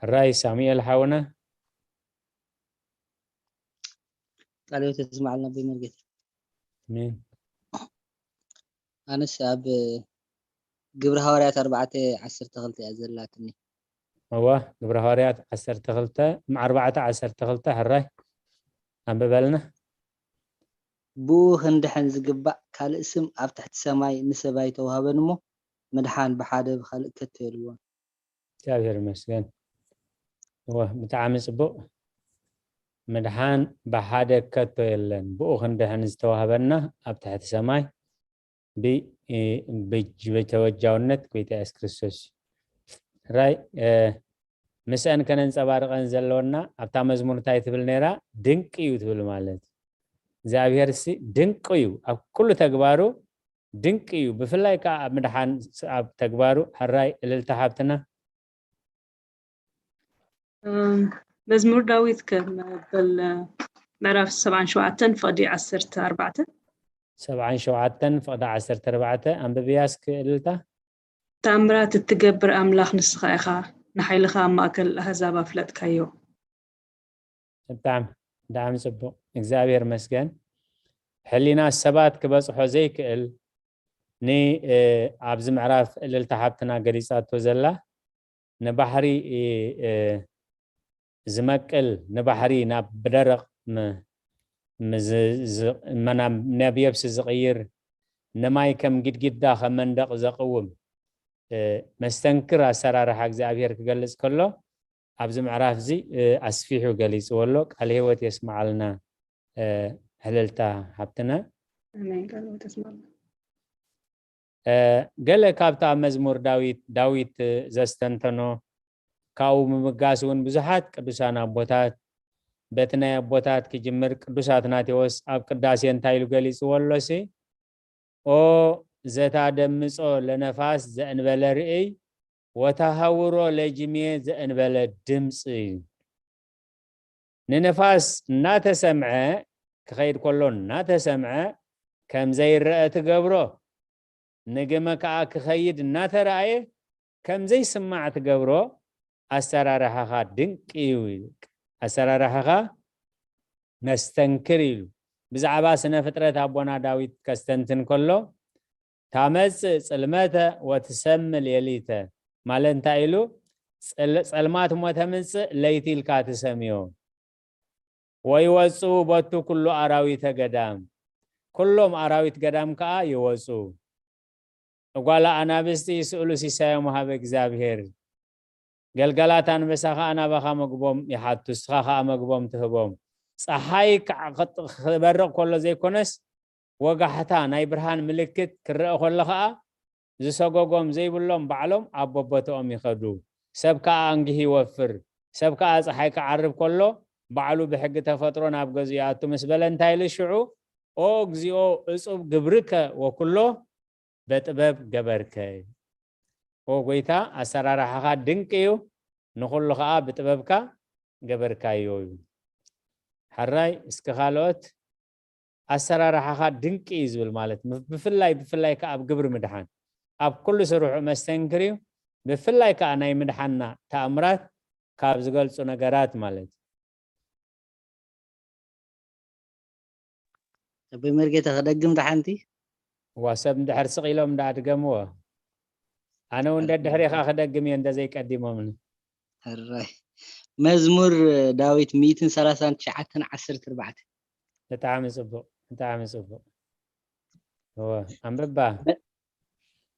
ሕራይ ሳሙኤል ሓውና ቃለ ሕይወት የስማዓልና ኣቦይ መርጌታ። ኣሜን። ኣነስ ኣብ ግብረ ሃዋርያት ኣርባዕተ ዓሰርተ ክልተ እያ ዘላትኒ። እዋ ግብረ ሃዋርያት ዓሰርተ ክልተ ኣርባዕተ ዓሰርተ ክልተ ሕራይ ኣንብበልና። ብኡ ክንድሕን ዝግባእ ካልእ ስም ኣብ ትሕቲ ሰማይ ንሰብ ኣይተዋህበን እሞ ምድሓን ብሓደ ብኻልእ ከቶ የልቦን። እግዚኣብሔር ይመስገን። እወ ብጣዕሚ ጽቡቕ። ምድሓን ብሓደ ከቶ የለን፣ ብኡ ክንድሕን ዝተዋህበና ኣብ ትሕቲ ሰማይ ብተወጃውነት ጎይታ የሱስ ክርስቶስ እዩ። ራይ ምስአን ከነንጸባርቐን ዘለወና ኣብታ መዝሙር እንታይ ትብል ነይራ? ድንቂ እዩ ትብል ማለት እግዚኣብሔር ሲ ድንቂ እዩ ኣብ ኩሉ ተግባሩ ድንቂ እዩ። ብፍላይ ከዓ ኣብ ምድሓን ኣብ ተግባሩ ሕራይ እልልታ ሓብትና። መዝሙር ዳዊት ከመበል ምዕራፍ ሰብዓን ሸውዓተን ፍቕዲ ዓሰርተ ኣርባዕተ ሰብዓን ሸውዓተን ፍቕዲ ዓሰርተ ኣርባዕተ ኣንብብያ እስኪ እልልታ። ታምራት እትገብር ኣምላኽ ንስኻ ኢኻ፣ ንሓይልኻ ኣብ ማእከል ኣህዛብ ኣፍለጥካዮ። ብጣዕሚ ብጣዕሚ ጽቡቕ እግዚኣብሔር መስገን ሕሊና ሰባት ክበጽሖ ዘይክእል ን ኣብዚ ምዕራፍ እልልታ ሓብትና ገሊጻቶ ዘላ ንባሕሪ ዝመቅል ንባሕሪ ናብ ብደረቕ ናብ የብሲ ዝቕይር ንማይ ከም ግድግዳ ከም መንደቕ ዘቕውም መስተንክር ኣሰራርሓ እግዚኣብሔር ክገልጽ ከሎ ኣብዚ ምዕራፍ እዚ ኣስፊሑ ገሊጽዎ ኣሎ። ቃል ህይወት የስምዓልና ሕልልታ ሓብትና። ገለ ካብታ መዝሙር ዳዊት ዳዊት ዘስተንተኖ ካብኡ ምምጋስ እውን ብዙሓት ቅዱሳን ኣቦታት በቲ ናይ ኣቦታት ክጅምር ቅዱስ ኣትናቴዎስ ኣብ ቅዳሴ እንታይ ኢሉ ገሊጽዎ ኣሎሲ ኦ ዘታደምጾ ለነፋስ ዘእንበለ ርእይ ወታሃውሮ ለጅምየ ዘእንበለ ድምፂ ንንፋስ እናተሰምዐ ክኸይድ ከሎ እናተሰምዐ ከም ዘይረአ ትገብሮ ንግመ ከዓ ክኸይድ እናተረኣየ ከም ዘይስማዕ ትገብሮ ኣሰራርሓኻ ድንቂ እዩ ኣሰራርሓኻ ነስተንክር ኢሉ ብዛዕባ ስነ ፍጥረት ኣቦና ዳዊት ከስተንትን ከሎ ታመጽእ ጽልመተ ወትሰሚ ሌሊተ ማለት እንታይ ኢሉ ጸልማት እሞ ተምጽእ ለይቲ ኢልካ ትሰምዮ ወይወፅኡ ቦቱ ኩሉ ኣራዊተ ገዳም ኩሎም ኣራዊት ገዳም ከኣ ይወጹ። እጓላ ኣናብስቲ ይስእሉ ሲሳዮም ወሃበ እግዚኣብሔር። ገልገላት ኣንበሳ ከኣ ናባኻ መግቦም ይሓቱ፣ ንስኻ ከኣ መግቦም ትህቦም። ጸሓይ ክዓ-፣ ክጥ-፣ ክበርቕ ከሎ ዘይኮነስ፣ ወጋሕታ ናይ ብርሃን ምልክት ክረአ ከሎ ከኣ፣ ዝሰጎጎም ዘይብሎም ባዕሎም ኣብ በቦትኦም ይኸዱ። ሰብ ከኣ ኣንጊሂ ይወፍር። ሰብ ከኣ ጸሓይ ክዓርብ ከሎ፣ ባዕሉ ብሕጊ ተፈጥሮ ናብ ገዝኡ ይኣቱ ምስ በለ እንታይ ኢሉ ሽዑ? ኦ እግዚኦ እጹብ ግብርከ ወኩሎ በጥበብ ገበርከ። ኦ ጎይታ፣ ኣሰራርሓኻ ድንቂ እዩ፣ ንኹሉ ኸኣ ብጥበብካ ገበርካዮ እዩ። ሕራይ፣ እስኪ ካልኦት፣ ኣሰራርሓኻ ድንቂ እዩ ዝብል ማለት፣ ብፍላይ፣ ብፍላይ ከኣ ኣብ ግብሪ ምድሓን፣ ኣብ ኩሉ ስርሑ መስተንክር እዩ፣ ብፍላይ ከኣ ናይ ምድሓንና ተኣምራት ካብ ዝገልጹ ነገራት ማለት እዩ። ኣቦይ መርጌታ ክደግም ደሓንቲ? እዋ፣ ሰብ እንድሕር ስቕ ኢሎም እንዳ ኣድገምዎ፣ ኣነ እውን ደድሕሬኻ ክደግም እየ እንተዘይቀዲሞምኒ። ሕራይ። መዝሙር ዳዊት ሚእትን ሰላሳን ትሽዓተን ዓሰርተ ኣርባዕተ። ብጣዕሚ ጽቡቕ፣ ብጣዕሚ ጽቡቕ። እወ፣ ኣንብባ።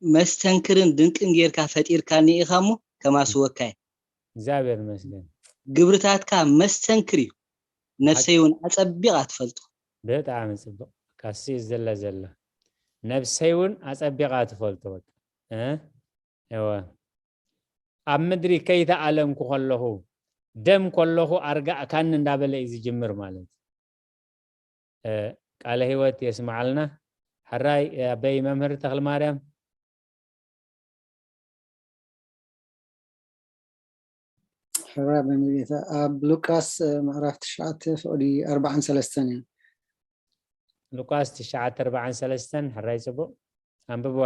መስተንክርን ድንቅን ጌርካ ፈጢርካኒ ኢኻ እሞ ከማስወካ እየ። እግዚኣብሔር ይመስገን። ግብርታትካ መስተንክር እዩ፣ ነፍሰይ እውን ኣጸቢቓ ትፈልጦ። ብጣዕሚ ጽቡቕ። ካሲ ዘለ ዘለ። ነፍሰይ እውን ኣጸቢቓ ትፈልጦ። በቃ። እ? እወ። ኣብ ምድሪ ከይተኣለምኩ ከለኹ፣ ደም ከለኹ ኣርጋእካኒ እንዳበለ እዩ ዝጅምር ማለት እዩ። እ፣ ቃለ ህይወት የስምዓልና። ሕራይ፣ ኣበይ መምህር ተኽለ ማርያም? ሕራይ በሚጌታ ኣብ ሉቃስ፣ እ፣ ምዕራፍ ትሽዓተ ፍቕዲ ኣርባዓን ሰለስተን እዩ። ሉቃስ ትሽዓተ ኣርባዓን ሰለስተን፣ ሕራይ ጽቡቕ። ኣንብብዋ።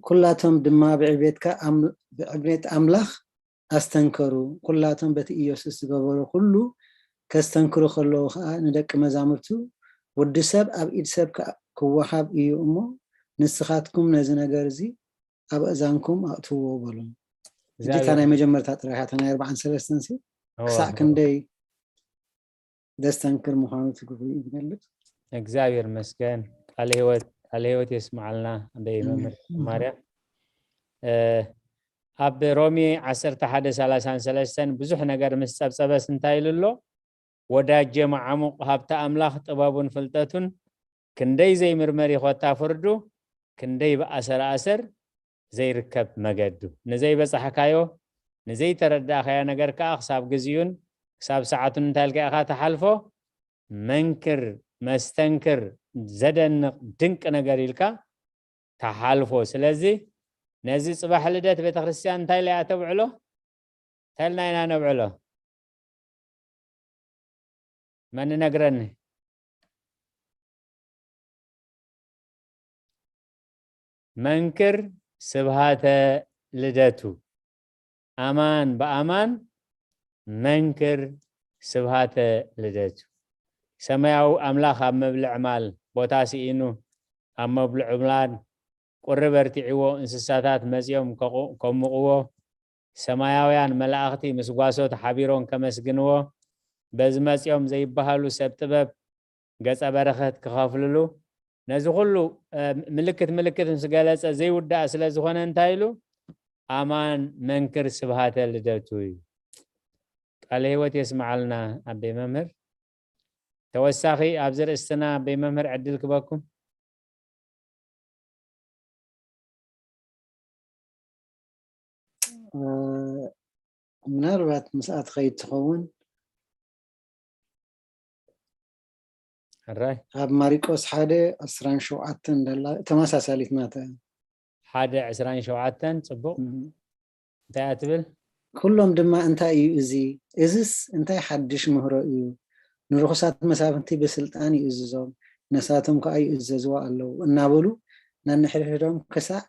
ኩላቶም ድማ ብዕቤትካ ኣም-፣ ብዕቤት ኣምላኽ ኣስተንከሩ። ኩላቶም በቲ ኢየሱስ ዝገበሮ ኩሉ ከስተንክሩ ከለዉ ኸኣ ንደቂ መዛሙርቱ፣ "ወዲ ሰብ ኣብ ኢድ ሰብ ክኣ-፣ ክወሃብ እዩ እሞ፣ ንስኻትኩም ነዚ ነገር እዚ ኣብ ኣእዛንኩም ኣእትውዎ" በሎም። ሕጂ እታ እግዚኣብሔር ናይ መጀመርታ ጥራይ እያ፣ እታ ናይ ኣርባዓን ሰለስተን ሲ፣ እወ፣ ክሳዕ እወ። ክንደይ ዘስተንክር ምዃኑ ትግብሩ እዩ ዝገልጽ። እግዚኣብሔር ይመስገን። ቃለ ህይወት፣ ቃለ ህይወት የስምዓልና ኣበይ መምህር ማርያም። እ፣ ኣብ ሮሜ ዓሰርተ ሓደ ሰላሳን ሰለስተን ብዙሕ ነገር ምስ ጸብጸበስ እንታይ ኢሉ ኣሎ? "ወዳጀ መዓሙቕ ሃብቲ ኣምላኽ ጥበቡን ፍልጠቱን ክንደይ ዘይምርመር እዩ ኮታ ፍርዱ፣ ክንደይ ብኣሰር ኣሰር ዘይርከብ መገዱ። ንዘይበጻሕካዮ፣ ንዘይተረዳእካዮ ነገር ከኣ ክሳብ ግዜኡን ክሳብ ሰዓቱን እንታይ ኢልካ ኢኻ ትሓልፎ? መንክር፣ መስተንክር፣ ዘደንቕ፣ ድንቂ ነገር ኢልካ ትሓልፎ። ስለዚ ነዚ ጽባሕ ልደት ቤተ ክርስቲያን እንታይ ኢላ እያ ተብዕሎ? እንታይ ኢልና ኢና ነብዕሎ? መን ነግረኒ? መንክር ስብሃተ ልደቱ። ኣማን ብኣማን መንክር ስብሃተ ልደቱ። ሰማያዊ ኣምላኽ ኣብ መብልዕ ማል ቦታ ስኢኑ፣ ኣብ መብልዑ ማል ቁሪ በርቲዕዎ፣ እንስሳታት መጺኦም ከቑ-፣ ከሙቕዎ፣ ሰማያውያን መላእኽቲ ምስ ጓሶት ሓቢሮም ከመስግንዎ፣ በዚ መጺኦም ዘይበሃሉ ሰብ ጥበብ ገጸ በረኸት ክኸፍልሉ፣ ነዚ ኩሉ፣ እ፣ ምልክት ምልክት ምስ ገለጸ ዘይውዳእ ስለ ዝኾነ እንታይ ኢሉ? ኣማን መንክር ስብሃተ ልደቱ እዩ። ቃለ ህይወት የስምዓልና ኣበይ መምህር። ተወሳኺ ኣብዚ ርእስትና ኣበይ መምህር ዕድል ክበኩም። እ፣ ምናልባት ምስኣ ትኸይድ ትኸውን። ሕራይ። ኣብ ማሪቆስ ሓደ ዕስራን ሸውዓተን ደላ ተመሳሳሊት ናታ። ሓደ ዕስራን ሸውዓተን፣ ጽቡቕ። እም። እንታይ እያ ትብል? ኩሎም ድማ፣ "እንታይ እዩ እዚ? እዝስ እንታይ ሓድሽ ምህሮ እዩ? ንርኹሳት መሳፍንቲ ብስልጣን ይእዝዞም፣ ነሳቶም ከኣ ይእዘዝዎ ኣለዉ" እናበሉ ነንሕድሕዶም ክሳዕ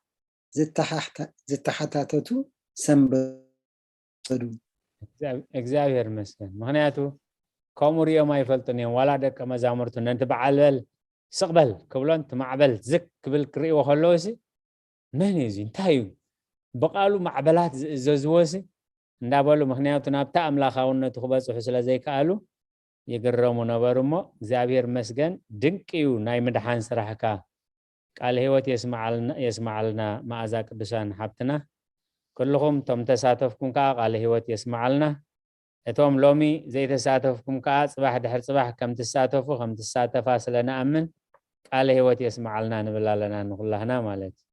ዝተሓሕታ-፣ ዝተሓታተቱ ሰንበዱ። እግዚኣብ-፣ እግዚኣብሔር ይመስገን። ምኽንያቱ ከምኡ ሪኦም ኣይፈልጡን እዮም። ዋላ ደቀ መዛሙርቱ ነንቲ በዓል በል ስቕ በል ክብሎን እቲ ማዕበል ዝግ ክብል ክርእይዎ ከለዉ ሲ፣ "መን እዩ እዚ? እንታይ እዩ?" ብቓሉ ማዕበላት ዝእዘዝዎ ሲ እንዳበሉ፣ ምኽንያቱ ናብታ ኣምላኻውነቱ ክበጽሑ ስለ ዘይከኣሉ፣ ይግረሙ ነበሩ። እሞ እግዚኣብሔር መስገን፣ ድንቅ እዩ ናይ ምድሓን ስራሕካ። ቃለ ህይወት የስምዓልና፣ የስምዓልና መኣዛ ቅዱሳን ሓብትና። ኩልኹም እቶም ተሳተፍኩም ከዓ ቃለ ህይወት የስምዓልና። እቶም ሎሚ ዘይተሳተፍኩም ከዓ ጽባሕ ድሕሪ ጽባሕ ከም ትሳተፉ፣ ከም ትሳተፋ ስለ ንኣምን ቃለ ህይወት የስምዓልና ንብል ኣለና ንኹላህና ማለት እዩ።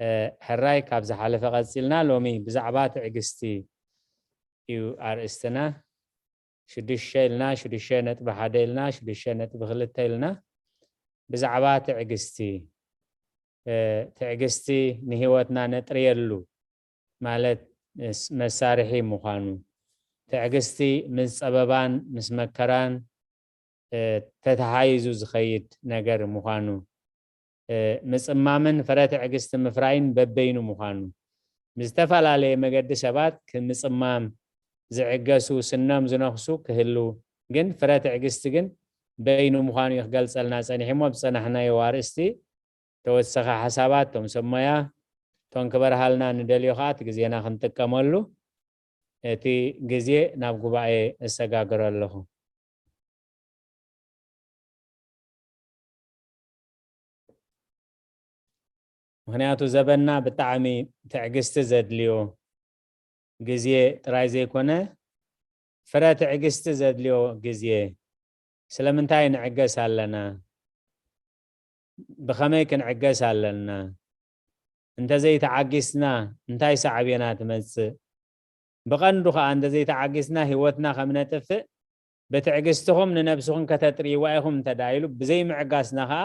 እ፣ ሕራይ ካብ ዝሓለፈ ቀጺልና ሎሚ ብዛዕባ ትዕግስቲ እዩ ኣርእስትና። ሽዱሽተ ኢልና፣ ሽዱሽተ ነጥቢ ሓደ ኢልና፣ ሽዱሽተ ነጥቢ ክልተ ኢልና ብዛዕባ ትዕግስቲ፣ እ፣ ትዕግስቲ ንህይወትና ነጥርየሉ ማለት መስ-፣ መሳርሒ ምዃኑ፣ ትዕግስቲ ምስ ጸበባን ምስ መከራን፣ እ፣ ተተሓይዙ ዝኸይድ ነገር ምዃኑ፣ እ፣ ምጽማምን ፍረ ትዕግስቲ ምፍራይን በበይኑ ምዃኑ፣ ብዝተፈላለየ መገዲ ሰባት ክምጽማም ዝዕገሱ፣ ስኖም ዝነኽሱ ክህሉ፣ ግን ፍረ ትዕግስቲ ግን በይኑ ምዃኑ እዩ ክገልጸልና ጸኒሑ እሞ፣ ብጸናሕናዮ ኣርእስቲ ተወሰኸ ሓሳባት፣ እቶም ሰብ ሞያ፣ እቶም ክበርሃልና ንደልዮ ኸዓ እቲ ግዜና ክንጥቀመሉ፣ እቲ ግዜ ናብ ጉባኤ እሰጋግሮ ኣለኹ። ምኽንያቱ ዘበንና ብጣዕሚ ትዕግስቲ ዘድልዮ ግዜ ጥራይ ዘይኮነ፣ ፍረ ትዕግስቲ ዘድልዮ ግዜ። ስለምንታይ ንዕገስ ኣለና? ብኸመይ ክንዕገስ ኣለና? እንተዘይተዓጊስና እንታይ ሳዕቤና ትመጽእ? ብቐንዱ ኸኣ እንተዘይተዓጊስና ህይወትና ከም ነጥፍእ፣ ብትዕግስትኹም ንነብስኹም ከተጥርይዋ ኢኹም እንተ ደኣ ኢሉ፣ ብዘይምዕጋስና ኸኣ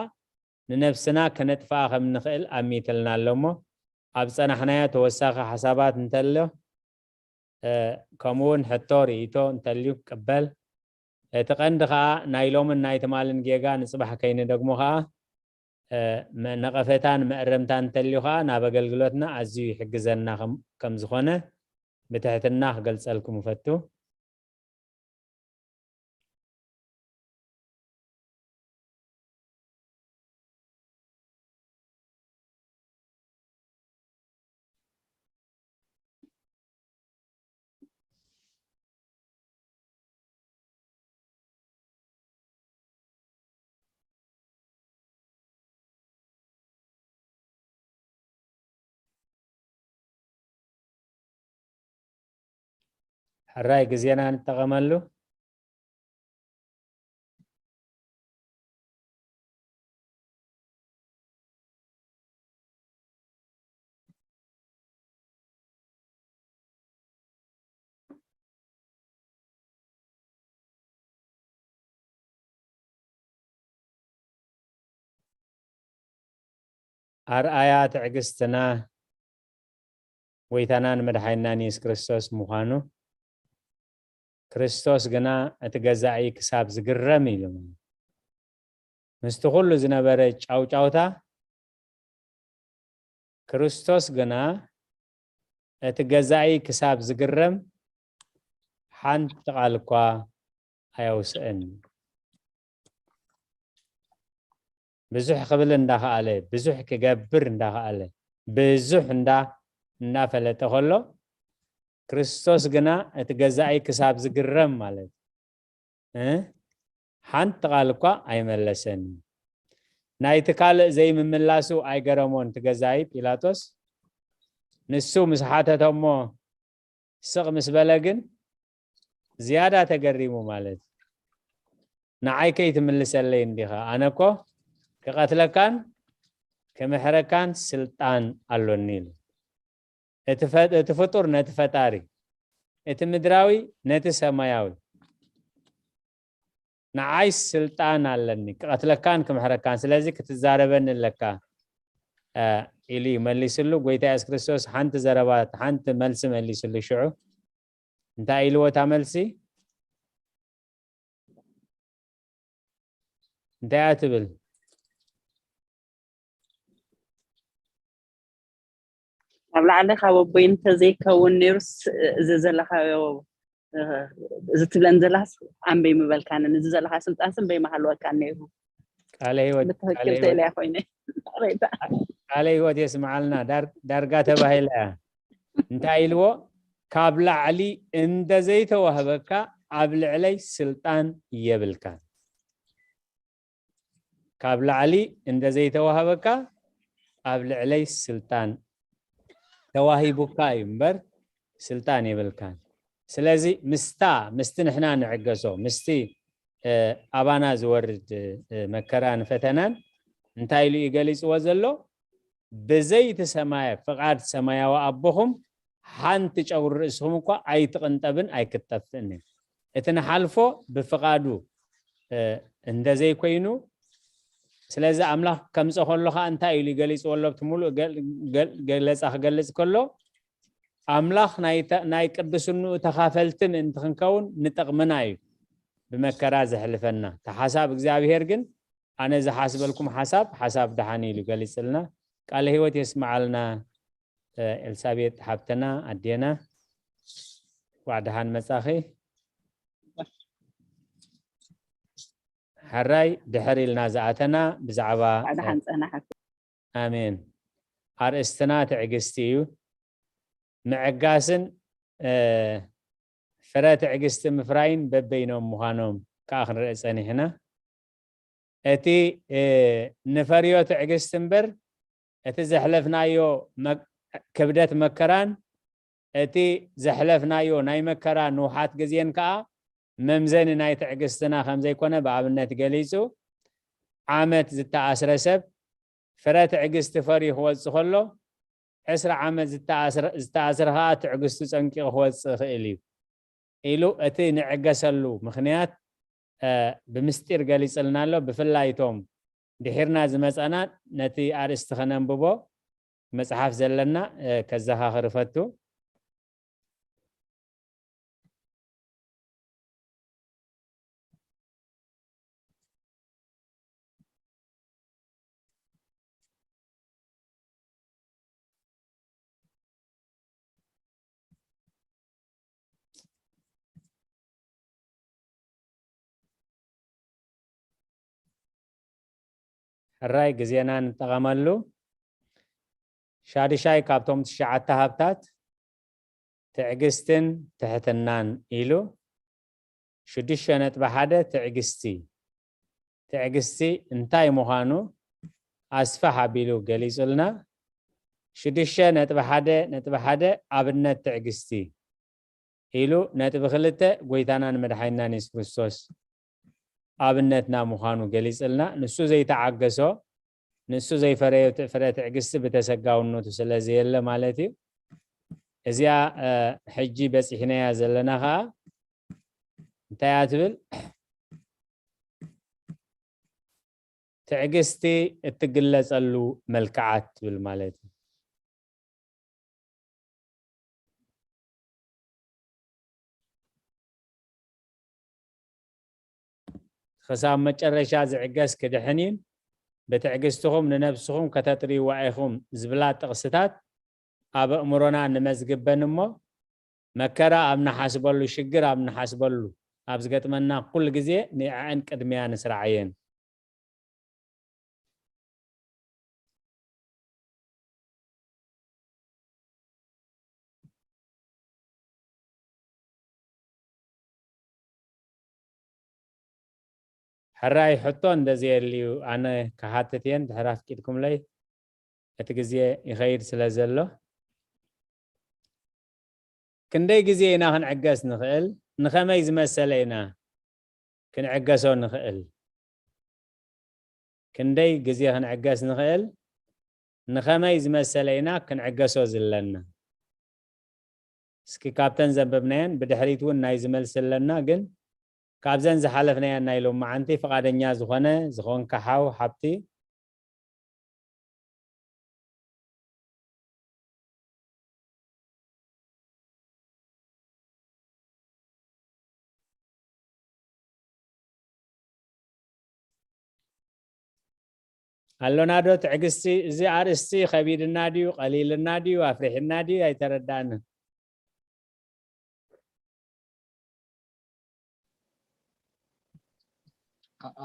ንነብስና ከነጥፍኣ ከም ንኽእል ኣሚትልና ኣሎ እሞ፣ ኣብ ጸናሕናዮ ተወሳኺ ሓሳባት እንተሎ፣ እ፣ ከምኡ እውን ሕቶ፣ ርእይቶ እንተልዩ ክቅበል። እቲ ቀንዲ ኸኣ ናይ ሎምን ናይ ትማልን ጌጋ ንጽባሕ ከይንደግሞ ኸኣ፣ እ፣ መ-፣ ነቐፌታን መእረምታን እንተልዩ ኸኣ ናብ ኣገልግሎትና ኣዝዩ ይሕግዘና ከም፣ ከም ዝኾነ ብትሕትና ክገልጸልኩም እፈቱ። ሕራይ ግዜና ንጠቐመሉ። ኣርኣያ ትዕግስትና ጎይታናን መድሓኒናን የሱስ ክርስቶስ ምዃኑ፣ ክርስቶስ ግና እቲ ገዛኢ ክሳብ ዝግረም ኢሉ። ምስቲ ኩሉ ዝነበረ ጫውጫውታ፣ ክርስቶስ ግና እቲ ገዛኢ ክሳብ ዝግረም ሓንቲ ቃል እኳ ኣየውስእን። ብዙሕ ክብል እንዳኸኣለ፣ ብዙሕ ክገብር እንዳኸኣለ፣ ብዙሕ እንዳ-፣ እንዳፈለጠ ከሎ፣ ክርስቶስ ግና እቲ ገዛኢ ክሳብ ዝግረም ማለት፣ እ፣ ሓንቲ ቃል እኳ ኣይመለሰን። ናይቲ ካልእ ዘይምምላሱ ኣይገረሞን እቲ ገዛኢ ጲላጦስ። ንሱ ምስ ሓተተ እሞ ስቕ ምስ በለ ግን ዝያዳ ተገሪሙ ማለት፣ "ንዓይ ከይትምልሰለይ እንዲኻ? ኣነ እኮ ክቐትለካን ክምሕረካን ስልጣን ኣሎኒ" ኢሉ። እቲ ፈ-፣ እቲ ፍጡር ነቲ ፈጣሪ፣ እቲ ምድራዊ ነቲ ሰማያዊ፣ "ንዓይ ስልጣን ኣለኒ፣ ክቐትለካን ክምሕረካን፣ ስለዚ ክትዛረበኒ ኣለካ" እ፣ ኢሉ እዩ መሊስሉ። ጎይታ የሱስ ክርስቶስ ሓንቲ ዘረባ፣ ሓንቲ መልሲ መሊስሉ። ሽዑ እንታይ ኢልዎ እታ መልሲ? እንታይ እያ ትብል? ኣብ ላዕሊ ካብ ኣቦይ እንተዘይከውን ነይሩስ፣ እዚ ዘለኻዮ፣ እዚ ትብለን ዘላስ ኣንበይ ምበልካንን፣ እዚ ዘለኻ ስልጣንስ እምበይ ምሃለወካን ነይሩ። ቃለ ህይወት፣ ብትኽክል ቃለ ህይወት፣ ተይለያ ኮይነ። ሬታ። ቃለ ህይወት የስምዓልና። ዳር-፣ ዳርጋ ተባሂላ እያ። እንታይ ኢልዎ? "ካብ ላዕሊ እንተዘይተዋህበካ ኣብ ልዕለይ ስልጣን የብልካን። ካብ ላዕሊ እንደ ዘይተዋህበካ ኣብ ልዕለይ ስልጣን ተዋሂቡካ እዩ እምበር ስልጣን የብልካን። ስለዚ ምስታ ምስቲ ንሕና ንዕገሶ ምስቲ ኣባና ዝወርድ መከራ ንፈተናን እንታይ ኢሉ እዩ ገሊፅዎ ዘሎ? ብዘይቲ ሰማየ ፍቓድ ሰማያዊ ኣቦኹም ሓንቲ ጨጉሪ ርእስኹም እኳ ኣይትቕንጠብን ኣይክትጠፍእን እዩ። እቲ ንሓልፎ ብፍቓዱ እንደ ዘይኮይኑ ስለዚ ኣምላኽ ከምፀ ከሎ ከዓ እንታይ ኢሉ ገሊፅዎ ኣሎ? እቲ ሙሉእ ገለፃ ክገልፅ ከሎ ኣምላኽ ናይ ቅዱስንኡ ተኻፈልቲ ምእንቲ ክንከውን ንጠቕምና እዩ ብመከራ ዘሕልፈና። እቲ ሓሳብ እግዚኣብሄር ግን ኣነ ዝሓስበልኩም ሓሳብ ሓሳብ ደሓን ኢሉ ገሊፅልና። ቃለ ህይወት የስምዓልና። ኤልሳቤጥ ሓብትና ኣዴና ዋዕ ደሓን መጻኺ። ሕራይ ድሕር ኢልና ዝኣተና ብዛዕባ ዋዕ ደሓን ጸናሓት። ኣሜን። ኣርእስትና ትዕግስቲ እዩ። ምዕጋስን ፍረ ትዕግስቲ ምፍራይን በበይኖም ምዃኖም ከዓ ክንርኢ ጸኒሕና። እቲ ንፈርዮ ትዕግስቲ እምበር እቲ ዘሕለፍናዮ ክብደት መከራን እቲ ዘሕለፍናዮ ናይ መከራ ንውሓት ግዜን ከዓ መምዘኒ ናይ ትዕግስትና ከም ዘይኮነ ብኣብነት ገሊጹ። ዓመት ዝተኣስረ ሰብ ፍረ ትዕግስቲ ፈርዩ ክወጽእ ከሎ ዕስራ ዓመት ዝተኣስረ ከዓ ትዕግስቱ ጸንቂቑ ክወጽእ ይኽእል እዩ ኢሉ እቲ ንዕገሰሉ ምኽንያት ብምስጢር ገሊጽልና ኣሎ። ብፍላይ እቶም ድሒርና ዝመጻና ነቲ ኣርእስቲ ከነንብቦ መጽሓፍ ዘለና ከዘኻኽር እፈቱ። ሕራይ ግዜና ንጠቐመሉ። ሻድሻይ ካብቶም ትሽዓተ ሃብታት ትዕግስትን ትሕትናን ኢሉ ሽዱሽተ ነጥቢ ሓደ ትዕግስቲ ትዕግስቲ እንታይ ምዃኑ ኣስፍሕ ኣቢሉ ገሊጹልና። ሽዱሽተ ነጥቢ ሓደ ነጥቢ ሓደ ኣብነት ትዕግስቲ ኢሉ ነጥቢ ክልተ ጎይታናን መድሓኒናን የሱስ ክርስቶስ ኣብነትና ምዃኑ ገሊጽልና። ንሱ ዘይተዓገሶ ንሱ ዘይፈረዮ ፍረ ትዕግስቲ ብተሰጋውነቱ ስለ ዘየለ ማለት እዩ። እዚኣ ሕጂ በጺሕናያ ዘለና ኸዓ እንታይ እያ ትብል? ትዕግስቲ እትግለጸሉ መልክዓት ትብል ማለት እዩ። ክሳብ መጨረሻ ዝዕገስ ክድሕን እዩ። ብትዕግስትኹም ንነብስኹም ከተጥርይዋ ኢኹም ዝብላ ጥቕስታት ኣብ ኣእምሮና ንመዝግበን እሞ መከራ ኣብ ንሓስበሉ፣ ሽግር ኣብ ንሓስበሉ፣ ኣብ ዝገጥመና ኩሉ ግዜ ንዕዐን ቅድሚያ ንስራዓየን። ሕራይ ሕቶ እንደዘየልዩ ኣነ ክሓትት እየ፣ እንድሕር ኣፍቂድኩምለይ፣ እቲ ግዜ ይኸይድ ስለ ዘሎ። ክንደይ ግዜ ኢና ክንዕገስ ንኽእል? ንኸመይ ዝመሰለ ኢና ክንዕገሶ ንኽእል? ክንደይ ግዜ ክንዕገስ ንኽእል? ንኸመይ ዝመሰለ ኢና ክንዕገሶ ዝለና? እስኪ ካብተን ዘንበብናየን ብድሕሪት እውን ናይ ዝመልስ ኣለና፣ ግን ካብዘን ዝሓለፍናየን ናይ ሎማዓንቲ ፍቓደኛ ዝኾነ ዝኾንካ ሓው ሓብቲ ኣሎና ዶ ትዕግስቲ? እዚ ኣርእስቲ ከቢድና ድዩ ቀሊልና ድዩ ኣፍሪሕና ድዩ ኣይተረዳእንን።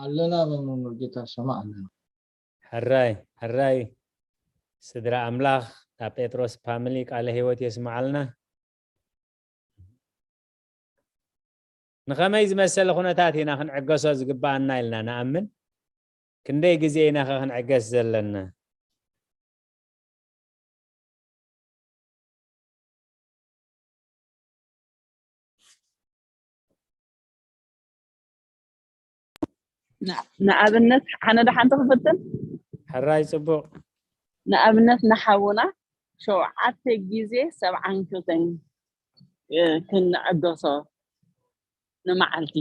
ኣለና መምህር ሙሉጌታ ሰማዕ ኣለና። ሕራይ ሕራይ ስድራ ኣምላኽ ናብ ጴጥሮስ ፋሚሊ ቃለ ህይወት የስምዓልና። ንኸመይ ዝመሰለ ኩነታት ኢና ክንዕገሶ ዝግብኣና ኢልና ንኣምን? ክንደይ ግዜ ኢና ኸ ክንዕገስ ዘለና? ንኣብነት ሓነ ዶ ሓንቲ ክፍትን? ሕራይ ጽቡቕ። ንኣብነት ንሓውና ሸውዓተ ግዜ ሰብዓን ክልተን ክንዕገሶ ንመዓልቲ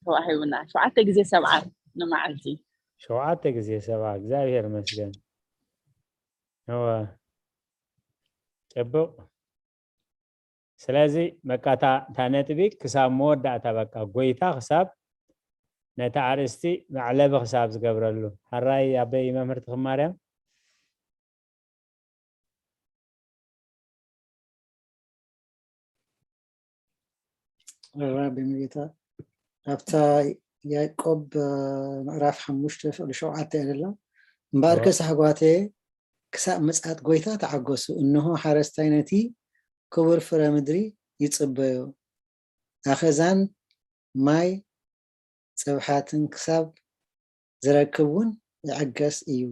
ተዋሂቡና። ሸውዓተ ግዜ ሰብዓ ንመዓልቲ። ሸውዓተ ግዜ ሰብዓ። እግዚኣብሔር ይመስገን። እወ፣ ጽቡቕ። ስለዚ በቃ እታ ነጥቢ ክሳብ መወዳእታ፣ በቃ ጎይታ ክሳብ ነቲ ኣርእስቲ መዕለቢ ክሳብ ዝገብረሉ። ሕራይ ኣበይ መምህር ተኽማርያም? ራቢ መጌታ ኣብታ ያዕቆብ ምዕራፍ ሓሙሽተ ፍቕሊ ሸውዓተ እያ ዘላ። እምበኣርከስ ኣሕዋተየ ክሳብ ምጽኣት ጎይታ ተዓገሱ። እንሆ ሓረስታይ ነቲ ክቡር ፍረ ምድሪ ይጽበዮ፣ ኣኸዛን ማይ ጸብሓትን ክሳብ ዝረክብ እውን ይዕገስ እዩ።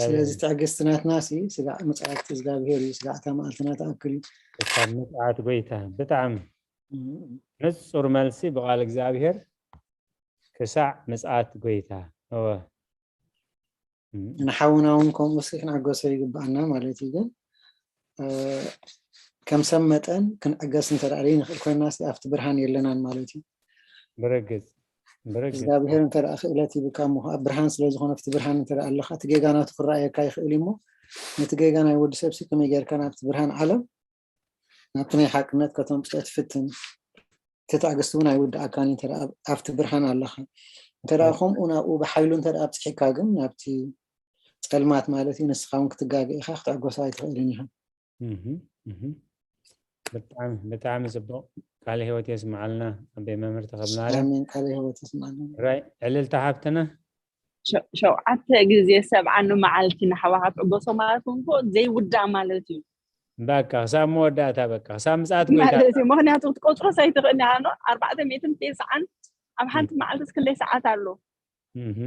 ስለዚ ትዕግስቲ ናትና ሲ ስጋዕ ምጽኣት እግዚኣብሔር እዩ። ስጋዕ እታ መዓልትና ትኣክል እዩ። ክሳብ ምጽኣት ጎይታ። ብጣዕሚ ንጹር መልሲ ብቓል እግዚኣብሔር፣ ክሳዕ ምጽኣት ጎይታ። እወ። ንሓውና እውን ከምኡ ሲ ክንዕገሶ ይግብኣና ማለት እዩ። ግን ከም ሰብ መጠን ክንዕገስ እንተ ደኣ ዘይንኽእል ኮይና ሲ ኣብቲ ብርሃን የለናን ማለት እዩ። ብርግጽ ብርግጽ። እግዚኣብሔር እንተ ደኣ ክእለት ሂብካ እሞ ኣብ ብርሃን ስለ ዝኾነ ኣብቲ ብርሃን እንተ ደኣ ኣለኻ እቲ ጌጋ ናቱ ክረኣየካ ይኽእል እዩ እሞ ነቲ ጌጋ ናይ ወዲ ሰብ ሲ ከመይ ጌርካ ናብቲ ብርሃን ዓለም ናብቲ ናይ ሓቅነት ከተምጽኦ ትፍትን። እቲ ትዕግስቲ እውን ኣይውድኣካን እዩ እንተ ደኣ ኣብቲ ብርሃን ኣለኻ። እንተ ደኣ ከምኡ ናብኡ ብሓይሉ እንተ ደኣ ኣብጽሒካ ግን ናብቲ ጸልማት ማለት እዩ ንስኻ እውን ክትጋገ ኢኻ፣ ክትዕገሶ ኣይትኽእልን ኢኻ። እህ፣ እህ። ብጣዕሚ ብጣዕሚ ጽቡቕ። ቃለ ህይወት የስምዓልና ኣቦይ መምህር ተኽለማርያም። ኣሜን። ቃለ ህይወት የስምዓልና። ራይ ዕልልታ ሓፍትና። ሸ- ሸውዓተ ግዜ ሰብዓ ንመዓልቲ ንሓዋኻ ትዕገሶ ማለት እውን እኮ ዘይውዳእ ማለት እዩ። በቃ ክሳብ መወዳእታ፣ በቃ ክሳብ ምጽኣት ጎይታ። ማለት እዩ። ምክንያቱ ክትቆጽሮ ኣይትኽእል ኢኻ። ኣርባዕተ ሚእትን ተስዓን ኣብ ሓንቲ መዓልትስ ክንደይ ሰዓት ኣሎ? እህ።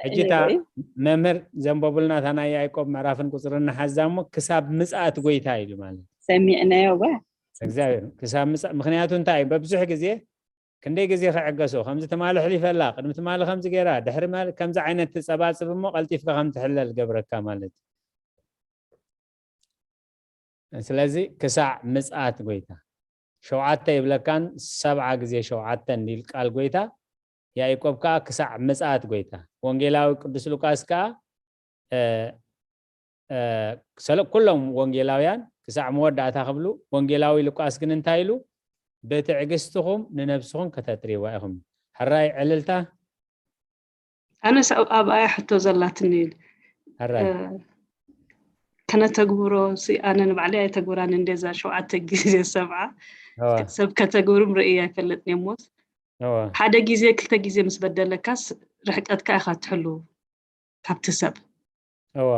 ሕጂ እታ መምህር ዘንበቡልና እታ ናይ ያዕቆብ ምዕራፍን ቁጽርን ንሓዛ እሞ ክሳብ ምጽኣት ጎይታ ኢሉ ማለት እዩ። ሰሚዕናዮ ወ እግዚኣብሔር ክሳብ ምጽኣት። ምክንያቱ እንታይ እዩ? በብዙሕ ግዜ ክንደይ ግዜ ክዕገሶ፣ ከምዚ ትማሊ ኣሕሊፈላ፣ ቅድሚ ትማሊ ከምዚ ገይራ፣ ድሕሪ ማል ከምዚ ዓይነት ትጸባጽብ እሞ ቀልጢፍካ ከም ትሕለል ገብረካ ማለት እዩ። ስለዚ ክሳዕ ምጽኣት ጎይታ ሸውዓተ ይብለካን ሰብዓ ግዜ ሸውዓተ እንዲል ቃል ጎይታ። ያዕቆብ ከኣ ክሳዕ ምጽኣት ጎይታ። ወንጌላዊ ቅዱስ ሉቃስ ከኣ እ፣ እ፣ ሰለ- ኩሎም ወንጌላውያን ክሳዕ መወዳእታ ክብሉ፣ ወንጌላዊ ሉቃስ ግን እንታይ ኢሉ? ብትዕግስትኹም ንነብስኹም ከተጥርይዋ ኢኹም። ሕራይ ዕልልታ። ኣነስ ኣብ- ኣብኣ ሕቶ ዘላትኒ ኢል ሕራይ ከነተግብሮ ሲ ኣነ ንባዕለይ ኣይተግብራን እንደዛ ሸውዓተ ግዜ ሰብዓ እዋ፣ ሰብ ከተግብርም ርእየ ኣይፈለጥን እሞስ እዋ፣ ሓደ ግዜ ክልተ ግዜ ምስ በደለካስ ርሕቀትካ ኢኻ ትሕሉ ካብቲ ሰብ እዋ።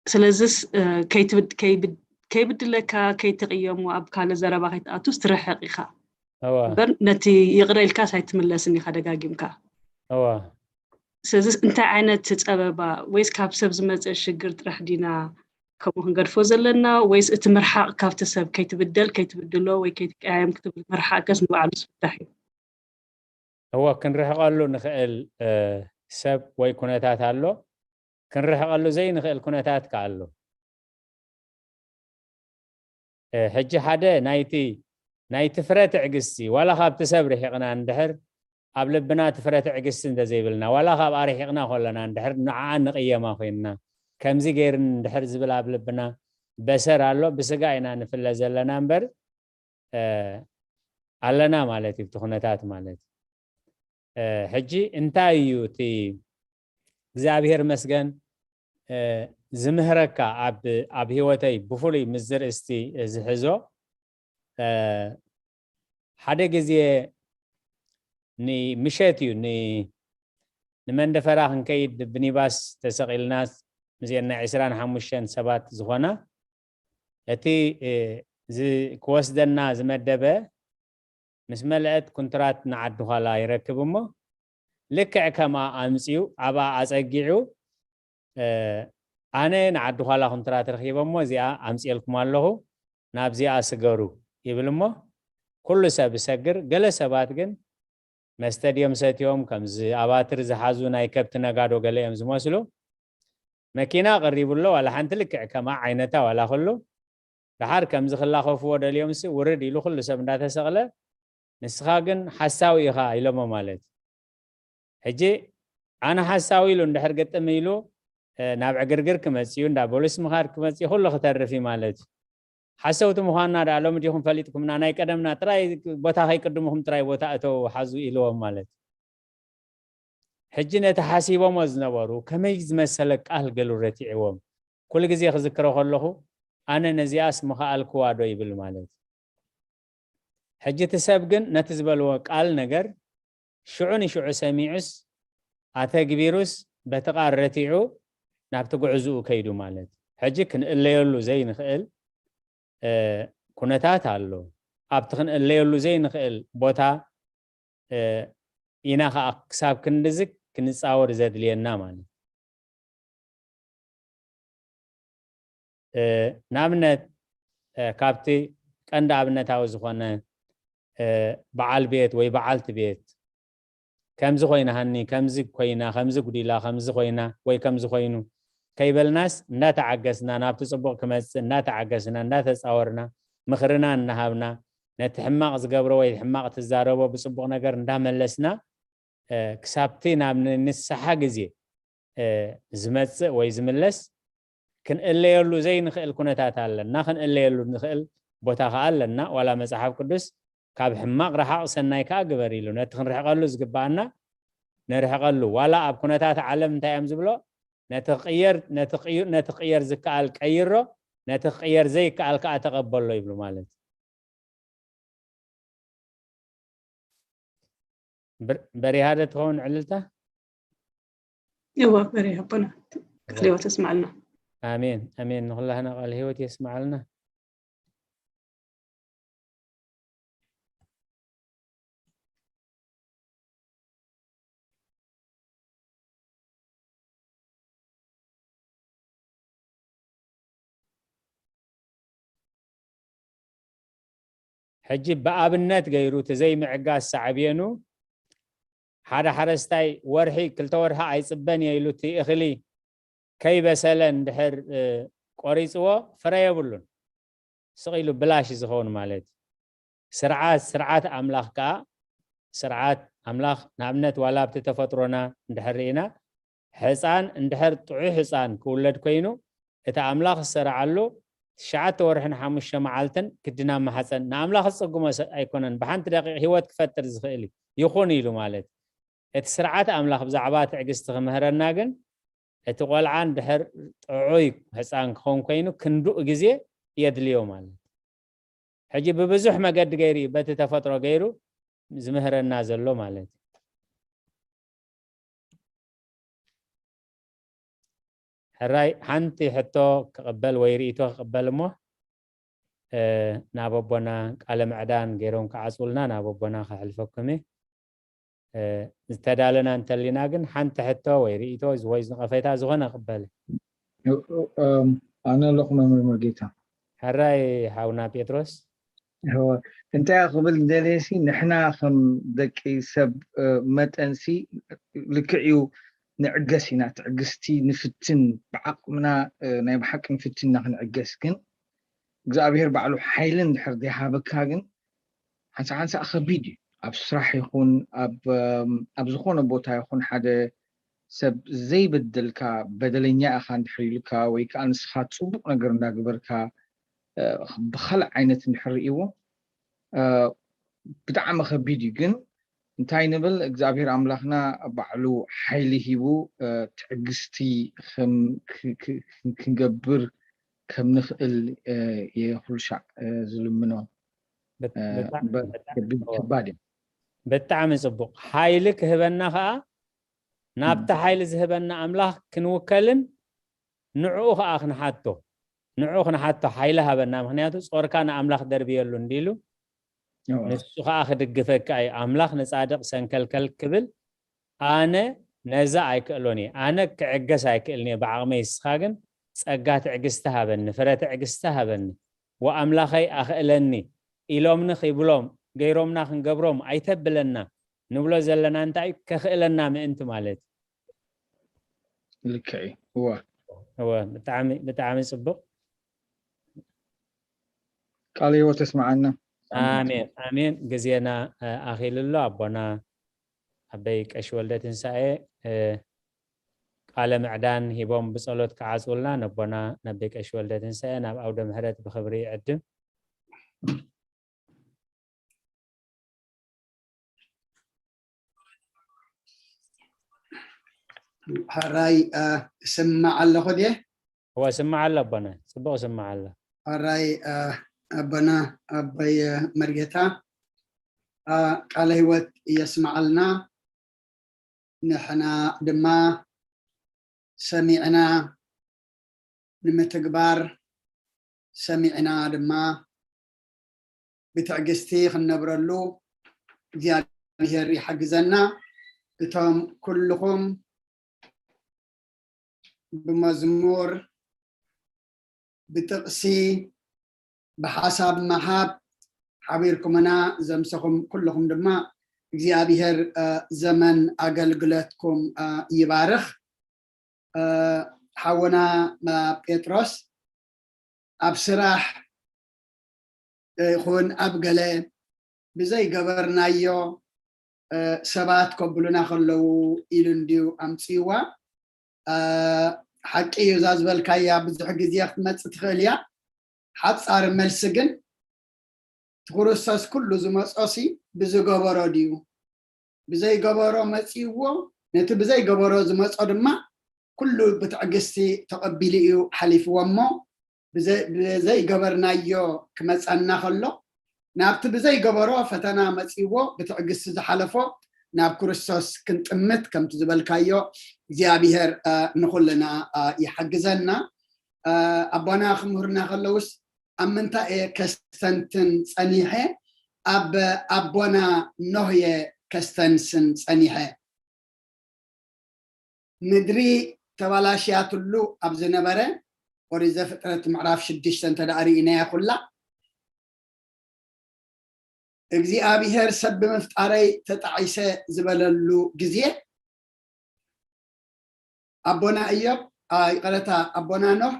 ስለዚስ እ፣ ከይትብድ- ከይብድ- ከይብድለካ ከይትቕየሙ ኣብ ካልእ ዘረባ ከይትኣቱስ ትርሕቕ ኢኻ እዋ፣ እምበር ነቲ ይቕረ ኢልካስ ኣይትምለስን ኢኻ ደጋጊምካ እዋ። ስለዚ እንታይ ዓይነት ጸበባ ወይስ ካብ ሰብ ዝመጸ ሽግር ጥራሕ ዲና ከምኡ ክንገድፎ ዘለና ወይስ እቲ ምርሓቕ ካብቲ ሰብ ከይትብደል ከይትብድሎ ወይ ከይትቀያየም ክትብል ምርሓቕከስ ንባዕሉ ዝፍታሕ እዩ። እወ ክንርሕቐሉ ንኽእል እ፣ ሰብ ወይ ኩነታት ኣሎ። ክንርሕቐሉ ዘይንኽእል ኩነታት ከ ኣሎ። እ፣ ሕጂ ሓደ ናይቲ ናይቲ ፍረ ትዕግስቲ ዋላ ካብቲ ሰብ ርሒቕና እንድሕር ኣብ ልብና እቲ ፍረ ትዕግስቲ እንተዘይብልና ዋላ ካብኣ ርሒቕና ከለና እንድሕር ንዓኣ ንቕየማ ኮይንና ከምዚ ገይርኒ እንድሕር ዝብል ኣብ ልብና በሰር ኣሎ። ብስጋ ኢና ንፍለ ዘለና እምበር እ፣ ኣለና ማለት እዩ። እቲ ኩነታት ማለት እ፣ ሕጂ እንታይ እዩ እቲ እግዚኣብሔር መስገን እ፣ ዝምህረካ ኣብ ኣብ ህይወተይ ብፍሉይ ምስ ዝርእስቲ ዝሕዞ እ፣ ሓደ ግዜ ንምሸት እዩ ን- ንመንደፈራ ክንከይድ ብኒባስ ተሰቒልና ምስኤን ናይ ዕስራን ሓሙሽተን ሰባት ዝኾና እቲ እ፣ ዝ- ክወስደና ዝመደበ ምስ መልአት ኩንትራት ንዓዲ ዃላ ይረክብ እሞ፣ ልክዕ ከምኣ ኣምጺኡ ኣብኣ ኣጸጊዑ፣ ኣነ ንዓዲ ዃላ ኩንትራት ረኺበ እሞ እዚኣ ኣምጺኤልኩም ኣለኹ፣ ናብዚኣ ስገሩ ይብል እሞ ኩሉ ሰብ ይሰግር። ገለ ሰባት ግን መስተ ድዮም ሰትዮም፣ ከምዚ ኣባትር ዝሓዙ ናይ ከብቲ ነጋዶ ገለ እዮም ዝመስሉ። መኪና ቀሪቡ ኣሎ፣ ዋላ ሓንቲ ልክዕ ከማ ዓይነታ ዋላ ኩሉ። ደሓር ከምዚ ክላኸፍዎ ደልዮምሲ ውርድ ኢሉ ኩሉ ሰብ እንዳተሰቕለ፣ "ንስኻ ግን ሓሳዊ ኢኻ" ኢሎሞ ማለት። ሕጂ ኣነ ሓሳዊ ኢሉ እንድሕር ግጥም ኢሉ፣ እ፣ ናብ ዕግርግር ክመጽእ እዩ፣ እንዳ ቦሊስ ምኻድ ክመጽእ እዩ፣ ኩሉ ክተርፍ እዩ ማለት እዩ። ሓሰውቲ ምዃንና ደኣ ሎሚ ዲኹም ፈሊጥኩምና? ናይ ቀደምና ጥራይ ቦታ ከይቅድሙኹም ጥራይ ቦታ እተው ሓዙ ኢልዎም ማለት እዩ። ሕጂ ነቲ ሓሲቦሞ ዝነበሩ ከመይ ዝመሰለ ቃል ገሉ ረቲዕዎም። ኩሉ ግዜ ክዝክሮ ከለኹ ኣነ ነዚኣስ ምኸኣልክዋ ዶ ይብል ማለት እዩ። ሕጂ እቲ ሰብ ግን ነቲ ዝበልዎ ቃል ነገር ሽዑ ንሽዑ ሰሚዑስ ኣተግቢሩስ በቲ ቃል ረቲዑ ናብቲ ጉዕዝኡ ከይዱ ማለት እዩ። ሕጂ ክንእለየሉ ዘይንኽእል፣ እ፣ ኩነታት ኣሎ። ኣብቲ ክንእለየሉ ዘይንኽእል ቦታ፣ እ፣ ኢና ኸዓ ክሳብ ክንድዚ ክንጻወር ዘድልየና ማለት እዩ። እ፣ ንኣብነት፣ እ፣ ካብቲ ቀንዲ ኣብነታዊ ዝኾነ፣ እ፣ በዓል ቤት ወይ በዓልቲ ቤት፣ "ከምዚ ኮይና ሃኒ፣ ከምዚ ኮይና፣ ከምዚ ጉዲላ፣ ከምዚ ኮይና ወይ ከምዚ ኮይኑ" ከይበልናስ፣ እንዳተዓገስና፣ ናብቲ ጽቡቕ ክመጽእ እንዳተዓገስና፣ እንዳተጻወርና፣ ምኽርና እናሃብና፣ ነቲ ሕማቕ ዝገብሮ ወይ ሕማቕ ትዛረቦ ብጽቡቕ ነገር እንዳመለስና፣ እ፣ ክሳብቲ ናብ ን-፣ ንስሓ ግዜ፣ እ፣ ዝመጽእ ወይ ዝምለስ ክንእለየሉ ዘይንኽእል ኩነታት ኣለና። ክንእለየሉ ንኽእል ቦታ ከኣ ኣለና። ዋላ መጽሓፍ ቅዱስ "ካብ ሕማቕ ረሓቕ፣ ሰናይ ከኣ ግበር" ኢሉ። ነቲ ክንርሕቐሉ ዝግብኣና ንርሕቐሉ። ዋላ ኣብ ኩነታት ዓለም እንታይ እዮም ዝብሎ? "ነቲ ክቕየር፣ ነቲ ክቕዩ-፣ ነቲ ክቕየር ዝከኣል ቀይሮ፣ ነቲ ክቕየር ዘይከኣል ከኣ ተቐበሎ" ይብሉ ማለት እዩ። በር-፣ በሪሃ ዶ ትኸውን ዕልልታ? እወ፣ በሪሃ ኣቦና። ቃለ ህይወት የስምዓልና። ኣሜን፣ ኣሜን። ንኹላህና ቃለ ህይወት የስምዓልና። ሕጂ ብኣብነት ገይሩ እቲ ዘይምዕጋስ ሳዕቤኑ፣ ሓደ ሓረስታይ ወርሒ፣ ክልተ ወርሒ ኣይጽበን እየ ኢሉ እቲ እኽሊ ከይበሰለ እንድሕር፣ እ፣ ቆሪጽዎ፣ ፍረ የብሉን። ስቕ ኢሉ ብላሽ ዝኸውን ማለት እዩ። ስርዓት፣ ስርዓት ኣምላኽ ከኣ፣ ስርዓት ኣምላኽ ንኣብነት ዋላ ኣብቲ ተፈጥሮና እንድሕር ርኢና፣ ሕፃን እንድሕር ጥዑይ ሕፃን ክውለድ ኮይኑ፣ እቲ ኣምላኽ ዝሰርዓሉ ትሽዓተ ወርሕን ሓሙሽተ መዓልትን ክድና ማሕፀን ንኣምላኽ ዝጽግሞ ሰ-፣ ኣይኮነን። ብሓንቲ ደቂቕ ህይወት ክፈጥር ዝኽእል እዩ። ይኹን ኢሉ ማለት። እቲ ስርዓት ኣምላኽ ብዛዕባ ትዕግስቲ ክምህረና ግን፣ እቲ ቆልዓ እንድሕር ጥዑይ ሕፃን ክኸውን ኮይኑ፣ ክንዱእ ግዜ የድልዮ ማለት። ሕጂ ብብዙሕ መገዲ ገይሩ እዩ፣ በቲ ተፈጥሮ ገይሩ ዝምህረና ዘሎ ማለት እዩ። ሕራይ፣ ሓንቲ ሕቶ ክቕበል ወይ ርእይቶ ክቕበል እሞ፣ እ፣ ናብ ኣቦና ቃለ ምዕዳን ገይሮም ክዓጽውልና ናብ ኣቦና ከሕልፈኩም እየ። እ፣ ዝተዳለና እንተሊና ግን ሓንቲ ሕቶ ወይ ርእይቶ ወይ ነቐፌታ ዝኾነ ክበል። እ፣ እ፣ እም፣ ኣነ ኣለኹ መምህር መርጌታ። ሕራይ ሓውና ጴጥሮስ። እወ፣ እንታይ ክብል ደልየሲ፣ ንሕና ከም ደቂ ሰብ፣ እ፣ መጠንሲ ልክዕ እዩ፣ ንዕገስ ኢና፣ ትዕግስቲ ንፍትን፣ ብዓቕምና፣ እ፣ ናይ ብሓቂ ንፍትን ኢና ክንዕገስ፣ ግን እግዚኣብሔር ባዕሉ ሓይሊ እንድሕር ዘይሃበካ ግን ሓንሳእ ሓንሳእ ከቢድ እዩ። ኣብ ስራሕ ይኹን፣ ኣብ፣ እም፣ ኣብ ዝኾነ ቦታ ይኹን፣ ሓደ ሰብ ዘይበደልካ፣ በደለኛ ኢኻ እንድሕር ኢሉካ፣ ወይ ከኣ ንስኻ ጽቡቕ ነገር እንዳገበርካ፣ እ፣ ብኻልእ ዓይነት እንድሕር ርእይዎ፣ እ፣ ብጣዕሚ ከቢድ እዩ። ግን እንታይ ንብል፣ እግዚኣብሔር ኣምላኽና ባዕሉ ሓይሊ ሂቡ፣ እ፣ ትዕግስቲ ከም ክ-፣ ክ-፣ ክ-፣ ክንገብር ከም ንኽእል፣ እ፣ እየ ኩሉ ሻዕ፣ እ፣ ዝልምኖ። ብት-፣ እ፣ ብጣ-፣ እምበር ብጣ-፣ ከቢድ እወ። ከባድ እዩ። ብጣዕሚ ጽቡቕ። ሓይሊ ክህበና ኸኣ፣ ናብቲ እም። ሓይሊ ዝህበና ኣምላኽ ክንውከልን ንዕኡ ኸኣ ክንሓቶ፣ ንዕኡ ክንሓቶ፣ "ሓይሊ ሃበና፣ ምኽንያቱ ጾርካ ንኣምላኽ ደርብየሉ" እንዲሉ፣ ንሱ ከዓ ክድግፈካ እዩ። ኣምላኽ ንጻድቕ ሰንከልከል ክብል ኣነ ነዛ ኣይክእሎን እየ፣ ኣነ ክዕገስ ኣይክእልን እየ ብዓቕመይ፣ እስኻ ግን ጸጋ ትዕግስቲ ሃበኒ፣ ፍረ ትዕግስቲ ሃበኒ፣ ወኣምላኸይ ኣኽእለኒ ኢሎምኒ ኺብሎም ገይሮምና ክንገብሮም ኣይተብለና ንብሎ ዘለና እንታይ እዩ? ከኽእለና ምእንቲ ማለት እዩ። ልክዕ እዩ። እወ እወ፣ ብጣዕሚ ብጣዕሚ ጽቡቕ። ቃለ ህይወት ተስማዓና። ኣሜን ኣሜን። ግዜና ኣኺሉ ኣሎ። ኣቦና ኣበይ ቀሺ ወልደ ትንሳኤ ቃለ ምዕዳን ሂቦም ብጸሎት ክዓጽውልና ነቦና ነቤ ቀሺ ወልደ ትንሳኤ ናብ ኣውደ ምሕረት ብኽብሪ ይዕድም። ሕራይ ስማዕ ኣለኹ ድየ? እወ ስማዕ ኣሎ ኣቦና፣ ጽቡቕ ስማዕ ኣሎ። ሕራይ ኣቦና ኣቦይ መርጌታ ቃለ ህይወት የስማዓልና። ንሕና ድማ ሰሚዕና ንምትግባር ሰሚዕና ድማ ብትዕግስቲ ክንነብረሉ እግዚኣብሔር ይሓግዘና። እቶም ኩልኹም ብመዝሙር ብጥቕሲ ብሓሳብ ምሃብ ሓቢርኩምና ዘምሰኹም ኩልኹም ድማ እግዚኣብሔር ዘመን ኣገልግለትኩም ይባርኽ። ሓውና ጴጥሮስ ኣብ ስራሕ ይኹን ኣብ ገለ ብዘይገበርናዮ ሰባት ከብሉና ከለዉ ኢሉ እንድዩ ኣምፅዋ። ሓቂ እዩ እዛ ዝበልካያ ብዙሕ ግዜ ክትመፅእ ትኽእል እያ። ሓፃር መልሲ ግን ትክርስቶስ ኩሉ ዝመፆ ሲ ብዝገበሮ ድዩ? ብዘይገበሮ መፅእዎ፣ ነቲ ብዘይገበሮ ዝመፆ ድማ ኩሉ ብትዕግስቲ ተቐቢሉ እዩ ሓሊፍዎ እሞ ብዘይገበርናዮ ክመፀና ከሎ ናብቲ ብዘይገበሮ ፈተና መፅእዎ ብትዕግስቲ ዝሓለፎ ናብ ክርስቶስ ክንጥምት ከምቲ ዝበልካዮ እግዚኣብሔር ንኩልና ይሓግዘና። ኣቦና ክምህርና ከለውስ ኣብ ምንታይ እየ ከስተንትን ፀኒሐ? ኣብ ኣቦና ኖህ እየ ከስተንስን ፀኒሐ። ምድሪ ተባላሽያትሉ ኣብ ዝነበረ ኦሪት ዘፍጥረት ምዕራፍ ሽዱሽተ እንተ ደኣ ርኢናያ ኩላ እግዚኣብሔር ሰብ ብምፍጣረይ ተጣዒሰ ዝበለሉ ግዜ ኣቦና እዮብ ይቅረታ ኣቦና ኖህ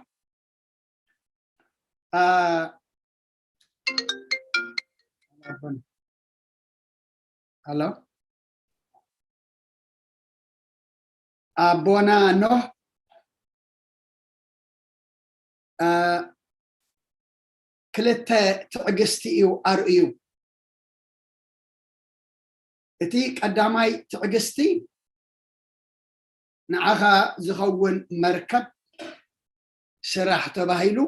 ኣሎ ኣቦና ኖህ ክልተ ትዕግስቲ እዩ ኣርእዩ። እቲ ቀዳማይ ትዕግስቲ ንዓኻ ዝኸውን መርከብ ስራሕ ተባሂሉ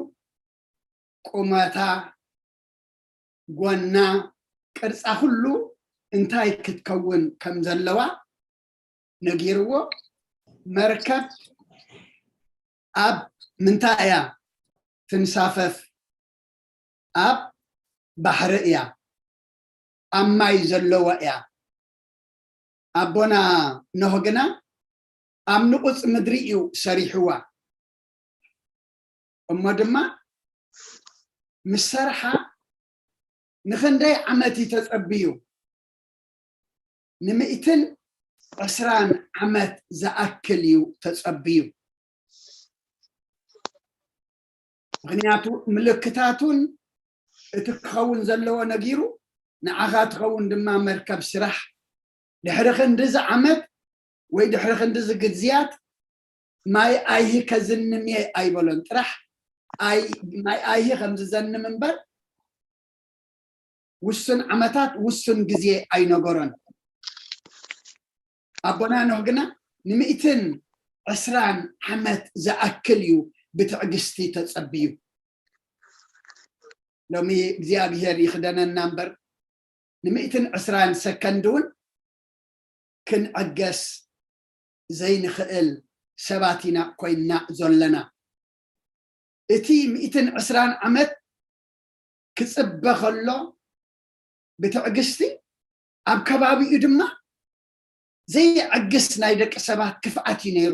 ቁመታ፣ ጎና፣ ቅርፃ ኩሉ እንታይ ክትከውን ከም ዘለዋ ነጊርዎ። መርከብ ኣብ ምንታይ እያ ትንሳፈፍ? ኣብ ባሕሪ እያ፣ ኣብ ማይ ዘለዋ እያ። ኣቦና ኖህ ግና ኣብ ንቑፅ ምድሪ እዩ ሰሪሕዋ። እሞ ድማ ምስ ሰርሓ ንኽንደይ ዓመት እዩ ተጸብዩ? ንምእትን ዕስራን ዓመት ዝኣክል እዩ ተጸብዩ። ምኽንያቱ ምልክታቱን እቲ ክኸውን ዘለዎ ነጊሩ ንዓኻ ትኸውን ድማ መርከብ ስራሕ ድሕሪ ክንድዚ ዓመት ወይ ድሕሪ ክንድዚ ግዝያት ማይ ኣይሂ ከዝንም እየ ኣይበሎን። ጥራሕ ማይ ኣይሂ ከም ዝዘንም እምበር ውሱን ዓመታት ውሱን ግዜ ኣይነገሮን። ኣቦና ኖህ ግና ንምእትን ዕስራን ዓመት ዝኣክል እዩ ብትዕግስቲ ተጸብዩ። ሎሚ እግዚኣብሔር ይኽደነና እምበር ንምእትን ዕስራን ሰከንድ እውን ክንዕገስ ዘይንኽእል ሰባት ኢና ኮይንና ዘለና። እቲ ሚእትን ዕስራን ዓመት ክጽበ ከሎ ብትዕግስቲ፣ ኣብ ከባቢኡ ድማ ዘይዕግስ ናይ ደቂ ሰባት ክፍኣት እዩ ነይሩ።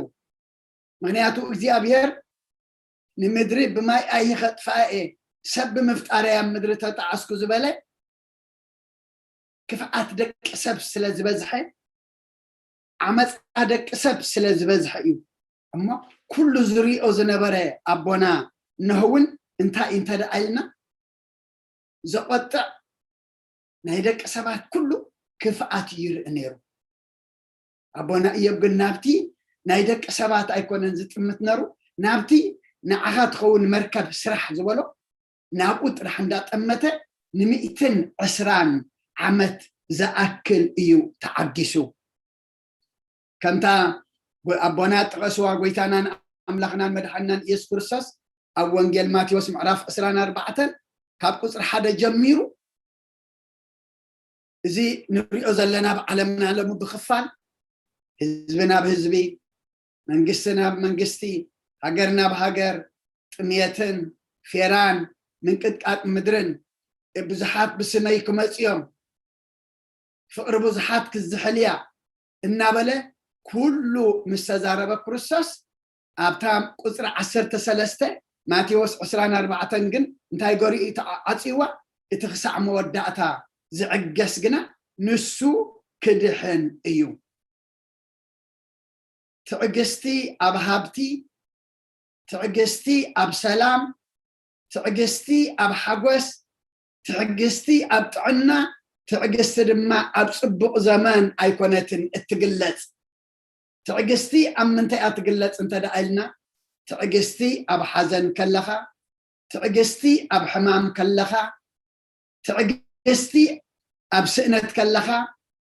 ምክንያቱ እግዚኣብሔር ንምድሪ ብማይ ኣይኸጥፋ እየ፣ ሰብ ብምፍጣረይ ኣብ ምድሪ ተጣዓስኩ ዝበለ ክፍኣት ደቂ ሰብ ስለ ዝበዝሐ፣ ዓመፃ ደቂ ሰብ ስለ ዝበዝሐ እዩ። እሞ ኩሉ ዝሪኦ ዝነበረ ኣቦና ኖህ እውን እንታይ እንተ ደኣ ኢልና፣ ዘቆጥዕ ናይ ደቂ ሰባት ኩሉ ክፍኣት ይርኢ ነይሩ። ኣቦና እዮብ ግን ናብቲ ናይ ደቂ ሰባት ኣይኮነን ዝጥምት ነሩ፣ ናብቲ ንዓኻ ትኸውን መርከብ ስራሕ ዝበሎ ናብኡ ጥራሕ እንዳጠመተ ንሚእትን ዕስራን ዓመት ዝኣክል እዩ ተዓጊሱ። ከምታ ኣቦና ጠቐስዋ፣ ጎይታናን ኣምላኽናን መድሓንናን ኢየሱስ ክርስቶስ ኣብ ወንጌል ማቴዎስ ምዕራፍ ዕስራን ኣርባዕተን ካብ ቁፅሪ ሓደ ጀሚሩ እዚ ንሪኦ ዘለና ብዓለምና ሎሚ ብክፋል ህዝቢ ናብ ህዝቢ፣ መንግስቲ ናብ መንግስቲ፣ ሃገር ናብ ሃገር፣ ጥምየትን ፌራን ምንቅጥቃጥ ምድርን፣ ብዙሓት ብስመይ ክመፅዮም፣ ፍቕሪ ብዙሓት ክዝሕል እያ እናበለ ኩሉ ምስ ተዛረበ ክርስቶስ ኣብታ ቁፅሪ ዓሰርተ ሰለስተ ማቴዎስ ዕስራን ኣርባዕተን ግን እንታይ ገሪኡ እዩ ተዓፅይዋ? እቲ ክሳዕ መወዳእታ ዝዕገስ ግና ንሱ ክድሕን እዩ። ትዕግስቲ ኣብ ሃብቲ፣ ትዕግስቲ ኣብ ሰላም፣ ትዕግስቲ ኣብ ሓጎስ፣ ትዕግስቲ ኣብ ጥዕና፣ ትዕግስቲ ድማ ኣብ ፅቡቕ ዘመን ኣይኮነትን እትግለፅ። ትዕግስቲ ኣብ ምንታይ እያ ትግለፅ እንተ ደኣ ኢልና፣ ትዕግስቲ ኣብ ሓዘን ከለኻ፣ ትዕግስቲ ኣብ ሕማም ከለኻ፣ ትዕግስቲ ኣብ ስእነት ከለኻ፣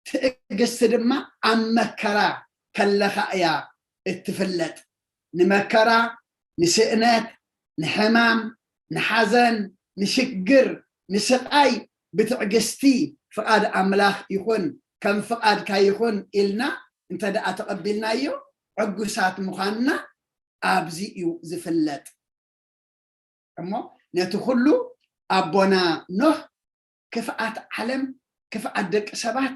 ትዕግስቲ ድማ ኣብ መከራ ከለኻ እያ እትፍለጥ። ንመከራ፣ ንስእነት፣ ንሕማም፣ ንሓዘን፣ ንሽግር፣ ንስቓይ ብትዕግስቲ ፍቓድ ኣምላኽ ይኹን ከም ፍቓድካ ይኹን ኢልና እንተ ደኣ ተቐቢልናዮ ዕጉሳት ምዃንና ኣብዚ እዩ ዝፍለጥ። እሞ ነቲ ኩሉ ኣቦና ኖህ ክፍኣት ዓለም፣ ክፍኣት ደቂ ሰባት፣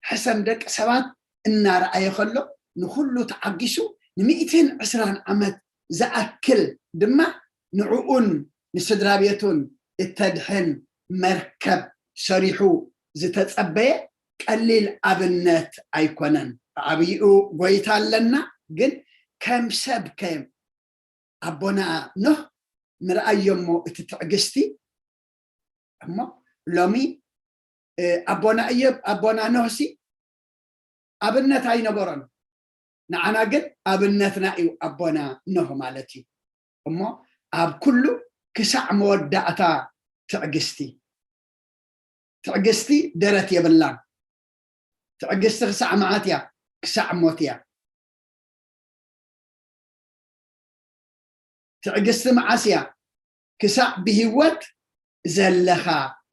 ሕሰም ደቂ ሰባት እናረኣየ ከሎ ንኩሉ ተዓጊሱ ንሚእትን ዕስራን ዓመት ዝኣክል ድማ ንዕኡን ንስድራ ቤቱን እተድሕን መርከብ ሰሪሑ ዝተጸበየ ቀሊል ኣብነት ኣይኮነን። ብዓብይኡ ጎይታ ኣለና፣ ግን ከም ሰብ ከ ኣቦና ኖህ ንርኣዮ እሞ እቲ ትዕግስቲ እሞ ሎሚ ኣቦና እዮብ ኣቦና ኖህሲ ኣብነት ኣይነበሮን። ንዓና ግን ኣብነትና እዩ ኣቦና ኖህ ማለት እዩ። እሞ ኣብ ኩሉ ክሳዕ መወዳእታ ትዕግስቲ። ትዕግስቲ ደረት የብላን። ትዕግስቲ ክሳዕ መዓት እያ? ክሳዕ ሞት እያ። ትዕግስቲ መዓስ እያ? ክሳዕ ብህይወት ዘለኻ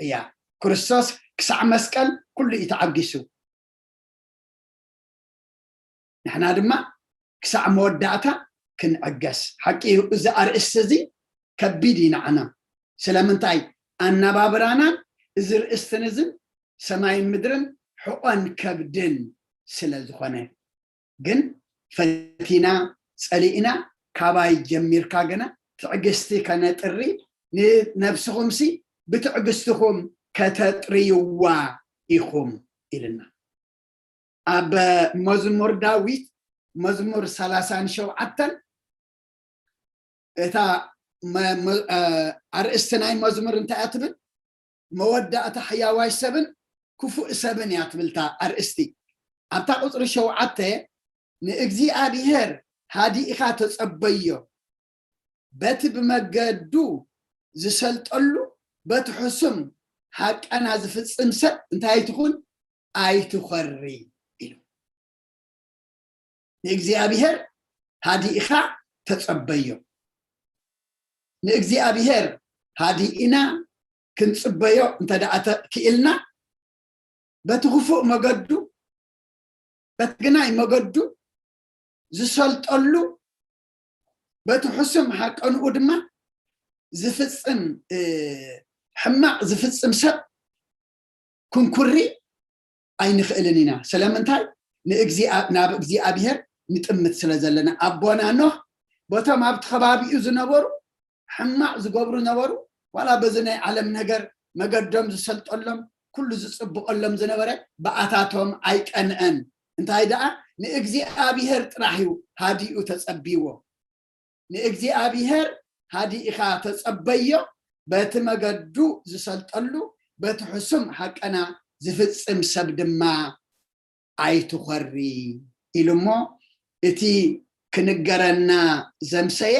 እያ። ክርስቶስ ክሳዕ መስቀል ኩሉ እዩ ተዓጊሱ። ንሕና ድማ ክሳዕ መወዳእታ ክንዕገስ። ሓቂ እዩ፣ እዚ ኣርእስቲ እዚ ከቢድ እዩ ንዓና። ስለምንታይ? ኣነባብራናን እዚ ርእስትን እዝን ሰማይን ምድርን ሕቖን ከብድን ስለ ዝኾነ። ግን ፈቲና ጸሊእና ካባይ ጀሚርካ ግና ትዕግስቲ ከነጥሪ ንነብስኹምሲ ብትዕግስትኹም ከተጥርይዋ ኢኹም ኢልና። ኣብ መዝሙር ዳዊት መዝሙር ሰላሳን ሸውዓተን እታ ኣርእስቲ ናይ መዝሙር እንታይ እያ ትብል? መወዳእታ ሕያዋይ ሰብን ክፉእ ሰብን እያ ትብል እታ ኣርእስቲ። ኣብታ ቁፅሪ ሸውዓተ ንእግዚኣብሔር ሃዲእኻ ተጸበዮ፣ በቲ ብመገዱ ዝሰልጠሉ በቲ ሕሱም ሃቀና ዝፍጽም ሰብ እንታይ ኣይትኹን? ኣይትኾሪ ኢሉ። ንእግዚኣብሔር ሃዲእኻ ተጸበዮ። ንእግዚኣብሔር ሃዲእና ክንጽበዮ እንተ ደኣ ክኢልና በቲ ክፉእ መገዱ በቲ ግናይ መገዱ ዝሰልጠሉ በቲ ሕሱም ሃቀንኡ ድማ ዝፍጽም ሕማቕ ዝፍጽም ሰብ ክንኩሪ ኣይንኽእልን ኢና። ስለምንታይ? ንእግዚኣ ናብ እግዚኣብሔር ንጥምት ስለ ዘለና። ኣቦና ኖህ በቶም ኣብቲ ከባቢኡ ዝነበሩ ሕማቕ ዝገብሩ ነበሩ። ዋላ በዚ ናይ ዓለም ነገር መገዶም ዝሰልጠሎም ኩሉ ዝጽብቐሎም ዝነበረ ብኣታቶም ኣይቀንአን። እንታይ ደኣ ንእግዚኣብሔር ጥራሕ እዩ ሃዲኡ ተጸብይዎ። ንእግዚኣብሔር ሃዲእኻ ተጸበዮ፣ በቲ መገዱ ዝሰልጠሉ በቲ ሕሱም ሃቀና ዝፍጽም ሰብ ድማ ኣይትኾሪ ኢሉ እሞ እቲ ክንገረና ዘምሰየ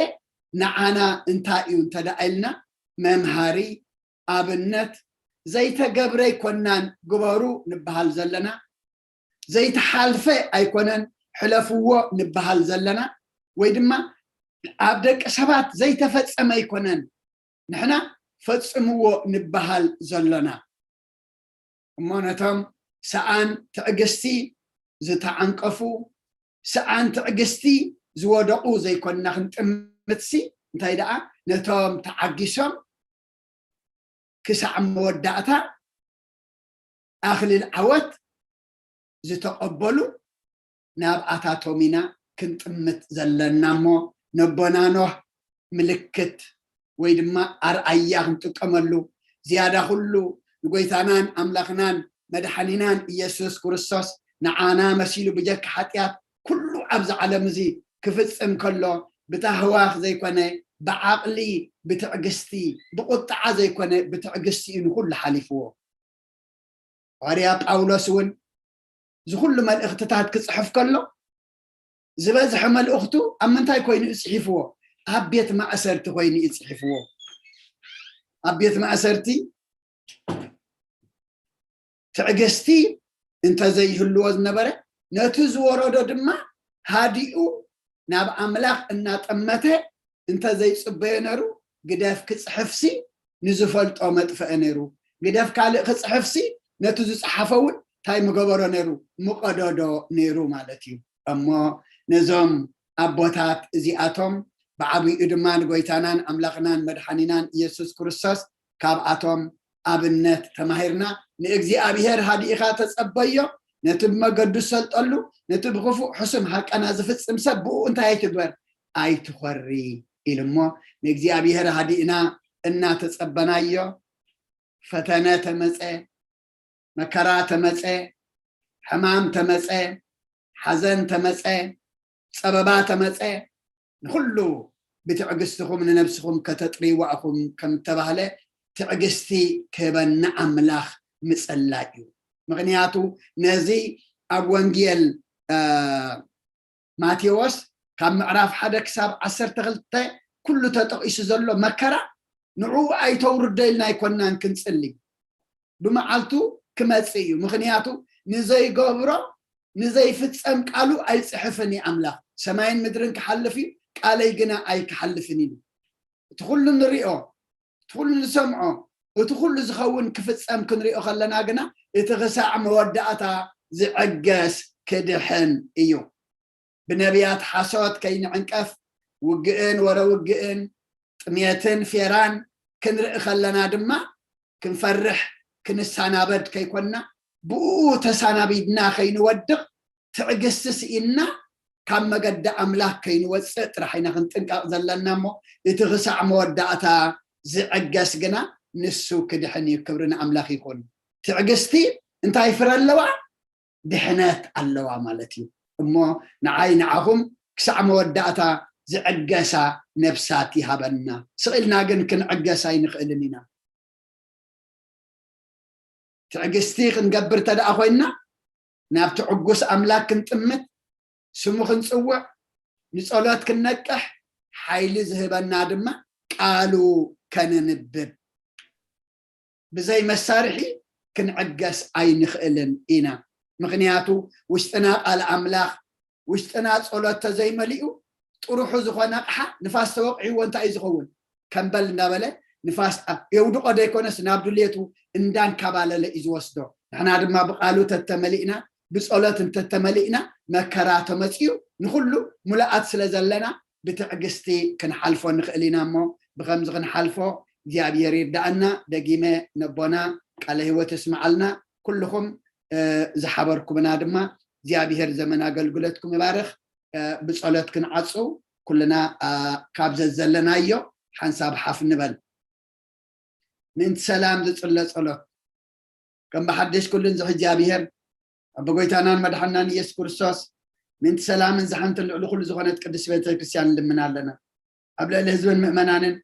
ንዓና እንታይ እዩ እንተ ደኣ ኢልና መምሃሪ ኣብነት ዘይተገብረ ኣይኮናን ግበሩ ንበሃል ዘለና ዘይተሓልፈ ኣይኮነን ሕለፍዎ ንበሃል ዘለና ወይ ድማ ኣብ ደቂ ሰባት ዘይተፈጸመ ኣይኮነን ንሕና ፈጽምዎ ንበሃል ዘሎና እሞ ነቶም ሰኣን ትዕግስቲ ዝተዓንቀፉ ሰኣን ትዕግስቲ ዝወደቑ ዘይኮንና ክንጥምትሲ እንታይ ደኣ ነቶም ተዓጊሶም ክሳዕ መወዳእታ ኣኽሊል ዓወት ዝተቐበሉ ናብኣታቶም ኢና ክንጥምት ዘለና እሞ ነቦና ኖህ ምልክት ወይ ድማ ኣርኣያ ክንጥቀመሉ ዝያዳ ኩሉ ንጎይታናን ኣምላኽናን መድሓኒናን ኢየሱስ ክርስቶስ ንዓና መሲሉ ብጀካ ሓጢኣት ኩሉ ኣብዚ ዓለም እዚ ክፍጽም ከሎ ብታህዋኽ ዘይኮነ ብዓቕሊ ብትዕግስቲ ብቁጣዓ ዘይኮነ ብትዕግስቲ እዩ ንኩሉ ሓሊፍዎ። ሃዋርያ ጳውሎስ እውን እዚ ኩሉ መልእኽትታት ክፅሕፍ ከሎ ዝበዝሐ መልእኽቱ ኣብ ምንታይ ኮይኑ እዩ ፅሒፍዎ? ኣብ ቤት ማእሰርቲ ኮይኑ እዩ ፅሒፍዎ። ኣብ ቤት ማእሰርቲ ትዕግስቲ እንተዘይህልዎ ዝነበረ ነቲ ዝወረዶ ድማ ሃዲኡ ናብ ኣምላኽ እናጠመተ እንተዘይፅበዮ ነሩ ግደፍ ክፅሕፍሲ ንዝፈልጦ መጥፈአ ነሩ ግደፍ ካልእ ክፅሕፍሲ ነቲ ዝፅሓፈ እውን እንታይ ምገበሮ ነሩ ምቀደዶ ነሩ ማለት እዩ እሞ ነዞም ኣቦታት እዚኣቶም ብዓብኡ ድማ ንጎይታናን ኣምላኽናን መድሓኒናን ኢየሱስ ክርስቶስ ካብኣቶም ኣብነት ተማሂርና ንእግዚኣብሔር ሃዲእኻ ተጸበዮ ነቲ ብመገዱ ዝሰልጠሉ ነቲ ብክፉእ ሕሱም ሃቀና ዝፍጽም ሰብ ብኡ እንታይ ኣይትግበር ኣይትኾሪ ኢሉ እሞ ንእግዚኣብሔር ሃዲእና እናተጸበናዮ ፈተነ ተመጸ መከራ ተመጸ ሕማም ተመጸ ሓዘን ተመጸ ጸበባ ተመጸ ንኩሉ ብትዕግስትኹም ንነብስኹም ከተጥርይዋ ኢኹም ከም ተባህለ ትዕግስቲ ክህበና ኣምላኽ ምጽላይ እዩ ምክንያቱ ነዚ ኣብ ወንጌል ማቴዎስ ካብ ምዕራፍ ሓደ ክሳብ ዓሰርተ ክልተ ኩሉ ተጠቒሱ ዘሎ መከራ ንዕኡ ኣይተውርዶ ኢልና ኣይኮናን ክንጽሊ ብመዓልቱ ክመጽእ እዩ ምክንያቱ ንዘይገብሮ ንዘይፍጸም ቃሉ ኣይጽሕፍን እዩ ኣምላኽ ሰማይን ምድርን ክሓልፍ እዩ ቃለይ ግና ኣይክሓልፍን ኢሉ እቲ ኩሉ ንሪኦ እቲ ኩሉ ንሰምዖ እቲ ኩሉ ዝኸውን ክፍጸም ክንሪኦ ከለና ግና እቲ ክሳዕ መወዳእታ ዝዕገስ ክድሕን እዩ ብነቢያት ሓሶት ከይንዕንቀፍ ውግእን ወረ ውግእን ጥሜትን ፌራን ክንርኢ ከለና ድማ ክንፈርሕ ክንሰናበድ ከይኮንና ብኡ ተሰናቢድና ከይንወድቕ ትዕግስቲ ስኢንና ካብ መገዲ ኣምላኽ ከይንወፅእ ጥራሕ ኢና ክንጥንቀቕ ዘለና እሞ እቲ ክሳዕ መወዳእታ ዝዕገስ ግና ንሱ ክድሕን እዩ ክብሪ ንኣምላኽ ይኹን ትዕግስቲ እንታይ ፍረ ኣለዋ ድሕነት ኣለዋ ማለት እዩ እሞ ንዓይ ንዓኹም ክሳዕ መወዳእታ ዝዕገሳ ነብሳት ይሃበና ስቕ ኢልና ግን ክንዕገስ ኣይንኽእልን ኢና ትዕግስቲ ክንገብር ተደኣ ኮይንና ናብ ትዕጉስ ኣምላክ ክንጥምት ስሙ ክንጽውዕ ንጸሎት ክንነቅሕ ሓይሊ ዝህበና ድማ ቃሉ ከነንብብ ብዘይ መሳርሒ ክንዕገስ ኣይንኽእልን ኢና ምኽንያቱ ውሽጥና ቃል ኣምላኽ ውሽጥና ጸሎት ተዘይመሊኡ ጥሩሑ ዝኾነ ኣቕሓ ንፋስ ተወቕዕዎ እንታይ እዩ ዝኸውን ከም በል እንዳበለ ንፋስ የውድቖ ዘይኮነስ ናብ ድሌቱ እንዳንካባለለ እዩ ዝወስዶ ንሕና ድማ ብቃሉ ተተመሊእና ብጸሎት እንተተመሊእና መከራ ተመፅዩ ንኩሉ ሙሉኣት ስለ ዘለና ብትዕግስቲ ክንሓልፎ ንኽእል ኢና እሞ ብከምዚ ክንሓልፎ እግዚኣብሔር ይርዳእና ደጊመ ነቦና ቃለ ህይወት የስምዓልና ኩልኹም ዝሓበርኩምና ድማ እግዚኣብሔር ዘመን ኣገልግሎትኩም ይባርኽ። ብጸሎት ክንዓጹ ኩልና ካብ ዘዘለናዮ ሓንሳብ ሓፍ ንበል። ምእንቲ ሰላም ዝጽለ ጸሎት። ከም ብሓድሽ ኩሉን ዝሕዚ እግዚኣብሔር ኣቦ ጎይታናን መድሓናን ኢየሱስ ክርስቶስ ምእንቲ ሰላምን ዝሓንትን ልዕሊ ኩሉ ዝኾነት ቅድስት ቤተክርስትያን ንልምና ኣለና። ኣብ ልዕሊ ህዝብን ምእመናንን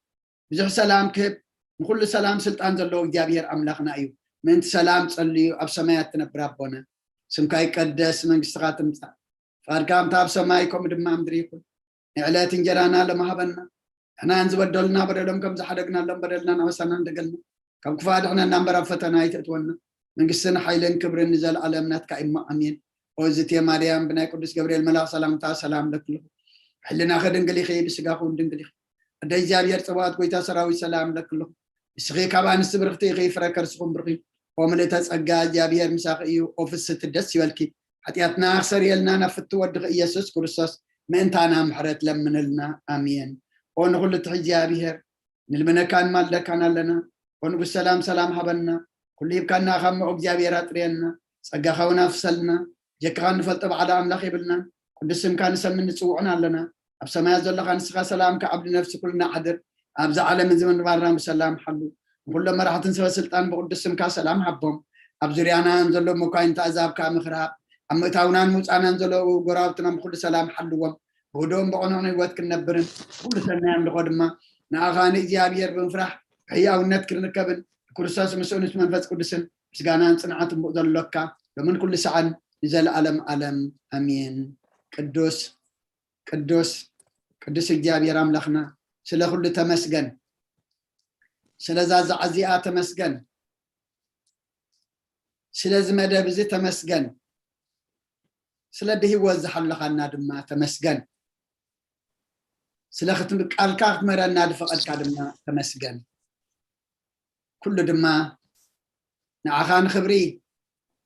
ብዙሕ ሰላም ክህብ ንኩሉ ሰላም ስልጣን ዘለዎ እግዚኣብሔር ኣምላኽና እዩ። ምእንቲ ሰላም ጸልዩ ኣብ ሰማያት ትነብር ኣቦና ስምካ ይቀደስ መንግስትኻ ትምጻእ ፍቓድካ ከምታ ኣብ ሰማይ ከምኡ ድማ ኣብ ምድሪ ይኹን። ንዕለት እንጀራና ሎም ሃበና። ንሕናን ዝበደሉና በደሎም ከም ዝሓደግናሎም በደልና ናበሳና እንደገልና ካብ ክፉእ ኣድሕነና እምበር ኣብ ፈተና ኣይተእትወና። መንግስትን ሓይልን ክብርን ንዘለኣለም ናትካ እሞ ኣሜን። ኦዝቴ ማርያም ብናይ ቅዱስ ገብርኤል መልኣኽ ሰላምታ ሰላም ለክልኹ። ሕልናኸ ድንግል ኢኺ ብስጋኹ እውን ድንግል ኢኺ። ኣደ እግዚኣብሔር ጽባኦት ጎይታ ሰራዊት ሰላም ለክልኹ። ንስኺ ካብ ኣንስቲ ብርኽቲ ኢኺ ፍረ ከርስኹም ብርኺ። ኦ ምልእተ ጸጋ እግዚኣብሔር ምሳኺ እዩ። ኦ ፍስቲ ደስ ይበልኪ። ሓጢኣትና ክሰርየልና ናብ ፍቲ ወድኺ ኢየሱስ ክርስቶስ ምእንታና ምሕረት ለምንልና። ኣሜን። ኦ ንኹሉ ትሕዚ እግዚኣብሔር ንልምነካን ማልደካን ኣለና። ኦ ንጉስ ሰላም ሰላም ሃበና። ኩሉ ሂብካና ካብ ምኦ እግዚኣብሔር ኣጥርየና። ጸጋኻ እውን ኣፍሰልና። ጀካኻ እንፈልጦ ባዕላ ኣምላኽ የብልናን። ቅዱስ ስምካ ንሰምን ንጽውዕን ኣለና። ኣብ ሰማያት ዘለኻ ንስኻ ሰላምካ ኣብ ነፍሲ ኩልና ሓድር። ኣብዚ ዓለም እዚ ምንባርና ብሰላም ሓሉ። ንኩሎም መራሕትን ሰበ ስልጣን ብቅዱስ ስምካ ሰላም ሃቦም። ኣብ ዙርያና ዘሎ መኳይንቲ ኣዛብካ ምክርሃብ ኣብ ምእታውናን ምውፃናን ዘለዉ ጎራብትና ብኩሉ ሰላም ሓልዎም። ብህድኦም ብቕኑዕን ህይወት ክንነብርን ኩሉ ሰናይ ኣምልኾ ድማ ንኣኻ ንእግዚኣብሔር ብምፍራሕ ብሕያውነት ክንርከብን ብክርስቶስ ምስኡ ምስ መንፈስ ቅዱስን ምስጋናን ጽንዓትን ብኡ ዘሎካ ሎምን ኩሉ ሰዓን ንዘለኣለም ኣለም ኣሜን። ቅዱስ ቅዱስ ቅዱስ እግዚኣብሔር ኣምላኽና ስለ ኩሉ ተመስገን። ስለዛ ዛዕዚኣ ተመስገን። ስለዚ መደብ እዚ ተመስገን። ስለ ብህይወት ዝሓለኻና ድማ ተመስገን። ስለ ክትቃልካ ክትመረና ዝፈቐድካ ድማ ተመስገን። ኩሉ ድማ ንዓኻ ንኽብሪ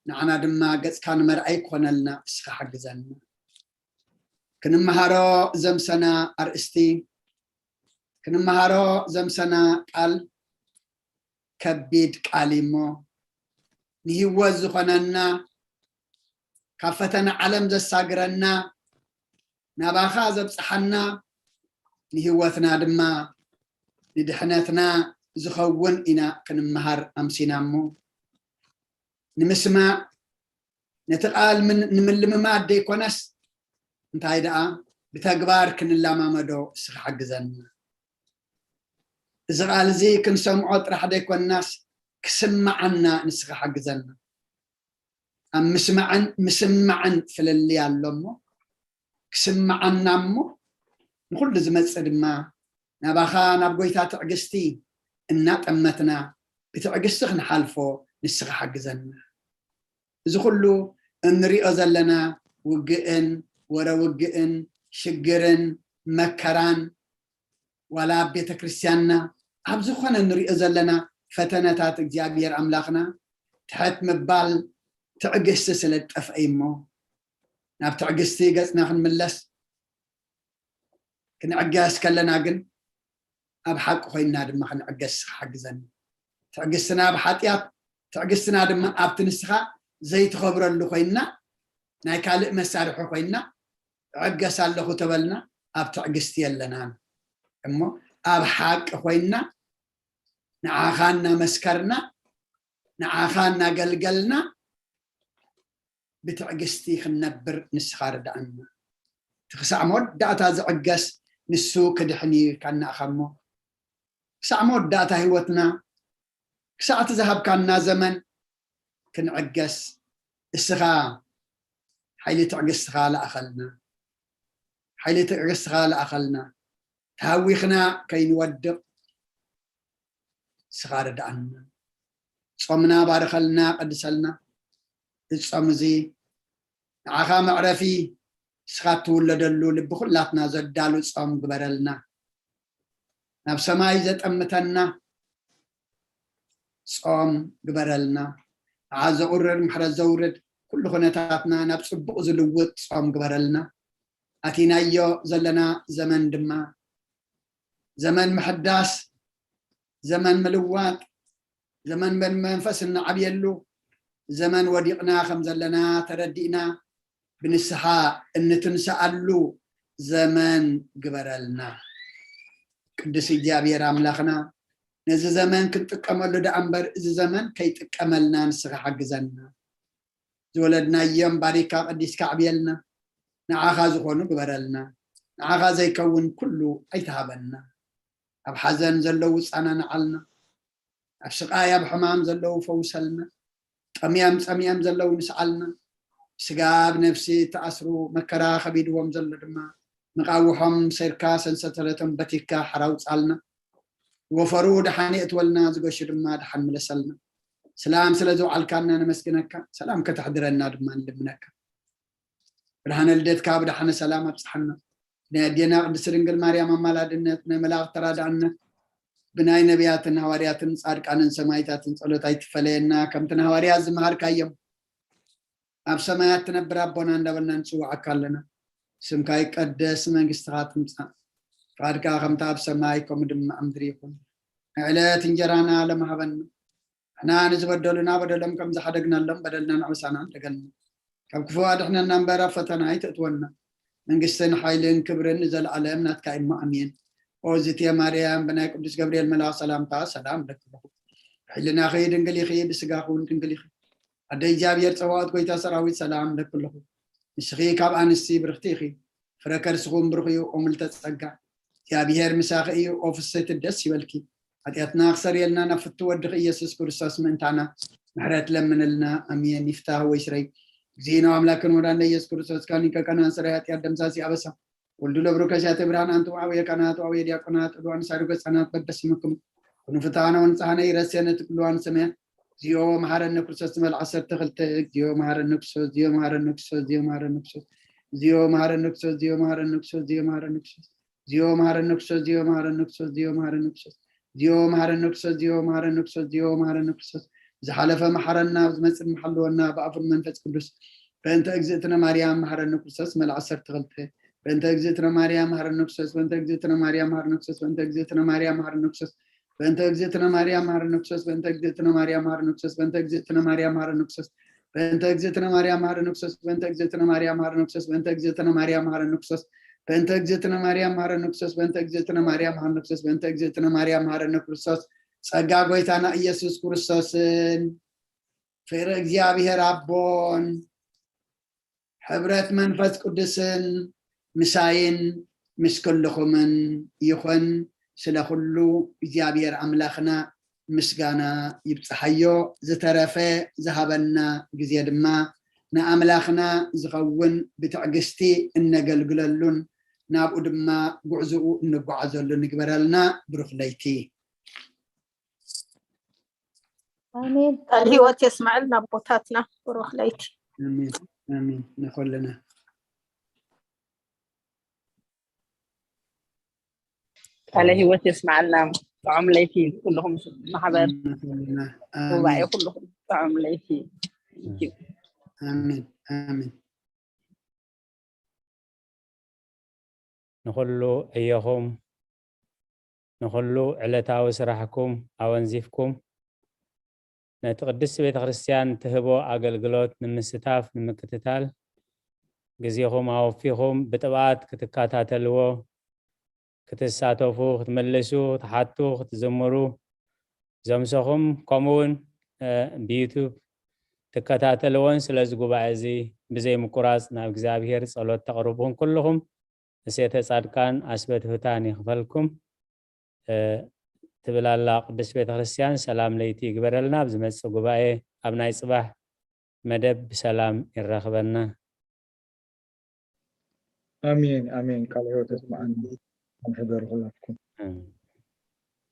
ንዓና ድማ ገጽካ ንመርኣይ ክኾነልና እስኻ ሓግዘና። ክንመሃሮ ዘምሰና ኣርእስቲ ክንመሃሮ ዘምሰና ቃል ከቢድ ቃል እሞ ንህይወት ዝኾነና ካብ ፈተና ዓለም ዘሳግረና ናባኻ ዘብጽሓና ንህይወትና ድማ ንድሕነትና ዝኸውን ኢና ክንመሃር ኣምሲና እሞ ንምስማዕ ነቲ ቃል ንምልምማድ ደይኮነስ እንታይ ደኣ ብተግባር ክንለማመዶ እስኻ ሓግዘና። እዚ ቃል እዚ ክንሰምዖ ጥራሕ ደይኮንናስ ክስምዓና ንስኻ ሓግዘና። ኣብ ምስማዕን ምስማዕን ፍልልይ ኣሎ እሞ ክስምዓና እሞ ንኹሉ ዝመጽእ ድማ ናባኻ ናብ ጎይታ ትዕግስቲ እናጠመትና ብትዕግስቲ ክንሓልፎ ንስኻ ሓግዘና። እዚ ኩሉ እንሪኦ ዘለና ውግእን ወረ ውግእን ሽግርን መከራን ዋላ ኣብ ቤተ ክርስቲያንና ኣብ ዝኾነ እንሪኦ ዘለና ፈተነታት እግዚኣብሔር ኣምላኽና ትሕት ምባል ትዕግስቲ ስለ ዝጠፍአ እሞ ናብ ትዕግስቲ ገፅና ክንምለስ ክንዕገስ ከለና ግን ኣብ ሓቂ ኮይንና ድማ ክንዕገስ ሓግዘን ትዕግስትና ኣብ ሓጢኣት ትዕግስትና ድማ ኣብቲ ንስኻ ዘይትኸብረሉ ኮይንና ናይ ካልእ መሳርሒ ኮይንና ዕገስ ኣለኹ ተበልና ኣብ ትዕግስቲ የለናን እሞ ኣብ ሓቂ ኮይንና ንዓኻ እናመስከርና ንዓኻ እናገልገልና ብትዕግስቲ ክንነብር ንስኻ ርድኣና። እቲ ክሳዕ መወዳእታ ዝዕገስ ንሱ ክድሕን እዩ ኢልካና ኢኻ እሞ ክሳዕ መወዳእታ ህይወትና ክሳዕ እቲ ዝሃብካና ዘመን ክንዕገስ እስኻ ሓይሊ ትዕግስትኻ ለኣኸልና። ሓይሊ ትዕግስትኻ ለኣኸልና። ተሃዊኽና ከይንወድቕ እስኻ ርድኣና። ጾምና ባርኸልና፣ ቀድሰልና። እዚ ጾም እዚ ንዓኻ መዕረፊ እስኻ እትውለደሉ ልቢ ኩላትና ዘዳሉ ጾም ግበረልና። ናብ ሰማይ ዘጠምተና ጾም ግበረልና። ንዓ ዘቑርር ምሕረት ዘውርድ ኩሉ ኩነታትና ናብ ጽቡቕ ዝልውጥ ጾም ግበረልና። ኣቲናዮ ዘለና ዘመን ድማ ዘመን ምሕዳስ፣ ዘመን ምልዋጥ፣ ዘመን መንፈስ እንዓብየሉ፣ ዘመን ወዲቕና ከም ዘለና ተረዲእና ብንስሓ እንትንስኣሉ ዘመን ግበረልና። ቅዱስ እግዚኣብሔር ኣምላኽና፣ ነዚ ዘመን ክንጥቀመሉ ደኣ እምበር፣ እዚ ዘመን ከይጥቀመልና ንስኻ ሓግዘና። ዝወለድናዮም ባሪካ ቀዲስካ ኣዕብየልና። ንዓኻ ዝኾኑ ግበረልና። ንዓኻ ዘይከውን ኩሉ ኣይትሃበና። ኣብ ሓዘን ዘለዉ ጻናንዓልና። ኣብ ስቓይ ኣብ ሕማም ዘለዉ ፈውሰልና። ጠምዮም ጸሚኦም ዘለዉ ንስዓልና። ስጋ ኣብ ነፍሲ ተኣስሩ፣ መከራ ከቢድዎም ዘሎ ድማ፣ መቓውሖም ሰይርካ፣ ሰንሰለቶም በቲካ ሓራውጻልና። ዝወፈሩ ደሓን የእትወልና፣ ዝገሹ ድማ ደሓን ምለሰልና። ሰላም ስለ ዝውዓልካና ነመስግነካ፣ ሰላም ከተሕድረና ድማ ንልምነካ። ብርሃነ ልደትካ ብደሓነ ሰላም ኣብጽሓና። ብናይ ኣዴና ቅድስቲ ድንግል ማርያም ኣማላድነት፣ ናይ መላእኽቲ ተራዳእነት፣ ብናይ ነቢያትን ሃዋርያትን ጻድቃንን ሰማይታትን ጸሎት ኣይትፈለየና። ከምቲ ንሃዋርያት ዝመሃርካዮም፣ ኣብ ሰማያት ትነብር ኣቦና እንዳበልና ንጽውዓካ ኣለና። ስምካ ይቀደስ፣ መንግስትኻ ትምጻእ፣ ፍቓድካ ከምታ ኣብ ሰማይ ከምኡ ድማ ኣብ ምድሪ ይኹን። ንዕለት እንጀራና ሎም ሃበና። ንሕና ንዝበደሉና በደሎም ከም ዝሓደግናሎም በደልና ንዕውሳና እንደገልና። ካብ ክፉ ኣድሕነና እምበር ኣብ ፈተና ኣይተእትወና። መንግስትን ሓይልን ክብርን ንዘለኣለም ናትካ እሞ ኣሜን። ኦ ዝትየ ማርያም፣ ብናይ ቅዱስ ገብርኤል መልኣኽ ሰላምታ ሰላም እለኪ ኣለኹ። ብሕልናኺ ድንግል ኢኺ፣ ብስጋኺ እውን ድንግል ኢኺ። ኣደ እግዚኣብሔር ጸባኦት ጎይታ ሰራዊት ሰላም እለኪ ኣለኹ። ንስኺ ካብ ኣንስቲ ብርኽቲ ኢኺ፣ ፍረ ከርስኹም ብሩኽ እዩ። ኦ ምልዕተ ጸጋ፣ እግዚኣብሔር ምሳኺ እዩ። ኦ ፍስሕቲ ደስ ይበልኪ። ሓጢኣትና ክሰርየልና ናብ ፍቱ ወድኺ ኢየሱስ ክርስቶስ ምእንታና ምሕረት ለምንልና። ኣሜን። ይፍታህ ወይ ስረይ። እግዚእነ ኣምላክን ወዳንደ ኢየሱስ ክርስቶስ ካኒከ ቀናን ስረይ ሓጢኣት ደምሳሲ ኣበሳ ወልዱ ለብሩ ከሲያተ ብርሃን ኣንቱ ኣውየ ካህናት ኣውየ ዲያቆናት ዕሉዋን ሳዱቅ ህፃናት በበስምኩም ኩኑ ፍትሐነ ወንጽሐነ ይረስየነ ትኩሉ ሰማያት። እግዚኦ መሐረነ ክርስቶስ ትበል ዓሰርተ ክልተ። እግዚኦ መሐረነ ክርስቶስ፣ እግዚኦ መሐረነ ክርስቶስ፣ እግዚኦ መሐረነ ክርስቶስ፣ እግዚኦ መሐረነ ክርስቶስ፣ እግዚኦ መሐረነ ክርስቶስ፣ እግዚኦ መሐረነ ክርስቶስ፣ እግዚኦ መሐረነ ክርስቶስ፣ እግዚኦ መሐረነ ክርስቶስ፣ እግዚኦ መሐረነ ክርስቶስ፣ እግዚኦ መሐረነ ክርስቶስ፣ እግዚኦ መሐረነ ክርስቶስ። ዝሓለፈ መሐረና፣ ዝመጽእ መሐልወና፣ ብኣፉን መንፈስ ቅዱስ። በእንተ እግዝእትነ ማርያም መሐረነ ክርስቶስ መል ዓሰርተ ክልተ። በእንተ እግዝእትነ ማርያም መሐረነ ክርስቶስ፣ በእንተ እግዝእትነ ማርያም መሐረነ ክርስቶስ፣ በእንተ እግዝእትነ ማርያም መሐረነ ክርስቶስ፣ በእንተ እግዝእትነ ማርያም መሐረነ ክርስቶስ፣ በእንተ እግዝእትነ ማርያም መሐረነ ክርስቶስ፣ በእንተ እግዝእትነ ማርያም መሐረነ ክርስቶስ፣ በእንተ እግዝእትነ ማርያም መሐረነ ክርስቶስ፣ በእንተ እግዝእትነ ማርያም መሐረነ ክርስቶስ፣ በእንተ እግዝእትነ ማርያም መሐረነ ክርስቶስ፣ በእንተ እግዝእትነ ማርያም መሐረነ ክርስቶስ፣ በእንተ እግዝእትነ ማርያም መሐረነ ክርስቶስ። ጸጋ ጎይታና ኢየሱስ ክርስቶስን ፍቅሪ እግዚኣብሔር ኣቦን ሕብረት መንፈስ ቅዱስን ምሳይን ምስ ኩልኹምን ይኹን። ስለ ኩሉ እግዚኣብሔር ኣምላኽና ምስጋና ይብጽሓዮ። ዝተረፈ ዝሃበና ግዜ ድማ ንኣምላኽና ዝኸውን ብትዕግስቲ እነገልግለሉን ናብኡ ድማ ጉዕዝኡ እንጓዓዘሉ ንግበረልና። ብሩኽ ለይቲ። ኣሜን። ቃል ህይወት የስመዐልና ኣቦታትና። ብሩኽ ለይቲ። ኣሜን ኣሜን። ንኹልና ቃለ ህይወት የስመዐልና። ጥዑም ለይቲ ኩልኹም ማሕበር ንኹልና። ጉባኤ ኣሜን ኩልኹም ጥዑም ለይቲ። Thank you። ኣሜን ኣሜን። ንኹሉ ዕዮኹም ንኹሉ ዕለታዊ ስራሕኩም ኣወንዚፍኩም ነቲ ቅድስቲ ቤተ ክርስቲያን ትህቦ ኣገልግሎት ንምስታፍ ንምክትታል ግዜኹም ኣወፊኹም ብጥብኣት ክትከታተልዎ ክትሳተፉ ክትምልሱ ክትሓቱ ክትዝምሩ ዘምሰኹም ከምኡ እውን ብዩቱብ ትከታተልዎን ስለዚ ጉባኤ እዚ ብዘይ ምቁራፅ ናብ እግዚኣብሄር ፀሎት ተቕርቡን ኩልኹም እሴተ ፃድቃን ኣስበትህታን ይኽፈልኩም። ትብል ኣላ ቅድስት ቤተክርስትያን። ሰላም ለይቲ ይግበረልና። ኣብ ዝመፅእ ጉባኤ ኣብ ናይ ፅባሕ መደብ ብሰላም ይራኽበና። ኣሜን ኣሜን። ቃል ህይወት የስምዓና። ኣንሕደሩ ኩላትኩም።